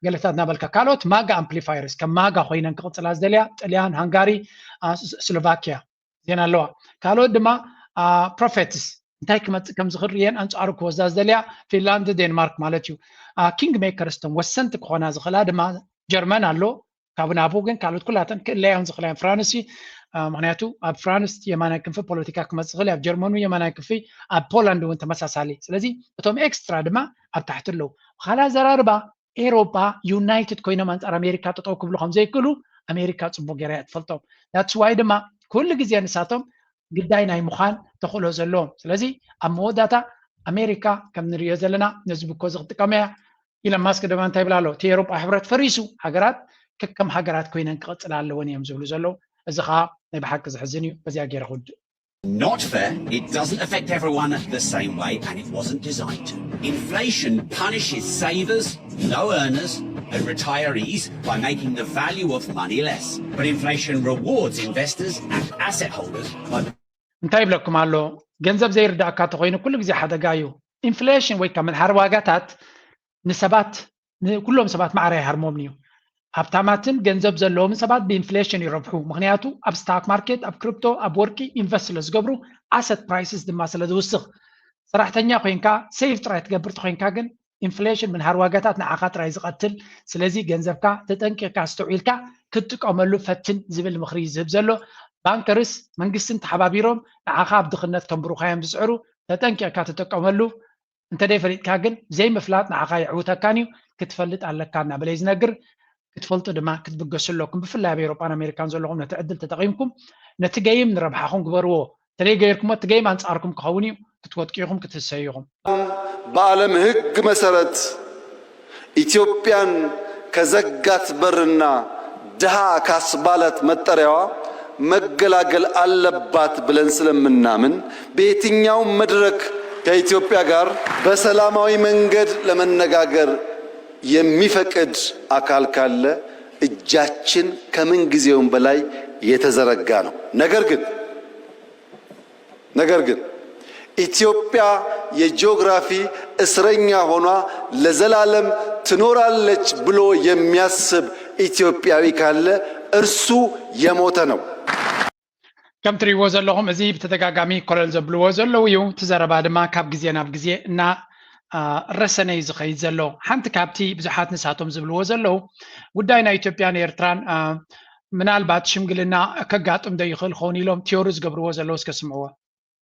ገለታት እናበልካ። ካልኦት ማጋ ኣምፕሊፋየርስ ከም ማጋ ኮይነን ክቕፅላ ዝደልያ ጥልያን፣ ሃንጋሪ፣ ስሎቫኪያ ዜና ኣለዋ። ካልኦት ድማ ፕሮፌትስ እንታይ ክመፅእ ከም ዝኽእል ርእየን ኣንፃሩ ክወስዳ ዝደልያ ፊንላንድ፣ ዴንማርክ ማለት እዩ። ኪንግ ሜከርስ እቶም ወሰንቲ ክኾና ዝኽእላ ድማ ጀርመን ኣሎ። ካብ ናቡ ግን ካልኦት ኩላተን ክእለያውን ዝኽእላ እየን። ፍራንስ ምክንያቱ ኣብ ፍራንስ የማናይ ክንፊ ፖለቲካ ክመፅእ ይኽእል፣ ኣብ ጀርመኑ የማናይ ክንፊ፣ ኣብ ፖላንድ እውን ተመሳሳሊ። ስለዚ እቶም ኤክስትራ ድማ ኣብ ታሕቲ ኣለዉ። ብኻልእ ኣዘራርባ ኤሮጳ ዩናይትድ ኮይኖም ኣንፃር ኣሜሪካ ጠጠው ክብሉ ከም ዘይክእሉ ኣሜሪካ ፅቡቅ ገይራ እያ ትፈልጦም። That's why ድማ ኩሉ ግዜ ንሳቶም ግዳይ ናይ ምዃን ተኽእሎ ዘለዎም። ስለዚ ኣብ መወዳእታ ኣሜሪካ ከም ንሪኦ ዘለና ነዚ ብኮ እዚ ክጥቀም እያ። ኢለን ማስክ ድማ እንታይ ይብል ኣሎ? እቲ ኤሮጳ ሕብረት ፈሪሱ፣ ሃገራት ከከም ሃገራት ኮይነን ክቕፅላ ኣለወን እዮም ዝብሉ ዘለዉ። እዚ ከዓ ናይ ብሓቂ ዘሕዝን እዩ። በዚኣ ገይረ ክውድእ። Not fair, it doesn't affect everyone the same way and it wasn't designed to. Inflation punishes savers, low earners, and retirees by making the value of money less. But inflation rewards investors and asset holders by እንታይ ይብለኩም ኣሎ? ገንዘብ ዘይርዳእካ እንተኮይኑ ኩሉ ግዜ ሓደጋ እዩ። ኢንፍሌሽን ወይ ከዓ ምንሃር ዋጋታት ንሰባት ንኩሎም ሰባት ማዕረ ኣይሃርሞምን እዩ። ሃብታማትን ገንዘብ ዘለዎም ሰባት ብኢንፍሌሽን ይረብሑ። ምክንያቱ ኣብ ስታክ ማርኬት፣ ኣብ ክሪፕቶ፣ ኣብ ወርቂ ኢንቨስት ስለ ዝገብሩ፣ ኣሰት ፕራይስስ ድማ ስለ ዝውስኽ። ሰራሕተኛ ኮይንካ ሴቭ ጥራይ ትገብር ተኮይንካ ግን ኢንፍሌሽን ምንሃር ዋጋታት ንዓኻ ጥራይ ዝቐትል። ስለዚ ገንዘብካ ተጠንቂቕካ ኣስተውዒልካ ክትጥቀመሉ ፈትን ዝብል ምኽሪ እዩ ዝህብ ዘሎ። ባንከርስ መንግስትን ተሓባቢሮም ንዓኻ ኣብ ድኽነት ከንብሩኻ እዮም ዝፅዕሩ። ተጠንቂቕካ ትጥቀመሉ። እንተደይ ፈሊጥካ ግን ዘይምፍላጥ ንዓኻ የዕውተካን እዩ። ክትፈልጥ ኣለካ እናበለ እዩ ዝነግር። ክትፈልጡ ድማ ክትብገሱ ኣለኩም። ብፍላይ ኣብ ኤውሮጳን ኣሜሪካን ዘለኹም ነቲ ዕድል ተጠቒምኩም ነቲ ገይም ንረብሓኹም ግበርዎ። ተደይ ገይርኩሞ እቲ ገይም ኣንጻርኩም ክኸውን እዩ። ክትወድቁ ኢኹም፣ ክትህሰዩ ኢኹም። በዓለም ሕግ መሰረት ኢትዮጵያን ከዘጋት በርና ድሃ ካስባለት መጠሪያዋ መገላገል ኣለባት ብለን ስለምናምን በየትኛውም መድረክ ከኢትዮጵያ ጋር በሰላማዊ መንገድ ለመነጋገር የሚፈቅድ አካል ካለ እጃችን ከምን ጊዜውም በላይ የተዘረጋ ነው። ነገር ግን ነገር ግን ኢትዮጵያ የጂኦግራፊ እስረኛ ሆና ለዘላለም ትኖራለች ብሎ የሚያስብ ኢትዮጵያዊ ካለ እርሱ የሞተ ነው። ከም ትሪእዎ ዘለኹም እዚ ብተደጋጋሚ ኮለል ዘብልዎ ዘለዉ እዩ። እቲ ዘረባ ድማ ካብ ግዜ ናብ ግዜ እና ረሰነ እዩ ዝኸይድ ዘሎ። ሓንቲ ካብቲ ብዙሓት ንሳቶም ዝብልዎ ዘለዉ ጉዳይ ናይ ኢትዮጵያን ኤርትራን ምናልባት ሽምግልና ከጋጥም ዶ ይኽእል ኸውን ኢሎም ቲዮሪ ዝገብርዎ ዘለዉ እስከ ስምዕዎ።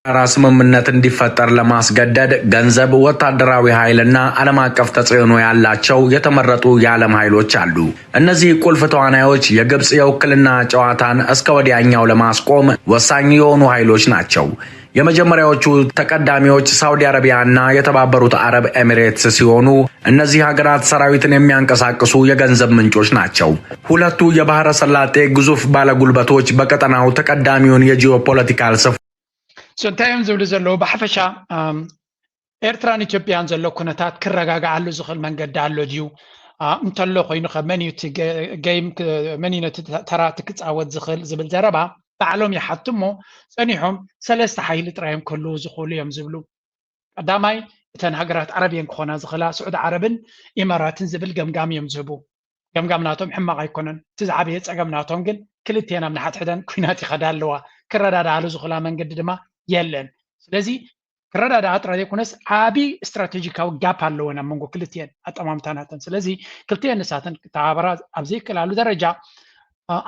የጋራ ስምምነት እንዲፈጠር ለማስገደድ ገንዘብ፣ ወታደራዊ ኃይልና ዓለም አቀፍ ተጽዕኖ ያላቸው የተመረጡ የዓለም ኃይሎች አሉ። እነዚህ ቁልፍ ተዋናዮች የግብጽ የውክልና ጨዋታን እስከ ወዲያኛው ለማስቆም ወሳኝ የሆኑ ኃይሎች ናቸው። የመጀመሪያዎቹ ተቀዳሚዎች ሳውዲ አረቢያና የተባበሩት አረብ ኤሚሬትስ ሲሆኑ እነዚህ ሀገራት ሰራዊትን የሚያንቀሳቅሱ የገንዘብ ምንጮች ናቸው። ሁለቱ የባህረ ሰላጤ ግዙፍ ባለጉልበቶች በቀጠናው ተቀዳሚውን የጂኦፖለቲካል ስፍራ እንታይ እዮም ዝብሉ ዘለዉ? ብሓፈሻ ኤርትራን ኢትዮጵያን ዘሎ ኩነታት ክረጋግዓሉ ዝኽእል መንገዲ ኣሎ ድዩ? እንተሎ ኮይኑ ከ መን እዩ እቲ ገይም መን እዩ ነቲ ተራ እቲ ክፃወት ዝኽእል ዝብል ዘረባ ባዕሎም ይሓቱ እሞ ፀኒሖም ሰለስተ ሓይሊ ጥራዮም ክህልዉ ዝኽእሉ እዮም ዝብሉ። ቀዳማይ እተን ሃገራት ዓረብ እየን ክኾና ዝኽእላ ስዑዲ ዓረብን ኢማራትን ዝብል ገምጋም እዮም ዝህቡ። ገምጋም ናቶም ሕማቕ ኣይኮነን። እቲ ዝዓበየ ፀገም ናቶም ግን ክልቲኤን ኣብ ንሓድሕደን ኩናት ይኸዳ ኣለዋ። ክረዳድኣሉ ዝኽእላ መንገዲ ድማ የለን። ስለዚ ክረዳድኣ ጥራይ ዘይኮነስ ዓቢ ስትራቴጂካዊ ጋፕ ኣለወን ኣብ መንጎ ክልቲኤን ኣጠማምታናተን። ስለዚ ክልቲኤን ንሳተን ክተሓባበራ ኣብ ዘይክእላሉ ደረጃ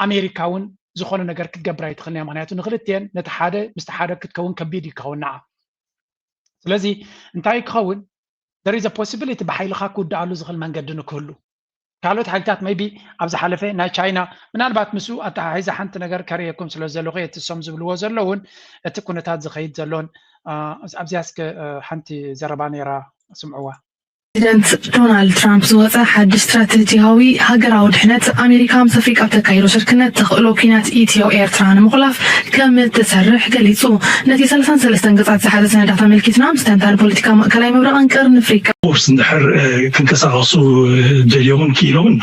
ኣሜሪካ እውን ዝኾነ ነገር ክትገብር ኣይትኽእልን እያ። ምክንያቱ ንክልቲኤን ነቲ ሓደ ምስቲ ሓደ ክትከውን ከቢድ ይከውን ንዓ። ስለዚ እንታይ ክኸውን there is a possibility ብሓይልኻ ክውድኣሉ ዝኽእል መንገዲ ንክህሉ ካልኦት ሓይልታት maybe ኣብ ዝሓለፈ ናይ ቻይና ምናልባት ምስኡ ኣተሓሒዘ ሓንቲ ነገር ከርእየኩም ስለ ዘለኹ እቲ እሶም ዝብልዎ ዘለውን እቲ ኩነታት ዝኸይድ ዘሎን ኣብዚኣ እስከ ሓንቲ ዘረባ ነይራ ስምዕዋ። ፕሬዚደንት ዶናልድ ትራምፕ ዝወፀ ሓድሽ ስትራቴጂያዊ ሃገራዊ ድሕነት ኣሜሪካ ምስ ኣፍሪቃ ብተካይዶ ሽርክነት ተኽእሎ ኲናት ኢትዮ ኤርትራ ንምኹላፍ ከም እትሰርሕ ገሊፁ። ነቲ ሰላሳን ሰለስተን ገፃት ዝሓዘ ሰነዳት ኣመልኪትና ምስ ተንታኒ ፖለቲካ ማእከላይ ምብራቕን ቀርኒ ኣፍሪቃ ኦፍኮርስ እንድሕር ክንቀሳቐሱ ደልዮምን ክኢሎምን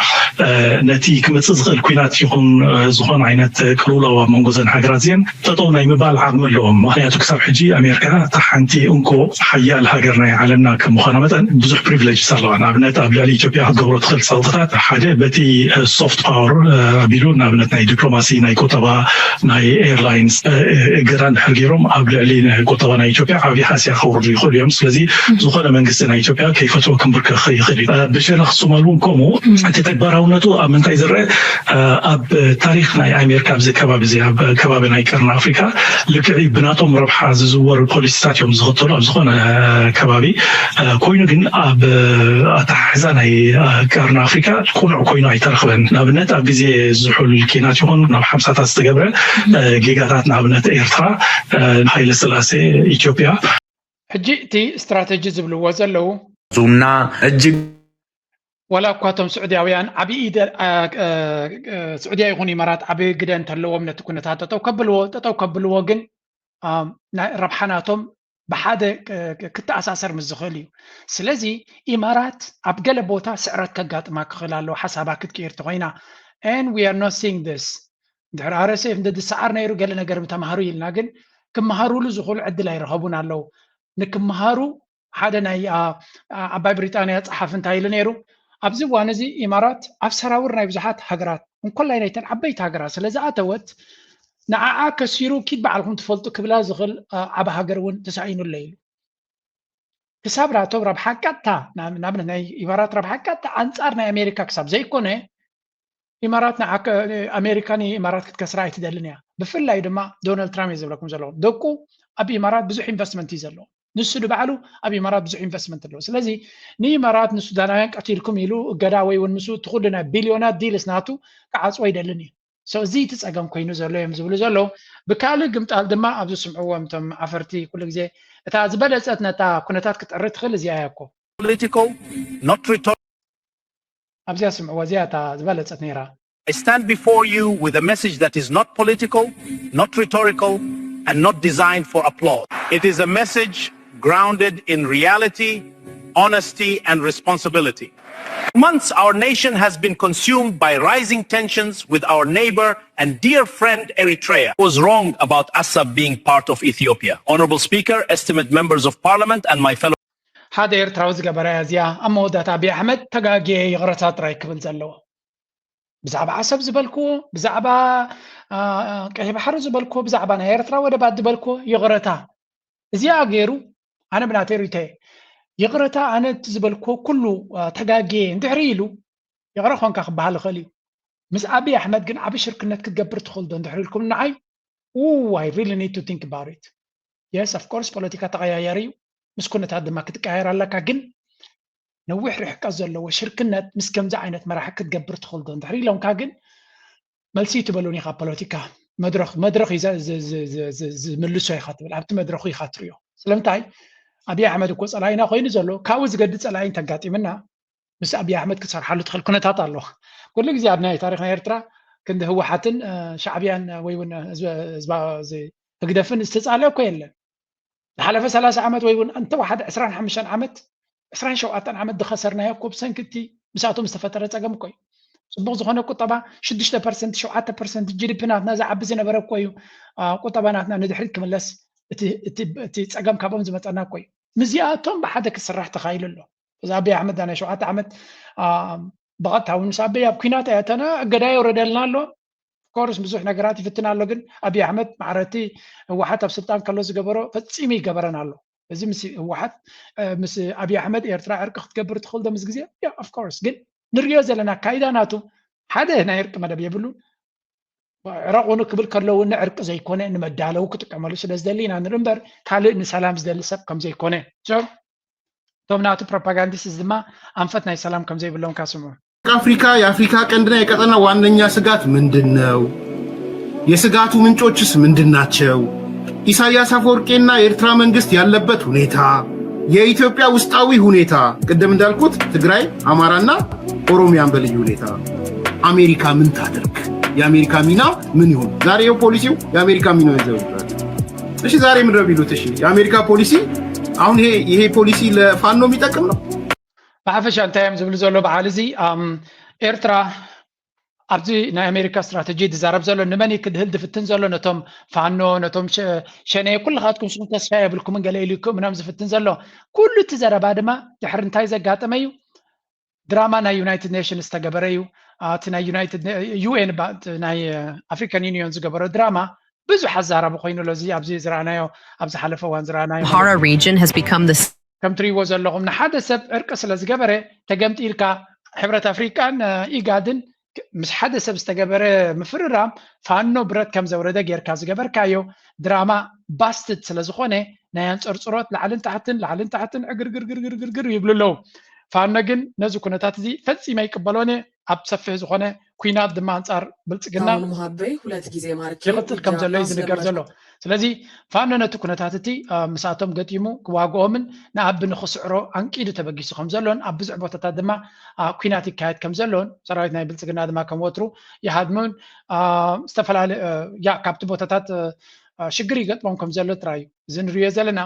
ነቲ ክመፅእ ዝኽእል ኲናት ይኹን ዝኾነ ዓይነት ቅልውላው ኣብ መንጎ ዘን ሃገራት እዚአን ጠጠው ናይ ምባል ዓቕሚ ኣለዎም። ምኽንያቱ ክሳብ ሕጂ ኣሜሪካ እታ ሓንቲ እንኮ ሓያል ሃገር ናይ ዓለምና ከም ምዃና መጠን ብዙሕ ፕሪቪሌጅስ ኣለዋ። ንኣብነት ኣብ ልዕሊ ኢትዮጵያ ክትገብሮ ትኽእል ፀቕጥታት ሓደ በቲ ሶፍት ፓወር ኣቢሉ ንኣብነት ናይ ዲፕሎማሲ፣ ናይ ቁጠባ፣ ናይ ኤርላይንስ እገዳ እንድሕር ገይሮም ኣብ ልዕሊ ቁጠባ ናይ ኢትዮጵያ ዓብዪ ሃስያ ከውርዱ ይኽእሉ እዮም። ስለዚ ዝኾነ መንግስቲ ናይ ኢትዮጵያ ከይፈትዎ ክምብርከኽ ይኽእል እዩ። ብሸነኽ ሶማል እውን ከምኡ። እቲ ተግባራውነቱ ኣብ ምንታይ ዝረአ ኣብ ታሪክ ናይ ኣሜሪካ ኣብዚ ከባቢ እዚ ኣብ ከባቢ ናይ ቀርኒ ኣፍሪካ ልክዕ ብናቶም ረብሓ ዝዝወር ፖሊሲታት እዮም ዝኽተሉ ኣብ ዝኾነ ከባቢ ኮይኑ ግን ኣብ ኣተሓሕዛ ናይ ቀርኒ ኣፍሪካ ቁኑዕ ኮይኑ ኣይተረኽበን። ንኣብነት ኣብ ግዜ ዝሑል ኪናት ይኹን ናብ ሓምሳታት ዝተገብረ ጌጋታት ንኣብነት ኤርትራ፣ ሃይለ ስላሴ፣ ኢትዮጵያ። ሕጂ እቲ ስትራተጂ ዝብልዎ ዘለዉ ዙና እጅግ ዋላ እኳ እቶም ስዑድያውያን ዓብዪ ኢደ ስዑድያ ይኹን ኢማራት ዓብዪ ግደ እንተለዎም ነቲ ኩነታት ጠጠው ከብልዎ ጠጠው ከብልዎ ግን ረብሓ ናቶም ብሓደ ክተኣሳሰር ምስ ዝኽእል እዩ። ስለዚ ኢማራት ኣብ ገለ ቦታ ስዕረት ከጋጥማ ክኽእል ኣለዎ ሓሳባ ክትቅይር ተኾይና። And we are not seeing this። ድሕሪ RSF እንተ ዝሰዓር ነይሩ ገለ ነገር ምተማህሩ ኢልና፣ ግን ክመሃሩሉ ዝኽእሉ ዕድል ኣይረኸቡን ኣለዉ። ንክመሃሩ ሓደ ናይ ኣባይ ብሪጣንያ ጸሓፊ እንታይ ኢሉ ነይሩ? ኣብዚ እዋን እዚ ኢማራት ኣብ ሰራውር ናይ ብዙሓት ሃገራት እንኮላይ ናይተን ዓበይቲ ሃገራት ስለ ዝኣተወት ንዓዓ ከሲሩ ኪድ በዓልኩም ትፈልጡ ክብላ ዝኽእል ዓቢ ሃገር እውን ተሳኢኑ ኣሎ ኢሉ። ክሳብ ናቶም ረብሓ ቀጥታ ንኣብነት ናይ ኢማራት ረብሓ ቀጥታ ኣንጻር ናይ ኣሜሪካ ክሳብ ዘይኮነ ኢማራት ኣሜሪካ ንኢማራት ክትከስራ ኣይትደልን እያ። ብፍላይ ድማ ዶናልድ ትራምፕ እየ ዝብለኩም ዘለኹ ደቁ ኣብ ኢማራት ብዙሕ ኢንቨስትመንት እዩ ዘለዎ። ንሱ ንባዕሉ ኣብ ኢማራት ብዙሕ ኢንቨስትመንት ኣለዎ። ስለዚ ንኢማራት ንሱዳናውያን ቀቲልኩም ኢሉ እገዳ ወይ እውን ምስ እቲ ኩሉ ናይ ቢልዮናት ዲልስ ናቱ ክዓፅዎ ኣይደልን እዩ። So እዚ እቲ ፀገም ኮይኑ ዘሎ እዮም ዝብሉ ዘለዉ። ብካልእ ግምጣል ድማ ኣብዚ ስምዕዎም እቶም ዓፈርቲ ኩሉ ግዜ እታ ዝበለፀት ነታ ኩነታት ክትዕሪ ትኽእል እዚኣ እያ እኮ። Political, not rhetorical. ኣብዚኣ ስምዕዎ፣ እዚኣ እታ ዝበለፀት ነይራ። I stand before you with a message that is not political, not rhetorical, and not designed for applause. It is a message grounded in reality, honesty, and responsibility. For months, our nation has been consumed by rising tensions with our neighbor and dear friend Eritrea. I was wrong about Assab being part of Ethiopia. Honorable Speaker, esteemed members of Parliament, and my fellow ሓደ ኤርትራዊ ዝገበራ እያ እዚኣ። ኣብ መወዳእታ ኣብይ ኣሕመድ ተጋግየ ይቕረታ ጥራይ ክብል ዘለዎ። ብዛዕባ ዓሰብ ዝበልክዎ፣ ብዛዕባ ቀይሕ ባሕሪ ዝበልክዎ፣ ብዛዕባ ናይ ኤርትራ ወደባት ዝበልክዎ ይቕረታ። እዚኣ ገይሩ ኣነ ብናተይ ርእይቶ እየ። ይቕረታ ኣነ እቲ ዝበልክዎ ኩሉ ተጋግየ እንድሕሪ ኢሉ ይቕረ ኮንካ ክበሃል ይኽእል እዩ። ምስ ኣብይ ኣሕመድ ግን ዓቢ ሽርክነት ክትገብር ትኽእል ዶ እንድሕሪ ኢልኩም ንዓይ I really need to think about it. Yes, of course ፖለቲካ ተቐያያሪ እዩ። ምስ ኩነታት ድማ ክትቀያየር ኣለካ። ግን ነዊሕ ርሕቀት ዘለዎ ሽርክነት ምስ ከምዚ ዓይነት መራሒ ክትገብር ትኽእል ዶ እንድሕሪ ኢሎምካ ግን መልሲ ይትበሉን ኢኻ። ፖለቲካ መድረኽ መድረኽ እዩ ዝምልሶ ኢኻ ትብል፣ ኣብቲ መድረኹ ኢኻ ትሪኦ። ስለምንታይ ኣብይ ኣሕመድ እኮ ጸላኢና ኮይኑ ዘሎ ካብኡ ዝገድድ ጸላኢ እንተጋጢምና ምስ ኣብይ ኣሕመድ ክትሰርሓሉ ትኽእል ኩነታት ኣሎ። ኩሉ ግዜ ኣብ ናይ ታሪኽ ናይ ኤርትራ ክንዲ ህወሓትን ሻዕብያን ወይ እውን ህግደፍን ዝተጻለ እኮ የለን። ዝሓለፈ ሰላሳ ዓመት ወይ እውን እንተወሓደ ዕስራን ሓሙሽተን ዓመት ዕስራን ሸውዓተን ዓመት ዝኸሰርናዮ እኮ ብሰንኪ እቲ ምስኣቶም ዝተፈጠረ ጸገም እኮ እዩ። ጽቡቕ ዝኾነ ቁጠባ ሽዱሽተ ፐርሰንት ሸውዓተ ፐርሰንት GDP ናትና ዝዓቢ ዝነበረ እኮ እዩ። ቁጠባ ናትና ንድሕሪት ክምለስ እቲ ጸገም ካብኦም ዝመጸና እኮ እዩ። ምስዚኣቶም ብሓደ ክስራሕ ተኻኢሉ ኣሎ። እዚ ኣብይ ኣሕመድ ናይ ሸውዓተ ዓመት ብቐጥታ እውን ምስ ኣበይ ኣብ ኲናት ኣየተና እገዳ የውረደልና ኣሎ። ኮርስ ብዙሕ ነገራት ይፍትን ኣሎ። ግን ኣብይ ኣሕመድ ማዕረቲ ህወሓት ኣብ ስልጣን ከሎ ዝገበሮ ፈጺሙ ይገበረን ኣሎ። እዚ ምስ ህወሓት ምስ ኣብይ ኣሕመድ ኤርትራ ዕርቂ ክትገብር ትኽእል ዶ ምስ ግዜ? ያ ኦፍኮርስ። ግን ንሪኦ ዘለና ኣካይዳ ናቱ ሓደ ናይ ዕርቂ መደብ የብሉን። ዕረቑኒ ክብል ከለዉ ንዕርቂ ዘይኮነ ንመዳለዊ ክጥቀመሉ ስለ ዝደሊ ኢና ንርኢ እምበር ካልእ ንሰላም ዝደሊ ሰብ ከም ዘይኮነ። እቶም ናቱ ፕሮፓጋንዲስት ድማ ኣንፈት ናይ ሰላም ከም ዘይብሎም ካስምዑ። አፍሪካ የአፍሪካ ቀንድና የቀጠና ዋነኛ ስጋት ምንድን ነው? የስጋቱ ምንጮችስ ምንድን ናቸው? ኢሳያስ አፈወርቄና የኤርትራ መንግስት ያለበት ሁኔታ፣ የኢትዮጵያ ውስጣዊ ሁኔታ፣ ቅድም እንዳልኩት ትግራይ፣ አማራና ኦሮሚያን በልዩ ሁኔታ አሜሪካ ምን ታደርግ? የአሜሪካ ሚና ምን ይሁን? ዛሬ ይኸው ፖሊሲው የአሜሪካ ሚና ይዘውታል። እሺ ዛሬ ምንድን ነው ቢሉት? እሺ የአሜሪካ ፖሊሲ አሁን ይሄ ይሄ ፖሊሲ ለፋኖ የሚጠቅም ነው? ብሓፈሻ እንታይ እዮም ዝብሉ ዘሎ በዓል እዚ? ኤርትራ ኣብዚ ናይ ኣሜሪካ ስትራተጂ ዝዛረብ ዘሎ ንመን እዩ ክድህል ዝፍትን ዘሎ? ነቶም ፋኖ፣ ነቶም ሸኔ፣ ኩልኻትኩም ስም ተስፋ የብልኩምን ገለ ኢሉ ክእምኖም ዝፍትን ዘሎ። ኩሉ እቲ ዘረባ ድማ ድሕሪ እንታይ ዘጋጠመ እዩ? ድራማ ናይ ዩናይትድ ኔሽንስ ዝተገበረ እዩ። እቲ ናይ ዩናይትድ ዩኤን ናይ ኣፍሪካን ዩኒዮን ዝገበሮ ድራማ ብዙሕ ኣዛራቢ ኮይኑ ኣሎ። እዚ ኣብዚ ዝረኣናዮ ኣብ ዝሓለፈ እዋን ዝረኣናዮ Amhara region has become the ከም ትሪእዎ ዘለኹም ንሓደ ሰብ ዕርቂ ስለ ዝገበረ ተገምጢልካ ሕብረት ኣፍሪቃን ኢጋድን ምስ ሓደ ሰብ ዝተገበረ ምፍርራም ፋኖ ብረት ከም ዘውረደ ጌርካ ዝገበርካዮ ድራማ ባስትድ ስለ ዝኾነ ናይ ኣንፀርፅሮት ላዕልን ታሕትን ላዕልን ታሕትን ዕግርግርግርግርግር ይብሉ ኣለዉ። ፋኖ ግን ነዚ ኩነታት እዚ ፈፂመ ይቅበሎን እየ። ኣብ ሰፊሕ ዝኾነ ኲናት ድማ ኣንፃር ብልፅግና አሁንም ሀበይ ሁለት ጊዜ ማርኬ ይቕፅል ከም ዘሎ እዩ ዝንገር ዘሎ። አስለመድኩት። ስለዚ ፋኖ ነቲ ኩነታት እቲ ምስኣቶም ገጢሙ ክዋግኦምን ንኣቢ ንኽስዕሮ ኣንቂዱ ተበጊሱ ከም ዘሎን ኣብ ብዙሕ ቦታታት ድማ ኲናት ይካየድ ከም ዘሎን ሰራዊት ናይ ብልፅግና ድማ ከም ወትሩ ይሃድሙን ዝተፈላለ ያ ካብቲ ቦታታት ሽግር ይገጥሞም ከም ዘሎ ጥራይ እዩ እዚ ንሪኦ ዘለና።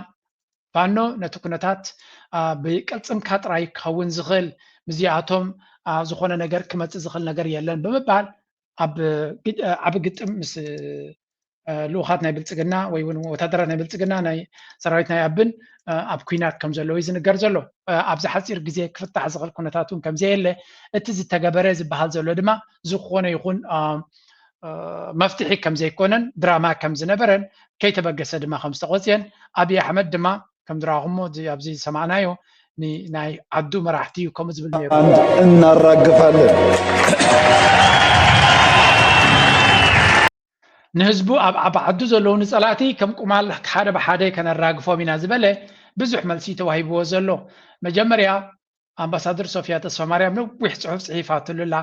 ፋኖ ነቲ ኩነታት ብቅልጽምካ ጥራይ ክኸውን ዝኽእል፣ ምስዚኣቶም ዝኾነ ነገር ክመጽእ ዝኽእል ነገር የለን ብምባል ኣብ ዓቢ ግጥም ምስ ልኡኻት ናይ ብልጽግና ወይ እውን ወታደራት ናይ ብልጽግና ናይ ሰራዊት ናይ ኣብን ኣብ ኩናት ከም ዘለዉ እዩ ዝንገር ዘሎ። ኣብዚ ሓጺር ግዜ ክፍታሕ ዝኽእል ኩነታት እውን ከም ዘየለ፣ እቲ ዝተገበረ ዝበሃል ዘሎ ድማ ዝኾነ ይኹን መፍትሒ ከም ዘይኮነን ድራማ ከም ዝነበረን ከይተበገሰ ድማ ከም ዝተቖጽየን ኣብይ ኣሕመድ ድማ ከም ዝረኣኹሞ ኣብዚ ዝሰማዕናዮ ናይ ዓዱ መራሕቲ እዩ ከምኡ ዝብል ነይሩ። እናራግፋለን። ንህዝቡ ኣብ ዓዲ ዓዱ ዘለዉ ንፀላእቲ ከም ቁማል ሓደ ብሓደ ከነራግፎም ኢና ዝበለ ብዙሕ መልሲ ተዋሂብዎ ዘሎ። መጀመርያ ኣምባሳደር ሶፊያ ተስፋማርያም ነዊሕ ፅሑፍ ፅሒፋትሉ ኣላ።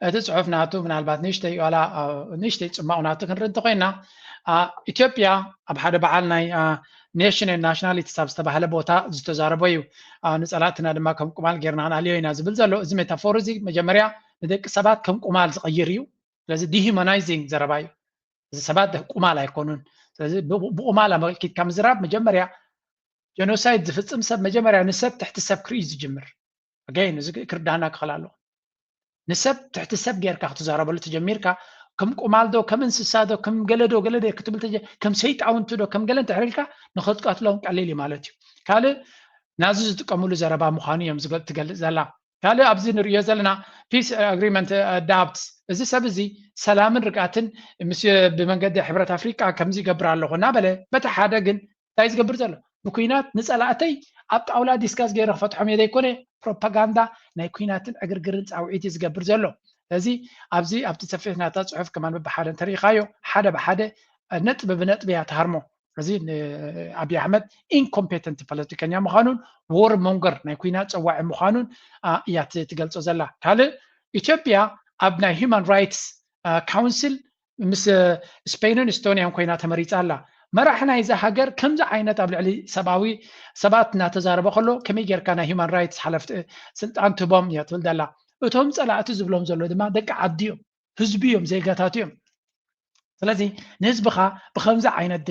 እቲ ፅሑፍ ናቱ ምናልባት ንእሽተይ ዋላ ንእሽተይ ፅማቕ ናቱ ክንርኢ እንተኮይና ኢትዮጵያ ኣብ ሓደ በዓል ናይ ኔሽን ናሽናሊቲስ ኣብ ዝተባህለ ቦታ ዝተዛረቦ እዩ። ንፀላእትና ድማ ከም ቁማል ጌርና ክንኣልዮ ኢና ዝብል ዘሎ። እዚ ሜታፎር እዚ መጀመርያ ንደቂ ሰባት ከም ቁማል ዝቐይር እዩ። ስለዚ ዲሂማናይዚንግ ዘረባ እዩ። እዚ ሰባት ቁማል ኣይኮኑን። ስለዚ ብቁማል ኣመልኪትካ ምዝራብ መጀመርያ ጀኖሳይድ ዝፍፅም ሰብ መጀመርያ ንሰብ ትሕቲ ሰብ ክርኢ ዝጅምር። ኣገይን እዚ ክርዳና ክኽእል ኣለዎ። ንሰብ ትሕቲ ሰብ ጌርካ ክትዛረበሉ ተጀሚርካ ከም ቁማል ዶ ከም እንስሳ ዶ ከም ገለ ዶ ገለ ዶ ክትብል ከም ሰይጣውንቲ ዶ ከም ገለ እንተሕሪልካ ንኽትቀትሎም ቀሊል እዩ ማለት እዩ። ካልእ ናዚ ዝጥቀምሉ ዘረባ ምዃኑ እዮም ትገልጽ ዘላ። ካልእ ኣብዚ ንርእዮ ዘለና ፒስ ኣግሪመንት ዳብትስ እዚ ሰብ እዚ ሰላምን ርግኣትን ምስ ብመንገዲ ሕብረት ኣፍሪቃ ከምዚ ይገብር ኣለኹ እናበለ በቲ ሓደ ግን እንታይ ዝገብር ዘሎ ብኩናት ንጸላእተይ ኣብ ጣውላ ዲስካስ ገይረ ክፈትሖም እየ ዘይኮነ ፕሮፓጋንዳ ናይ ኩናትን ዕግርግርን ጻውዒት እዩ ዝገብር ዘሎ። ስለዚ ኣብዚ ኣብቲ ሰፊሕ ናታ ጽሑፍ ከማን በብሓደ እንተሪኢኻዮ ሓደ ብሓደ ነጥቢ ብነጥቢ እያ ትሃርሞ። እዚ ንኣብይ ኣሕመድ ኢንኮምፔተንት ፖለቲከኛ ምዃኑን ዎር ሞንገር ናይ ኩናት ጸዋዒ ምዃኑን እያ ትገልጾ ዘላ። ካልእ ኢትዮጵያ ኣብ ናይ ሂማን ራይትስ ካውንስል ምስ ስፔንን ኢስቶንያን ኮይና ተመሪፃ ኣላ። መራሒ ናይዛ ሃገር ከምዚ ዓይነት ኣብ ልዕሊ ሰብኣዊ ሰባት እናተዛረበ ከሎ ከመይ ጌርካ ናይ ሂማን ራይትስ ሓለፍቲ ስልጣን ትህቦም እያ ትብል ዘላ። እቶም ፀላእቲ ዝብሎም ዘሎ ድማ ደቂ ዓዲ እዮም፣ ህዝቢ እዮም፣ ዜጋታት እዮም። ስለዚ ንህዝብኻ ብከምዚ ዓይነት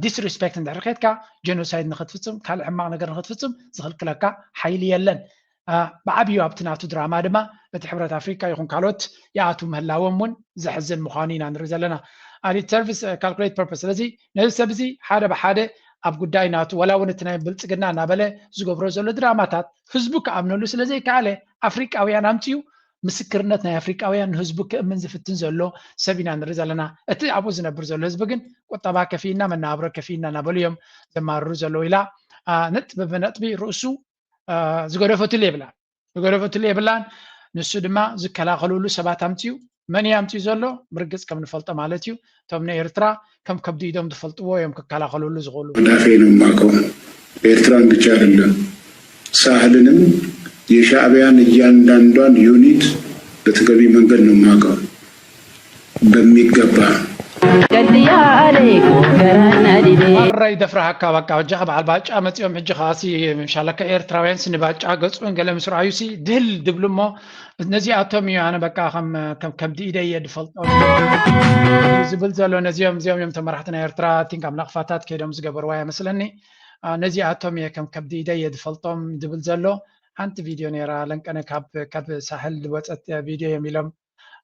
ዲስሪስፔክት እንድሕር ከድካ ጀኖሳይድ ንክትፍፅም ካልእ ሕማቕ ነገር ንክትፍፅም ዝኽልክለካ ሓይሊ የለን። ብዓብዩ ኣብቲ ናቱ ድራማ ድማ እቲ ሕብረት ኣፍሪካ ይኹን ካልኦት ይኣትዉ ምህላዎም እውን ዘሕዝን ምዃኑ ኢና ንርኢ ዘለና። ኣሊት ሰርቪስ ካልኩሌት ፐርፐስ ስለዚ ነዚ ሰብ እዚ ሓደ ብሓደ ኣብ ጉዳይ ናቱ ወላ እውን እቲ ናይ ብልፅግና እናበለ ዝገብሮ ዘሎ ድራማታት ህዝቡ ክኣምነሉ ስለዘይከኣለ ኣፍሪቃውያን ኣምፅኡ ምስክርነት ናይ ኣፍሪቃውያን ንህዝቡ ክእምን ዝፍትን ዘሎ ሰብ ኢና ንርኢ ዘለና። እቲ ኣብኡ ዝነብር ዘሎ ህዝቢ ግን ቁጠባ ከፊእና መነባብሮ ከፊእና እናበሉ እዮም ዘማርሩ ዘለዉ ኢላ ነጥቢ ብነጥቢ ርእሱ ዝገደፈትሉ የብላን ዝገደፈትሉ የብላን። ንሱ ድማ ዝከላኸልሉ ሰባት ኣምፅኡ መን እዩ ኣምፅኡ ዘሎ ብርግፅ ከም ንፈልጦ ማለት እዩ። እቶም ንኤርትራ ከም ከብዲ ኢዶም ዝፈልጥዎ እዮም ክከላኸልሉ ዝኽእሉ። መዳፌ ነው የማውቀው። ኤርትራን ብቻ አይደለም ሳህልንም የሻዕቢያን እያንዳንዷን ዩኒት በተገቢ መንገድ ነው የማውቀው በሚገባ። ማራ ይደፍረሃካ በቃ በጃኻ በዓል ባጫ መፂኦም ሕጂ ከዓሲ ምሻለካ ኤርትራውያን ስኒ ባጫ ገፁን ገለ ምስ ረኣዩ ሲ ድህል ድብሉ እሞ ነዚኣቶም እዩ ኣነ በቃ ከም ከም ከብዲ ኢደ እየ ድፈልጦም ዝብል ዘሎ ነዚኦም እዚኦም እዮም ተመራሕቲ ናይ ኤርትራ ቲንክ ኣብ ናቕፋታት ከይዶም ዝገበርዋ እያ መስለኒ ነዚኣቶም እየ ከም ከብዲ ኢደ እየ ድፈልጦም ድብል ዘሎ ሓንቲ ቪድዮ ነይራ ለንቀነ ካብ ካብ ሳሕል ዝወፀት ቪድዮ እዮም ኢሎም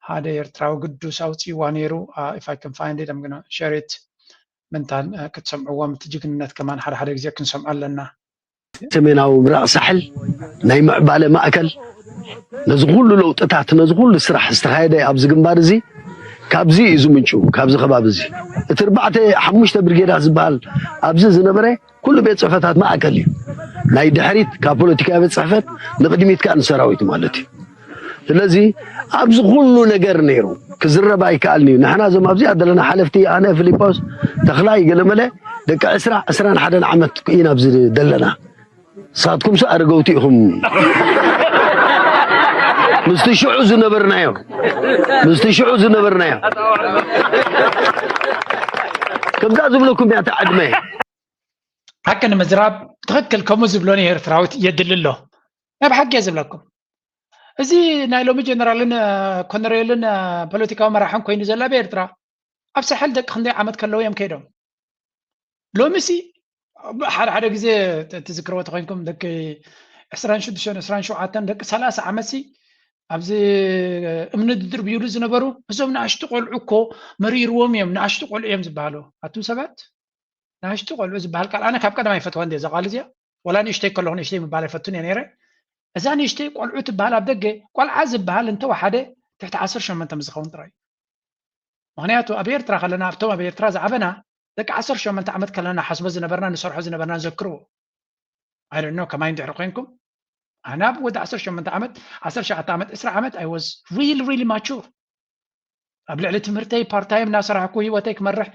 ሓደ ኤርትራዊ ግዱስ ኣውፅእዋ ነይሩ if I can find it I'm gonna share it ምንታን ክትሰምዕዎም እቲ ጅግንነት ከማን ሓደ ሓደ ግዜ ክንሰምዖ ኣለና ሰሜናዊ ምብራቕ ሳሕል ናይ ምዕባለ ማእከል ነዚ ኩሉ ለውጥታት ነዚ ኩሉ ስራሕ ዝተኻየደ ኣብዚ ግንባር እዚ ካብዚ እዩ ዝምንጩ ካብዚ ከባቢ እዚ እቲ ርባዕተ ሓሙሽተ ብርጌዳት ዝበሃል ኣብዚ ዝነበረ ኩሉ ቤት ፅሕፈታት ማእከል እዩ ናይ ድሕሪት ካብ ፖለቲካዊ ቤት ፅሕፈት ንቅድሚት ከዓ ንሰራዊት ማለት እዩ ስለዚ ኣብዚ ኩሉ ነገር ነይሩ ክዝረብ ኣይከኣልን እዩ ንሕና እዞም ኣብዚኣ ዘለና ሓለፍቲ ኣነ ፊሊጶስ ተኽላይ ገለመለ ደቂ ዕስራ ዕስራን ሓደን ዓመት ኢና ኣብዚ ዘለና ንሳትኩም ሲ ኣረገውቲ ኢኹም ምስቲ ሽዑ ዝነበርናዮ ምስቲ ሽዑ ዝነበርናዮ ከምዛ ዝብለኩም እያ ዕድመ ሓቂ ንምዝራብ ትኽክል ከምኡ ዝብሎ ንኤርትራዊት የድሊ ኣሎ ናይ ብሓቂ እየ ዝብለኩም እዚ ናይ ሎሚ ጀነራልን ኮነሬልን ፖለቲካዊ መራሕን ኮይኑ ዘሎ ኣብ ኤርትራ ኣብ ሳሕል ደቂ ክንደይ ዓመት ከለዉ እዮም ከይዶም ሎሚሲ ሓደ ሓደ ግዜ ትዝክርዎ ተኮይንኩም ደቂ ዕስራን ሽዱሽተን ዕስራን ሸውዓተን ደቂ ሰላሳ ዓመት ሲ ኣብዚ እምኒ ድድርብዩሉ ዝነበሩ እዞም ንኣሽቱ ቆልዑ እኮ መሪርዎም እዮም፣ ንኣሽቱ ቆልዑ እዮም ዝበሃሉ። ኣቱም ሰባት፣ ንኣሽቱ ቆልዑ ዝበሃል ቃል ኣነ ካብ ቀደም ኣይፈትዋ እንደ እዛ ቃል እዚኣ። ወላ ንእሽተይ ከለኹ ንእሽተይ ምባል ኣይፈቱን እየ ነይረ። እዛ ንእሽተይ ቆልዑ ትበሃል ኣብ ደገ ቆልዓ ዝበሃል እንተወሓደ ትሕቲ ዓሰርተ ሸሞንተ ምስ ዝኸውን ጥራይ እዩ። ምክንያቱ ኣብ ኤርትራ ከለና ኣብቶም ኣብ ኤርትራ ዝዓበና ደቂ ዓሰርተ ሸሞንተ ዓመት ከለና ሓስቦ ዝነበርና ንሰርሖ ዝነበርና ዘክርዎ። I don't know ከማይ እንድሕር ኮይንኩም ኣነ ኣብ ወዲ ዓሰርተ ሸሞንተ ዓመት ዓሰርተ ሸውዓተ ዓመት ዕስራ ዓመት I was really really mature። ኣብ ልዕሊ ትምህርተይ ፓርታይም እናሰራሕኩ ህይወተይ ክመርሕ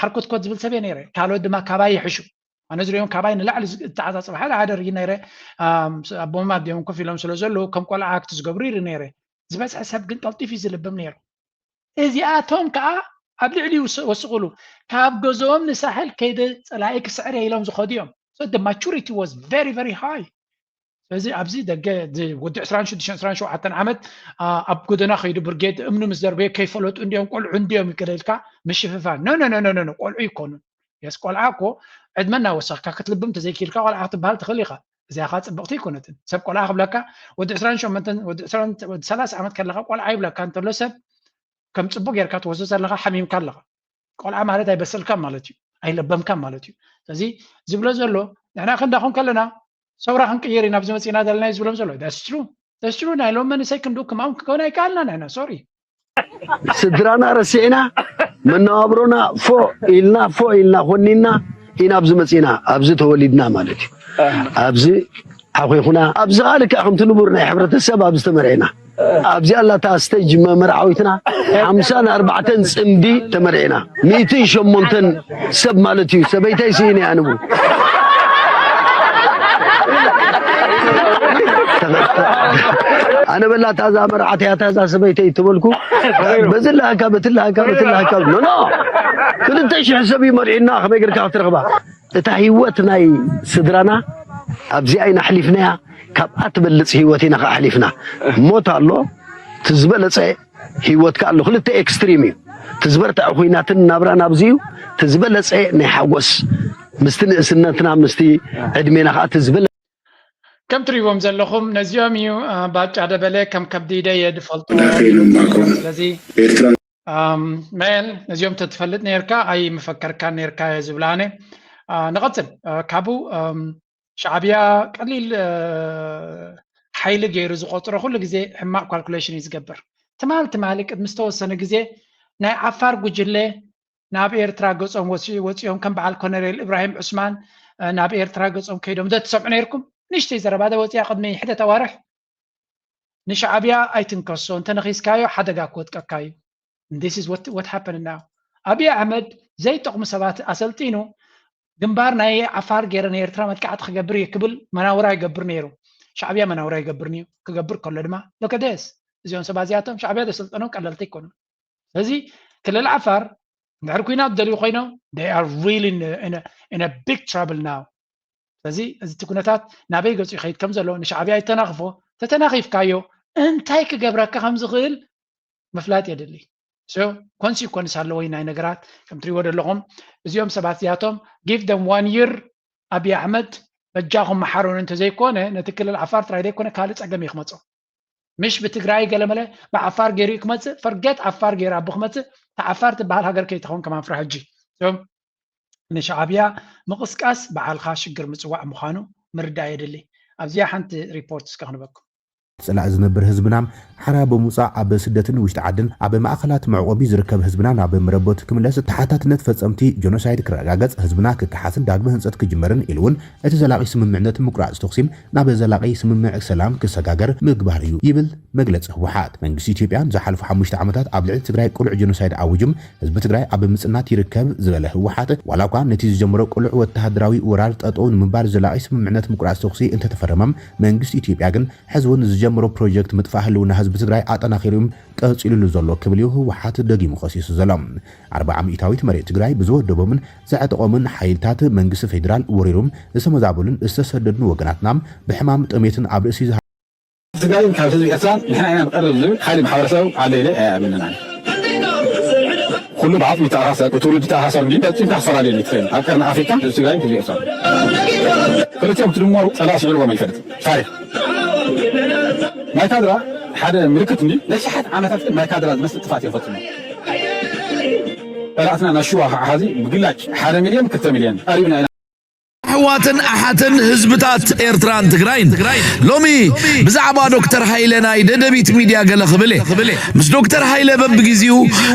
ሓርኮትኮት ዝብል ሰብ እየ ነይረ። ካልኦት ድማ ካባይ ይሕሹ። ኣነ ዝሪኦም ካባይ ንላዕሊ ዝተዓፃፅበ ሓደ ሓደ ርኢ ነይረ። ኣቦም ኣዲኦም ኮፍ ኢሎም ስለ ዘለዉ ከም ቆልዓ ኣክት ዝገብሩ ይርኢ ነይረ። ዝበዝሐ ሰብ ግን ቀልጢፍ እዩ ዝልብም ነይሩ። እዚኣቶም ከዓ ኣብ ልዕሊ ወስቕሉ ካብ ገዝኦም ንሳሕል ከይደ ፀላኢ ክስዕር እየ ኢሎም ዝኸዱ እዮም። So the maturity was very very high። ስለዚ ኣብዚ ደገ ወዲ ዕስራን ሽዱሽተን ዕስራን ሸውዓተን ዓመት ኣብ ጎደና ከይዱ ብርጌድ እምኒ ምስ ደርበየ ከይፈለጡ እንዲኦም ቆልዑ እንዲዮም ገለ ኢልካ ምሽፍፋን no no no no no ቆልዑ ይኮኑን። የስ ቆልዓ እኮ ዕድመ እናወሰኽካ ክትልብም ተዘይክኢልካ ቆልዓ ክትበሃል ትኽእል ኢኻ። እዚኣ ከዓ ፅብቕቲ ኣይኮነትን። ሰብ ቆልዓ ክብለካ ወዲ ዕስራን ሸሞንተን ወዲ ሰላሳ ዓመት ከለካ ቆልዓ ይብለካ እንተሎ ሰብ ከም ፅቡቅ ጌርካ ትወስዶ ዘለካ ሓሚምካ ኣለካ። ቆልዓ ማለት ኣይበሰልካን ማለት እዩ፣ ኣይለበምካን ማለት እዩ። ስለዚ ዝብሎ ዘሎ ንሕና ክንዳኹም ከለና ሰውራ ክንቅይር ኢና ኣብዚ መፂና ዘለና እዩ ዝብሎም ዘሎ። That's true that's true ናይ ሎም መንእሰይ ክንዱ ክማውን ክከውን ኣይከኣልና ንሕና sorry። ስድራና ረሲዕና መነባብሮና ፎ ኢልና ፎ ኢልና ኮኒና ኢና ኣብዚ መፂና ኣብዚ ተወሊድና ማለት እዩ። ኣብዚ ሓኺኹና ኣብዚ ከዓ ልክዕ ከምቲ ንቡር ናይ ሕብረተሰብ ኣብዚ ተመርዒና ኣብዚኣ ኣላታ ስቴጅ መመርዓዊትና ሓምሳን ኣርባዕተን ፅምዲ ተመርዒና ሚእትን ሸሞንተን ሰብ ማለት እዩ። ሰበይተይ ስኢነ ኣንቡ ኣነ በላ ታዛ መርዓት እያ ታዛ ሰበይተይ ትበልኩ በዚ ለሃካ በቲ ለሃካ በቲ ለሃካ ኖ ኖ ክልተ ሽሕ ሰብ እዩ መርዒና ከመይ ገርካ ክትረኽባ እታ ህይወት ናይ ስድራና ኣብዚኣ ኢና ኣሕሊፍናያ። ካብኣ ትበልፅ ህይወት ኢና ከዓ ኣሕሊፍና። ሞት ኣሎ፣ ትዝበለፀ ህይወት ከዓ ኣሎ። ክልተ ኤክስትሪም እዩ። ትዝበርትዐ ኩናትን ናብራን ኣብዚ እዩ። ትዝበለፀ ናይ ሓጎስ ምስቲ ንእስነትና ምስቲ ዕድሜና ከዓ ትዝበለ ከም ትሪእዎም ዘለኹም ነዚኦም እዩ ባጫ ደበለ ከም ከብዲ ደየ ድፈልጡ። ስለዚ መን ነዚኦም ተትፈልጥ ነርካ ኣይምፈከርካን ነርካ እየ ዝብላ ኣነ። ንቐፅል ካብኡ ሻዕብያ ቀሊል ሓይሊ ገይሩ ዝቆፅሮ ኩሉ ግዜ ሕማቅ ካልኩሌሽን እዩ ዝገብር። ትማል ትማሊ ቅድሚ ዝተወሰነ ግዜ ናይ ዓፋር ጉጅለ ናብ ኤርትራ ገፆም ወፂኦም ከም በዓል ኮነሬል እብራሂም ዑስማን ናብ ኤርትራ ገፆም ከይዶም ዶ ትሰምዑ ነይርኩም? ንእሽተይ ዘረባ ዶ ወፂኣ ቅድሚ ሕደት ኣዋርሕ ንሻዕብያ ኣይትንከሶ እንተነኺስካዮ ሓደጋ ክወጥቀካ እዩ። This is what, what happened now። ኣብይ ኣሕመድ ዘይጠቕሙ ሰባት ኣሰልጢኑ ግንባር ናይ ዓፋር ገይረ ንኤርትራ መጥቃዕቲ ክገብር እየ ክብል መናውራ ይገብር ነይሩ። ሻዕብያ መናውራ ይገብር ነዩ ክገብር ከሎ ድማ ሎከደስ እዚኦም ሰባት እዚኣቶም ሻዕብያ ዘሰልጠኖም ቀለልቲ ኣይኮኑን። ስለዚ ክልል ዓፋር እንድሕር ኩናት ደልዩ ኮይኖም they are really in a, in a big trouble now። ስለዚ እዚ እቲ ኩነታት ናበይ ገፁ ይኸይድ ከም ዘሎ ንሻዕብያ ይተናኽፎ ተተናኺፍካዮ እንታይ ክገብረካ ከም ዝኽእል ምፍላጥ የድሊ። ኮንሲኮንስ ኣለዎ ናይ ነገራት ከም ትሪእዎ ዘለኹም እዚኦም ሰባት እዚኣቶም give them one year ኣብይ ኣሕመድ በጃኹም መሓሩን እንተዘይኮነ ነቲ ክልል ዓፋር ጥራይ ዘይኮነ ካልእ ፀገም እዩ ክመፆ ምሽ ብትግራይ ገለመለ ብዓፋር ገይሩ እዩ ክመፅእ ፈርጌት ዓፋር ገይሩ ኣቦ ክመፅእ ተዓፋር ትበሃል ሃገር ከይትኸውን ከማን ፍራ ሕጂ ንሻዕብያ ምቕስቃስ በዓልኻ ሽግር ምፅዋዕ ምዃኑ ምርዳእ የድሊ። ኣብዚኣ ሓንቲ ሪፖርት እስከ ክንበኩም። እቲ ጸላኢ ዝነብር ህዝብና ሓራ ብምውጻእ ኣብ ስደትን ውሽጢ ዓድን ኣብ ማእኸላት መዕቆቢ ዝርከብ ህዝብና ናብ መረበቱ ክምለስ ተሓታትነት ፈጸምቲ ጆኖሳይድ ክረጋገጽ ህዝብና ክከሓስን ዳግመ ህንጸት ክጅመርን ኢሉ እውን እቲ ዘላቒ ስምምዕነት ምቁራጽ ተኹሲ ናብ ዘላቒ ስምምዕ ሰላም ክሰጋገር ምግባር እዩ ይብል መግለጺ ህወሓት። መንግስቲ ኢትዮጵያ ንዝሓለፉ ሓሙሽተ ዓመታት ኣብ ልዕሊ ትግራይ ቅሉዕ ጆኖሳይድ ኣዊጁ ህዝቢ ትግራይ ኣብ ምጽናት ይርከብ ዝበለ ህወሓት ዋላ እኳ ነቲ ዝጀመሮ ቅሉዕ ወተሃደራዊ ወራር ጠጠው ንምባል ዘላቒ ስምምዕነት ምቁራጽ ተኹሲ እንተተፈረመ መንግስቲ ኢትዮጵያ ግን ሕዚ እውን ዝጀመሮ ፕሮጀክት ምጥፋእ ህልውና ህዝቢ ትግራይ ኣጠናኺሩ ቀፂሉሉ ዘሎ ክብል እዩ ህወሓት ደጊሙ ከሲሱ ዘሎ። ኣርብዓ ሚእታዊት መሬት ትግራይ ብዝወደቦምን ዘዕጠቖምን ሓይልታት መንግስቲ ፌዴራል ወሪሮም ዝተመዛበሉን ዝተሰደዱን ወገናትና ብሕማም ጥሜትን ኣብ ርእሲ ትግራይን ካብ ህዝቢ ኤርትራን ንሕና ኢና ንቐርብ ዝብል ሓይሊ ማሕበረሰብ ዓለይለ ኣይኣምንናን። ኩሉ ብዓቕሚ ይተኣሳሰር፣ ብትውልዲ ይተኣሳሰር እንጂ ፈጺምካ ክፈላለየሉ ኣይትኽእልን። ኣብ ቀርኒ ኣፍሪካ ህዝቢ ትግራይን ህዝቢ ኤርትራ ክልቲኦም ትድመሩ ጸላኢ ስዒርዎም ኣይፈልጥን። ታሪኽ ማይ ካድራ ሓደ ምልክት እንዲ ናይ ሸሓት ዓመታት ግን ማይ ካድራ ዝመስል ጥፋት እዮም ፈጺሞም። ጸላእትና ናይ ሽዋ ከዓ ሓዚ ብግላጭ ሓደ ሚልዮን ክልተ ሚልዮን ቀሪብና ኢና። ኣሕዋትን ኣሓትን ህዝብታት ኤርትራን ትግራይን፣ ሎሚ ብዛዕባ ዶክተር ሃይለ ናይ ደደቢት ሚድያ ገለ ክብል እየ። ምስ ዶክተር ሃይለ በብግዜኡ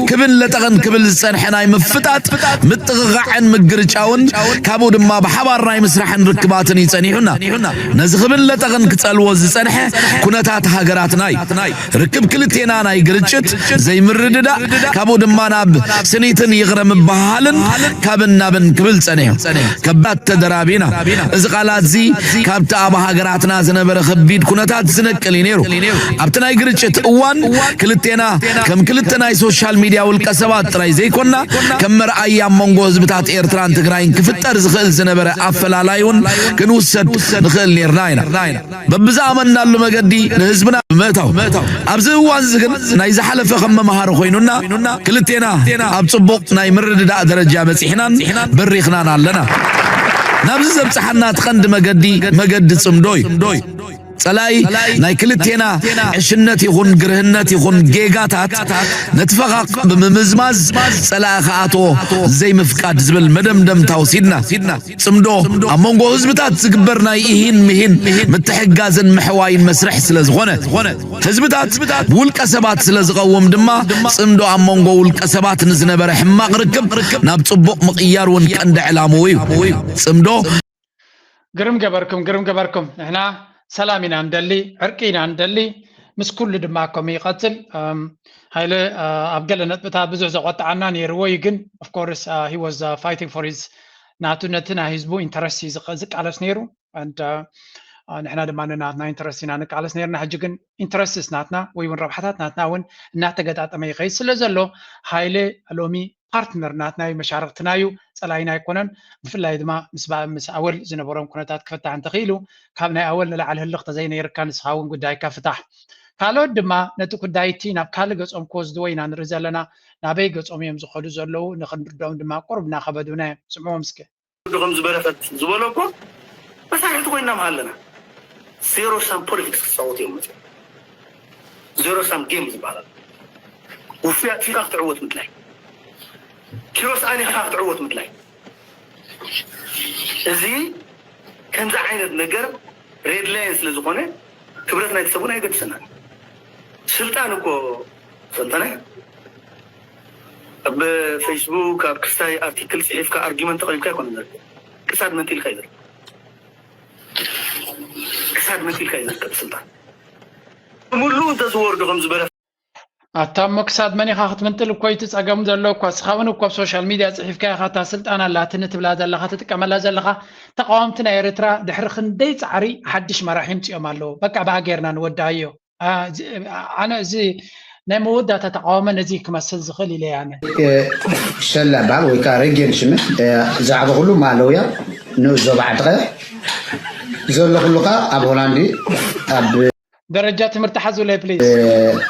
ክብን ለጠቕን ክብል ዝጸንሐ ናይ ምፍጣጥ፣ ምጥቕቓዕን ምግርጫውን ካብኡ ድማ ብሓባር ናይ ምስራሕን ርክባትን እዩ ጸኒሑና። ነዚ ክብን ለጠቕን ክጸልዎ ዝጸንሐ ኩነታት ሃገራትና እዩ። ርክብ ክልቴና ናይ ግርጭት፣ ዘይምርድዳእ፣ ካብኡ ድማ ናብ ስኒትን ይቕረ ምበሃሃልን ካብን ናብን ክብል ጸኒሑ። ከባድ ተደራቢና። እዚ ቃላት እዚ ካብቲ ኣብ ሃገራትና ዝነበረ ከቢድ ኩነታት ዝነቅል እዩ ነይሩ። ኣብቲ ናይ ግርጭት እዋን ክልቴና ከም ክልተ ናይ ሶሻል ሚድያ ውልቀ ሰባት ጥራይ ዘይኮና፣ ከም መርኣያ ኣብ መንጎ ህዝብታት ኤርትራን ትግራይን ክፍጠር ዝኽእል ዝነበረ ኣፈላላይ እውን ክንውሰድ ንኽእል ነይርና ኢና። በብዝኣመንናሉ መገዲ ንህዝብና ምእታው። ኣብዚ እዋን እዚ ግን ናይ ዝሓለፈ ከም መምሃሪ ኮይኑና፣ ክልቴና ኣብ ጽቡቕ ናይ ምርድዳእ ደረጃ በጺሕናን በሪኽናን ኣለና። ናብዚ ዘብጽሓና እቲ ቀንዲ መገዲ፣ መገዲ ጽምዶ እዩ። ጸላኢ ናይ ክልቴና ዕሽነት ይኹን ግርህነት ይኹን ጌጋታት ነቲ ፈቓቕ ብምምዝማዝ ጸላኢ ክኣትዎ ዘይምፍቃድ ዝብል መደምደምታ ወሲድና። ጽምዶ ኣብ መንጎ ህዝብታት ዝግበር ናይ ኢሂን ምሂን ምትሕጋዝን ምሕዋይን መስርሕ ስለ ዝኾነ፣ ህዝብታት ብውልቀ ሰባት ስለ ዝቐውም ድማ፣ ጽምዶ ኣብ መንጎ ውልቀ ሰባት ንዝነበረ ሕማቕ ርክብ ናብ ጽቡቕ ምቕያር እውን ቀንዲ ዕላምኡ እዩ። ጽምዶ ግርም ገበርኩም፣ ግርም ገበርኩም። ንሕና ሰላም ኢና ንደሊ፣ ዕርቂ ኢና ንደሊ። ምስ ኩሉ ድማ ከምኡ ይቐጽል። እም፣ ሃይለ፣ እ፣ ኣብ ገለ ነጥብታት ብዙሕ ዘቆጥዓና ነይርዎ እዩ፣ ግን of course, እ፣ he was, እ፣ fighting for his፣ ናቱ ነቲ ናይ ህዝቡ ኢንተረስት እዩ ዝቀ-፣ ዝቃለስ ነይሩ። And, እ፣ እ፣ ንሕና ድማ ንናትና ኢንተረስት ኢና ንቃለስ ነይርና። ሕጂ ግን ኢንተረስትስ ናትና ወይ እውን ረብሓታት ናትና እውን እናተገጣጠመ ይኸይድ ስለ ዘሎ፣ ሃይለ ሎሚ ፓርትነር ናትና እዩ፣ መሻርክትና እዩ፣ ጸላኢና ኣይኮነን። ብፍላይ ድማ ምስ ባ-፣ ምስ ኣወል ዝነበሮም ኩነታት ክፍታሕ እንተኽኢሉ፣ ካብ ናይ ኣወል ንላዕሊ ህልኽ ተዘይነይርካ ንስኻ እውን ጉዳይካ ፍታሕ። ካልኦት ድማ ነቲ ጉዳይ እቲ ናብ ካልእ ገጾም ክወስድዎ ኢና ንርኢ ዘለና። ናበይ ገጾም እዮም ዝኸዱ ዘለዉ? ንኽንርድኦም ድማ ቁሩብ እናኸበዱና እዮም። ስምዕዎም እስከ። ወዲ ከም ዝበረኸት ዝበሎ እኮ መሳርሕቲ ኮይንና ምሃለና። ዜሮ ሳም ፖለቲክስ ክፃወቱ እዮም መፅኦም። ዜሮ ሳም ጌም ዝበሃል ኣሎ። ውፉይ ኣጥፊእካ ክትዕወት ምድላይ። ኪሮስ ኣሊኻ ክትዕወት ምድላይ። እዚ ከምዚ ዓይነት ነገር ሬድ ላይን ስለ ዝኾነ ክብረት ናይቲ ሰብ እውን ኣይገድሰናን። ስልጣን እኮ ሰልጠነ ኣብ ፌስቡክ ኣብ ክስታይ ኣርቲክል ጽሒፍካ ኣርጊመንት ተቐሪብካ ኣይኮነ ዘርግሕ። ክሳድ መንጢልካ እዩ ዘርግሕ። ክሳድ መንጢልካ እዩ ዘርግሕ ስልጣን። ሙሉ እንተዝወርዶ ከም ዝበረ ኣታ እሞ ክሳድ መን ኢኻ ክትምንጥል እኮ እዩ እቲ ጸገም ዘሎ እኮ። እስኻ እውን እኮ ኣብ ሶሻል ሚድያ ጽሒፍካ ኢኻ እታ ስልጣን ኣላትኒ ትብላ ዘለኻ ትጥቀመላ ዘለኻ። ተቃወምቲ ናይ ኤርትራ ድሕሪ ክንደይ ጻዕሪ ሓድሽ መራሒ ይምጽኦም ኣለዉ። በቃ ብኣ ጌርና ንወድኣዮ። ኣ፣ እዚ፣ ኣነ እዚ ናይ መወዳእታ ተቃውሞ ነዚ ክመስል ዝኽእል ኢለ እየ ኣነ። ሸላ በሃል ወይ ከዓ ሬጌን ሽምን ዛዕባ ኩሉ ማለውያ ንኡስ ዞባ ዓዲ ቀይሕ ዘሎ ኩሉ ከዓ ኣብ ሆላንድ ኣብ ደረጃ ትምህርቲ ሓዙለይ ፕሊዝ።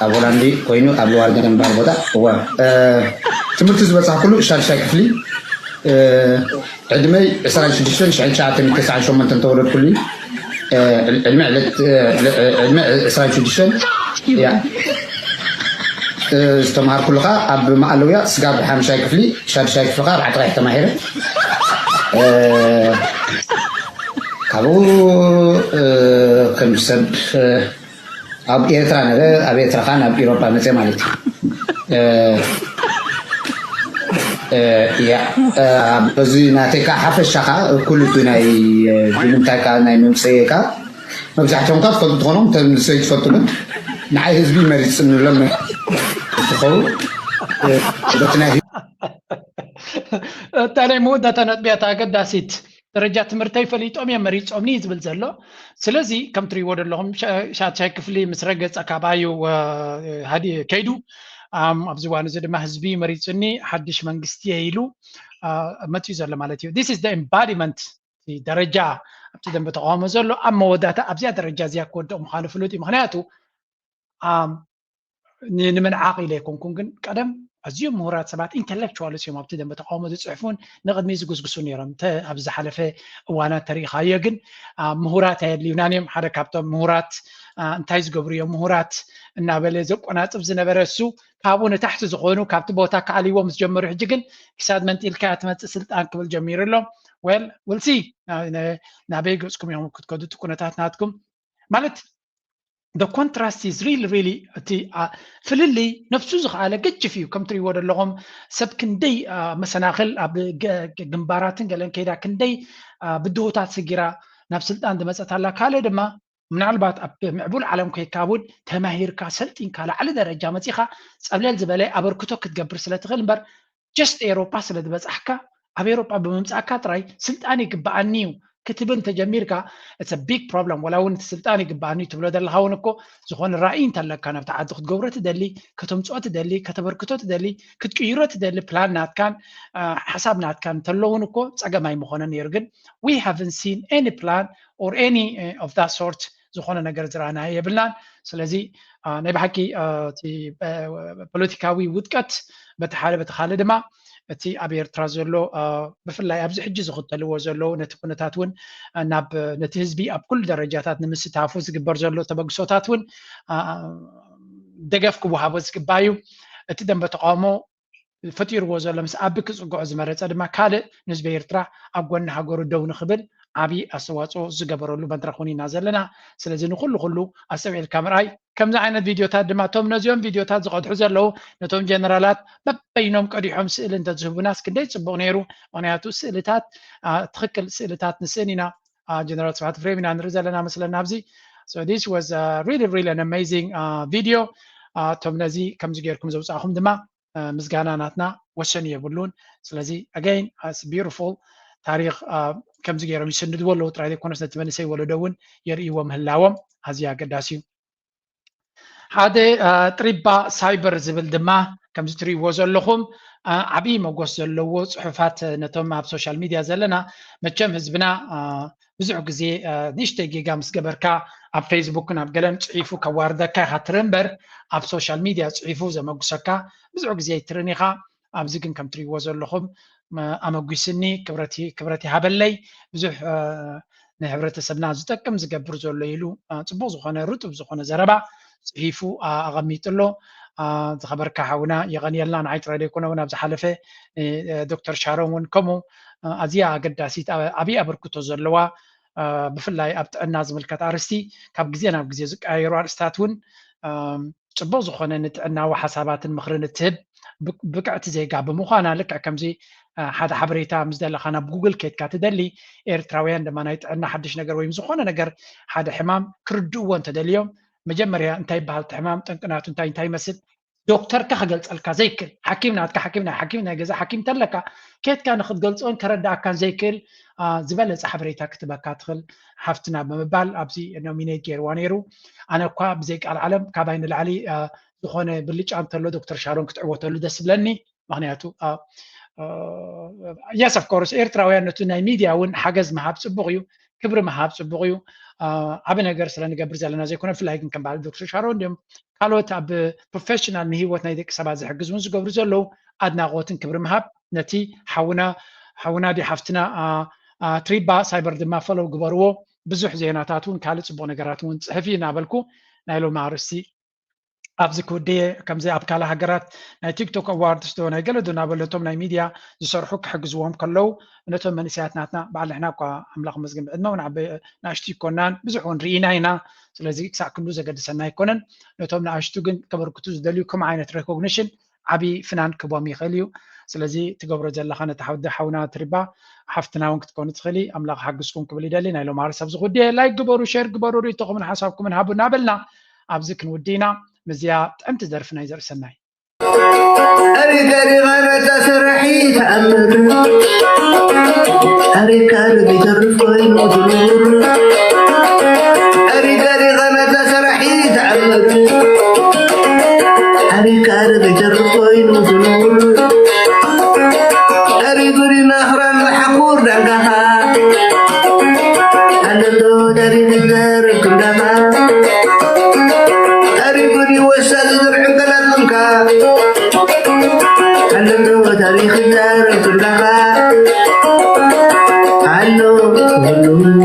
ኣብ ሆላንድ ኮይኑ ኣብ ልዋርገን ባር ቦታ እዋ ትምህርቲ ዝበፅሓ ኩሉ ሻድሻይ ክፍሊ ዕድመይ ዕስራን ሽዱሽተን ሽሕን ትሽዓተ ሚእትን ተስዓን ሸሞንተን ተወለድኩሉ። ዕድመ ዕለት ዕድመ ዕስራን ሽዱሽተን እያ ዝተምሃርኩሉ ከዓ ኣብ ማእለውያ ስጋብ ሓምሻይ ክፍሊ ሻድሻይ ክፍሊ ከዓ ብዓዲ ቀይሕ ተማሂረ። ካብኡ ከም ሰብ ኣብ ኤርትራ ነበ ኣብ ኤርትራ ከዓ ናብ ኢሮፓ መፀ ማለት እዩ። ያ በዚ ናተይ ከዓ ሓፈሻ ከዓ ኩሉ እቲ ናይ ብምንታይ ከዓ ናይ መምፀየ ከዓ መብዛሕትኦም ከዓ ትፈልጡ ትኾኖም ተምልሰ ይትፈልጡ ግን ንዓይ ህዝቢ መሪፅ ንብሎም ትኸውን በቲ ናይ እታ ናይ መወዳእታ ነጥብያ እታ ኣገዳሲት ደረጃ ትምህርተይ ፈሊጦም እዮም መሪጾምኒ እዩ ዝብል ዘሎ። ስለዚ ከም ትሪእዎ ዘለኹም ሻ- ሻድሻይ ክፍሊ ምስ ረገጸ ካብ ኣዩ ወ- ሃዲ- ከይዱ ኣም፣ ኣብዚ እዋን እዚ ድማ ህዝቢ መሪጹኒ ሓድሽ መንግስቲ እየ ኢሉ አ፣ መጺኡ ዘሎ ማለት እዩ። This is the embodiment ደረጃ ኣብቲ ደንበ ተቃውሞ ዘሎ ኣብ መወዳእታ ኣብዚኣ ደረጃ እዚኣ ክወድቕ ምዃኑ ፍሉጥ እዩ። ምክንያቱ ኣም፣ ን- ንምንዓቕ ኢለ ኣይኮንኩን፣ ግን ቀደም ኣዝዮም ምሁራት ሰባት፣ ኢንተሌክቹዋልስ እዮም ኣብቲ ደንበ ተቃውሞ ዝፅሕፉን ንቕድሚ ዝጉስጉሱ ነይሮም። እንተ ኣብ ዝሓለፈ እዋናት ተሪኢኻዮ ግን፣ አ፣ ምሁራት ኣየድልዩናን እዮም። ሓደ ካብቶም ምሁራት፣ አ፣ እንታይ ዝገብሩ እዮም ምሁራት እናበለ ዘቆናፅብ ዝነበረ እሱ፣ ካብኡ ንታሕቲ ዝኾኑ ካብቲ ቦታ ክኣልይዎ ምስ ጀመሩ፣ ሕጂ ግን ክሳድ መንጢልካ እያ ትመፅእ ስልጣን ክብል ጀሚሩ ኣሎ። ዌል፣ ዊል ሲ ናበይ ገፅኩም እዮም ክትከዱ እቲ ኩነታት ናትኩም ማለት። The contrast is really, really፣ እቲ፣ አ፣ ፍልልይ ነፍሱ ዝኸኣለ ገጅፍ እዩ። ከም ትሪእዎ ዘለኹም ሰብ ክንደይ፣ አ፣ መሰናኽል ኣብ ገ-፣ ገ-፣ ግንባራትን ገለን ከይዳ ክንደይ፣ አ፣ ብድሆታት ሰጊራ ናብ ስልጣን ዝመፀት ኣላ። ካልእ ድማ ምናልባት ኣብ ምዕቡል ዓለም ኮይንካ እውን ተማሂርካ ሰልጢንካ ላዕሊ ደረጃ መፂኻ ፀብለል ዝበለ ኣበርክቶ ክትገብር ስለ ትኽእል እምበር፣ ጀስት ኤሮጳ ስለ ዝበፃሕካ ኣብ ኤሮጳ ብምምፃእካ ጥራይ ስልጣን ይግበኣኒ እዩ ክትብል እንተጀሚርካ፣ it's a big problem። ወላ እውን እቲ ስልጣን ይግበኣኒ እዩ ትብሎ ዘለኻ እውን እኮ ዝኾነ ራእይ እንተለካ፣ ናብቲ ዓዲ ክትገብሮ ትደሊ፣ ከተምፅኦ ትደሊ፣ ከተበርክቶ ትደሊ፣ ክትቅይሮ ትደሊ ፕላን ናትካን፣ አ፣ ሓሳብ ናትካን እንተሎ እውን እኮ ፀገም ኣይምኾነን ነይሩ። ግን we haven't seen any plan or any, አ፣ of that sort ዝኾነ ነገር ዝረኣናዮ የብልናን። ስለዚ፣ አ፣ ናይ ብሓቂ፣ አ፣ እቲ፣ አ፣ ፖለቲካዊ ውድቀት በቲ ሓደ፣ በቲ ካልእ ድማ እቲ ኣብ ኤርትራ ዘሎ፣ አ፣ ብፍላይ ኣብዚ ሕጂ ዝኽተልዎ ዘለዉ ነቲ ኩነታት እውን፣ አ፣ ናብ ነቲ ህዝቢ ኣብ ኩሉ ደረጃታት ንምስታፉ ዝግበር ዘሎ ተበግሶታት እውን፣ አ፣ ደገፍ ክወሃቦ ዝግባእ እዩ። እቲ ደንበ ተቃውሞ ፈጢርዎ ዘሎ ምስ ኣቢ ክጽግዖ ዝመረጸ ድማ ካልእ ንህዝቢ ኤርትራ ኣብ ጎኒ ሃገሩ ደው ንኽብል ዓቢ ኣስተዋጽኦ ዝገበረሉ መድረኽ እውን ኢና ዘለና። ስለዚ ንኹሉ ኩሉ ኣስተውዒልካ ምርኣይ። ከምዚ ዓይነት ቪድዮታት ድማ እቶም ነዚኦም ቪድዮታት ዝቐድሑ ዘለዉ ነቶም ጀነራላት በበይኖም ቀዲሖም ስእሊ እንተዝህቡናስ ክንደይ ጽቡቕ ነይሩ። ምኽንያቱ ስእልታት፣ አ፣ ትኽክል ስእልታት ንስእን ኢና። አ፣ ጀነራል ስብሓት ኤፍሬም ኢና ንርኢ ዘለና መስለና ኣብዚ። So this was, uh, really, really an amazing, uh, video. አ፣ እቶም ነዚ ከምዚ ጌርኩም ዘውጻእኹም ድማ አ፣ ምስጋና ናትና ወሰን የብሉን። ስለዚ again it's beautiful። ታሪኽ፣ አ፣ ከምዚ ገይሮም ይስንድዎ ኣለዉ ጥራይ ዘይኮነስ ነቲ መንእሰይ ወለዶ እውን የርእይዎ ምህላዎም ኣዝዩ ኣገዳሲ እዩ። ሓደ፣ አ፣ ጥሪባ ሳይበር ዝብል ድማ ከምዚ ትርእይዎ ዘለኹም፣ አ፣ ዓብዪ መጎስ ዘለዎ ጽሑፋት ነቶም ኣብ ሶሻል ሚድያ ዘለና መቸም ህዝብና፣ አ፣ ብዙሕ ግዜ፣ አ፣ ንእሽተይ ጌጋ ምስ ገበርካ ኣብ ፌስቡክን ኣብ ገለን ጽሒፉ ከዋርደካ ኢኻ ትርኢ እምበር ኣብ ሶሻል ሚድያ ጽሒፉ ዘመጉሰካ ብዙሕ ግዜ ኣይትርእን ኢኻ። ኣብዚ ግን ከም ትርእይዎ ዘለኹም፣ ም-፣ ኣመጒስኒ፣ ክብረት ይ-፣ ክብረት ይሃበለይ። ብዙሕ፣ አ፣ ንሕብረተሰብና ዝጠቅም ዝገብር ዘሎ ኢሉ፣ አ፣ ጽቡቕ ዝኾነ ርጡብ ዝኾነ ዘረባ ጽሒፉ፣ አ፣ ኣቐሚጡ ኣሎ። አ፣ ዝኸበርካ ሓውና የቐንየልና። ንዓይ ጥራይ ዘይኮነ እውን ኣብ ዝሓለፈ፣ እ፣ እ፣ ዶክተር ሻሮን እውን ከምኡ፣ አ፣ ኣዝያ ኣገዳሲት፣ አ-፣ ዓብዪ ኣበርክቶ ዘለዋ፣ አ፣ ብፍላይ ኣብ ጥዕና ዝምልከት ኣርእስቲ ካብ ግዜ ናብ ግዜ ዝቀያየሩ ኣርእስታት እውን፣ አ፣ ጽቡቕ ዝኾነ ንጥዕናዊ ሓሳባትን ምኽርን እትህብ ብ-፣ ብቅዕቲ ዜጋ ብምዃና፣ ልክዕ ከምዚ፣ አ፣ ሓደ ሓበሬታ ምስ ደለኻ ናብ ጉግል ኬድካ ትደሊ፣ ኤርትራውያን ድማ ናይ ጥዕና ሓድሽ ነገር ወይም ዝኾነ ነገር ሓደ ሕማም ክርድእዎ እንተደልዮም፣ መጀመርያ እንታይ ይበሃል እቲ ሕማም፣ ጠንቂ ናቱ እንታይ፣ እንታይ ይመስል፣ ዶክተርካ ክገልጸልካ ዘይክእል፣ ሓኪም ናትካ ሓኪም፣ ናይ ሓኪም፣ ናይ ገዛ ሓኪም እንተለካ፣ ኬድካ ንኽትገልጾን ከረድኣካን ዘይክእል፣ አ፣ ዝበለጸ ሓበሬታ ክትበካ ትኽእል ሓፍትና ብምባል ኣብዚ ኖሚኔት ገይርዋ ነይሩ። ኣነ እኳ ብዘይ ቃል ዓለም ካባይ ንላዕሊ፣ አ፣ ዝኾነ ብልጫ እንተሎ ዶክተር ሻሮን ክትዕወተሉ ደስ ይብለኒ። ምኽንያቱ፣ አ፣ አ፣ የስ፣ ኦፍ ኮርስ፣ ኤርትራውያን ነቲ ናይ ሚድያ እውን ሓገዝ ምሃብ ጽቡቕ እዩ፣ ክብሪ ምሃብ ጽቡቕ እዩ። አ፣ ዓቢ ነገር ስለ ንገብር ዘለና ዘይኮነ፣ ብፍላይ ግን ከም በዓል ዶክተር ሻሮን እንዲዮም ካልኦት ኣብ ፕሮፌሽናል ንህይወት ናይ ደቂ ሰባት ዝሕግዝ እውን ዝገብሩ ዘለዉ ኣድናቖትን ክብሪ ምሃብ ነቲ ሓውና፣ ሓውና ድዩ ሓፍትና፣ አ፣ አ፣ ትሪባ ሳይበር ድማ ፎሎው ግበርዎ። ብዙሕ ዜናታት እውን ካልእ ጽቡቕ ነገራት እውን ጽሕፍ እዩ እናበልኩ ናይ ሎሚ ኣርእስቲ ኣብዚ ክውድየ። ከምዚ ኣብ ካልእ ሃገራት ናይ ቲክቶክ ኣዋርድስ ዶ ናይ ገለ ዶ እናበሉ ነቶም ናይ ሚድያ ዝሰርሑ ክሕግዝዎም ከለዉ ነቶም መንእሰያት ናትና በዓል ንሕና እኳ ኣምላኽ መስግን ብዕድመ እውን ዓበ-፣ ንኣሽቱ ይኮናን ብዙሕ እውን ርኢና ኢና። ስለዚ ክሳዕ ክሉ ዘገድሰና ኣይኮነን። ነቶም ንኣሽቱ ግን ከበርክቱ ዝደልዩ ከምኡ ዓይነት ሬኮግኒሽን ዓቢ ፍናን ክቦም ይኽእል እዩ። ስለዚ ትገብሮ ዘለኻ ነቲ ሓውዲ ሓውና ትሪባ ሓፍትና እውን ክትኮኑ ትኽእሊ፣ ኣምላኽ ሓግዝኩም ክብል ይደሊ። ናይ ሎማሪ ሰብ ዝኹድየ ላይክ ግበሩ፣ ሼር ግበሩ፣ ርእይቶኹምን ሓሳብኩምን ሃቡ እናበልና ኣብዚ ክንውዲ ኢና። ምስዚኣ ጥዕምቲ ደርፊ ናይ ዘርእሰናይ። ኣሪካ ሪኻ ነታ ሰራሒ ተኣምር፣ ኣሪካ ርቢ ተርፍ ኮይኑ ዝኑር፣ ኣሪካ ሪኻ ነታ ሰራሒ ተኣምር፣ ኣሪካ ርቢ ተርፍ ኮይኑ ዝኑር፣ ኣሪጉሪ ናኽራን ዝሓኩር ዳንጋኻ፣ ኣለሎ ደሪኒ ዘርብ ክንዳኻ፣ ኣሪጉሪ ወሳ ዝዘርዕን ከላትምካ፣ ኣለዶ ታሪኽ ይዛረብ ትብላኻ ኣሎ ኩሉ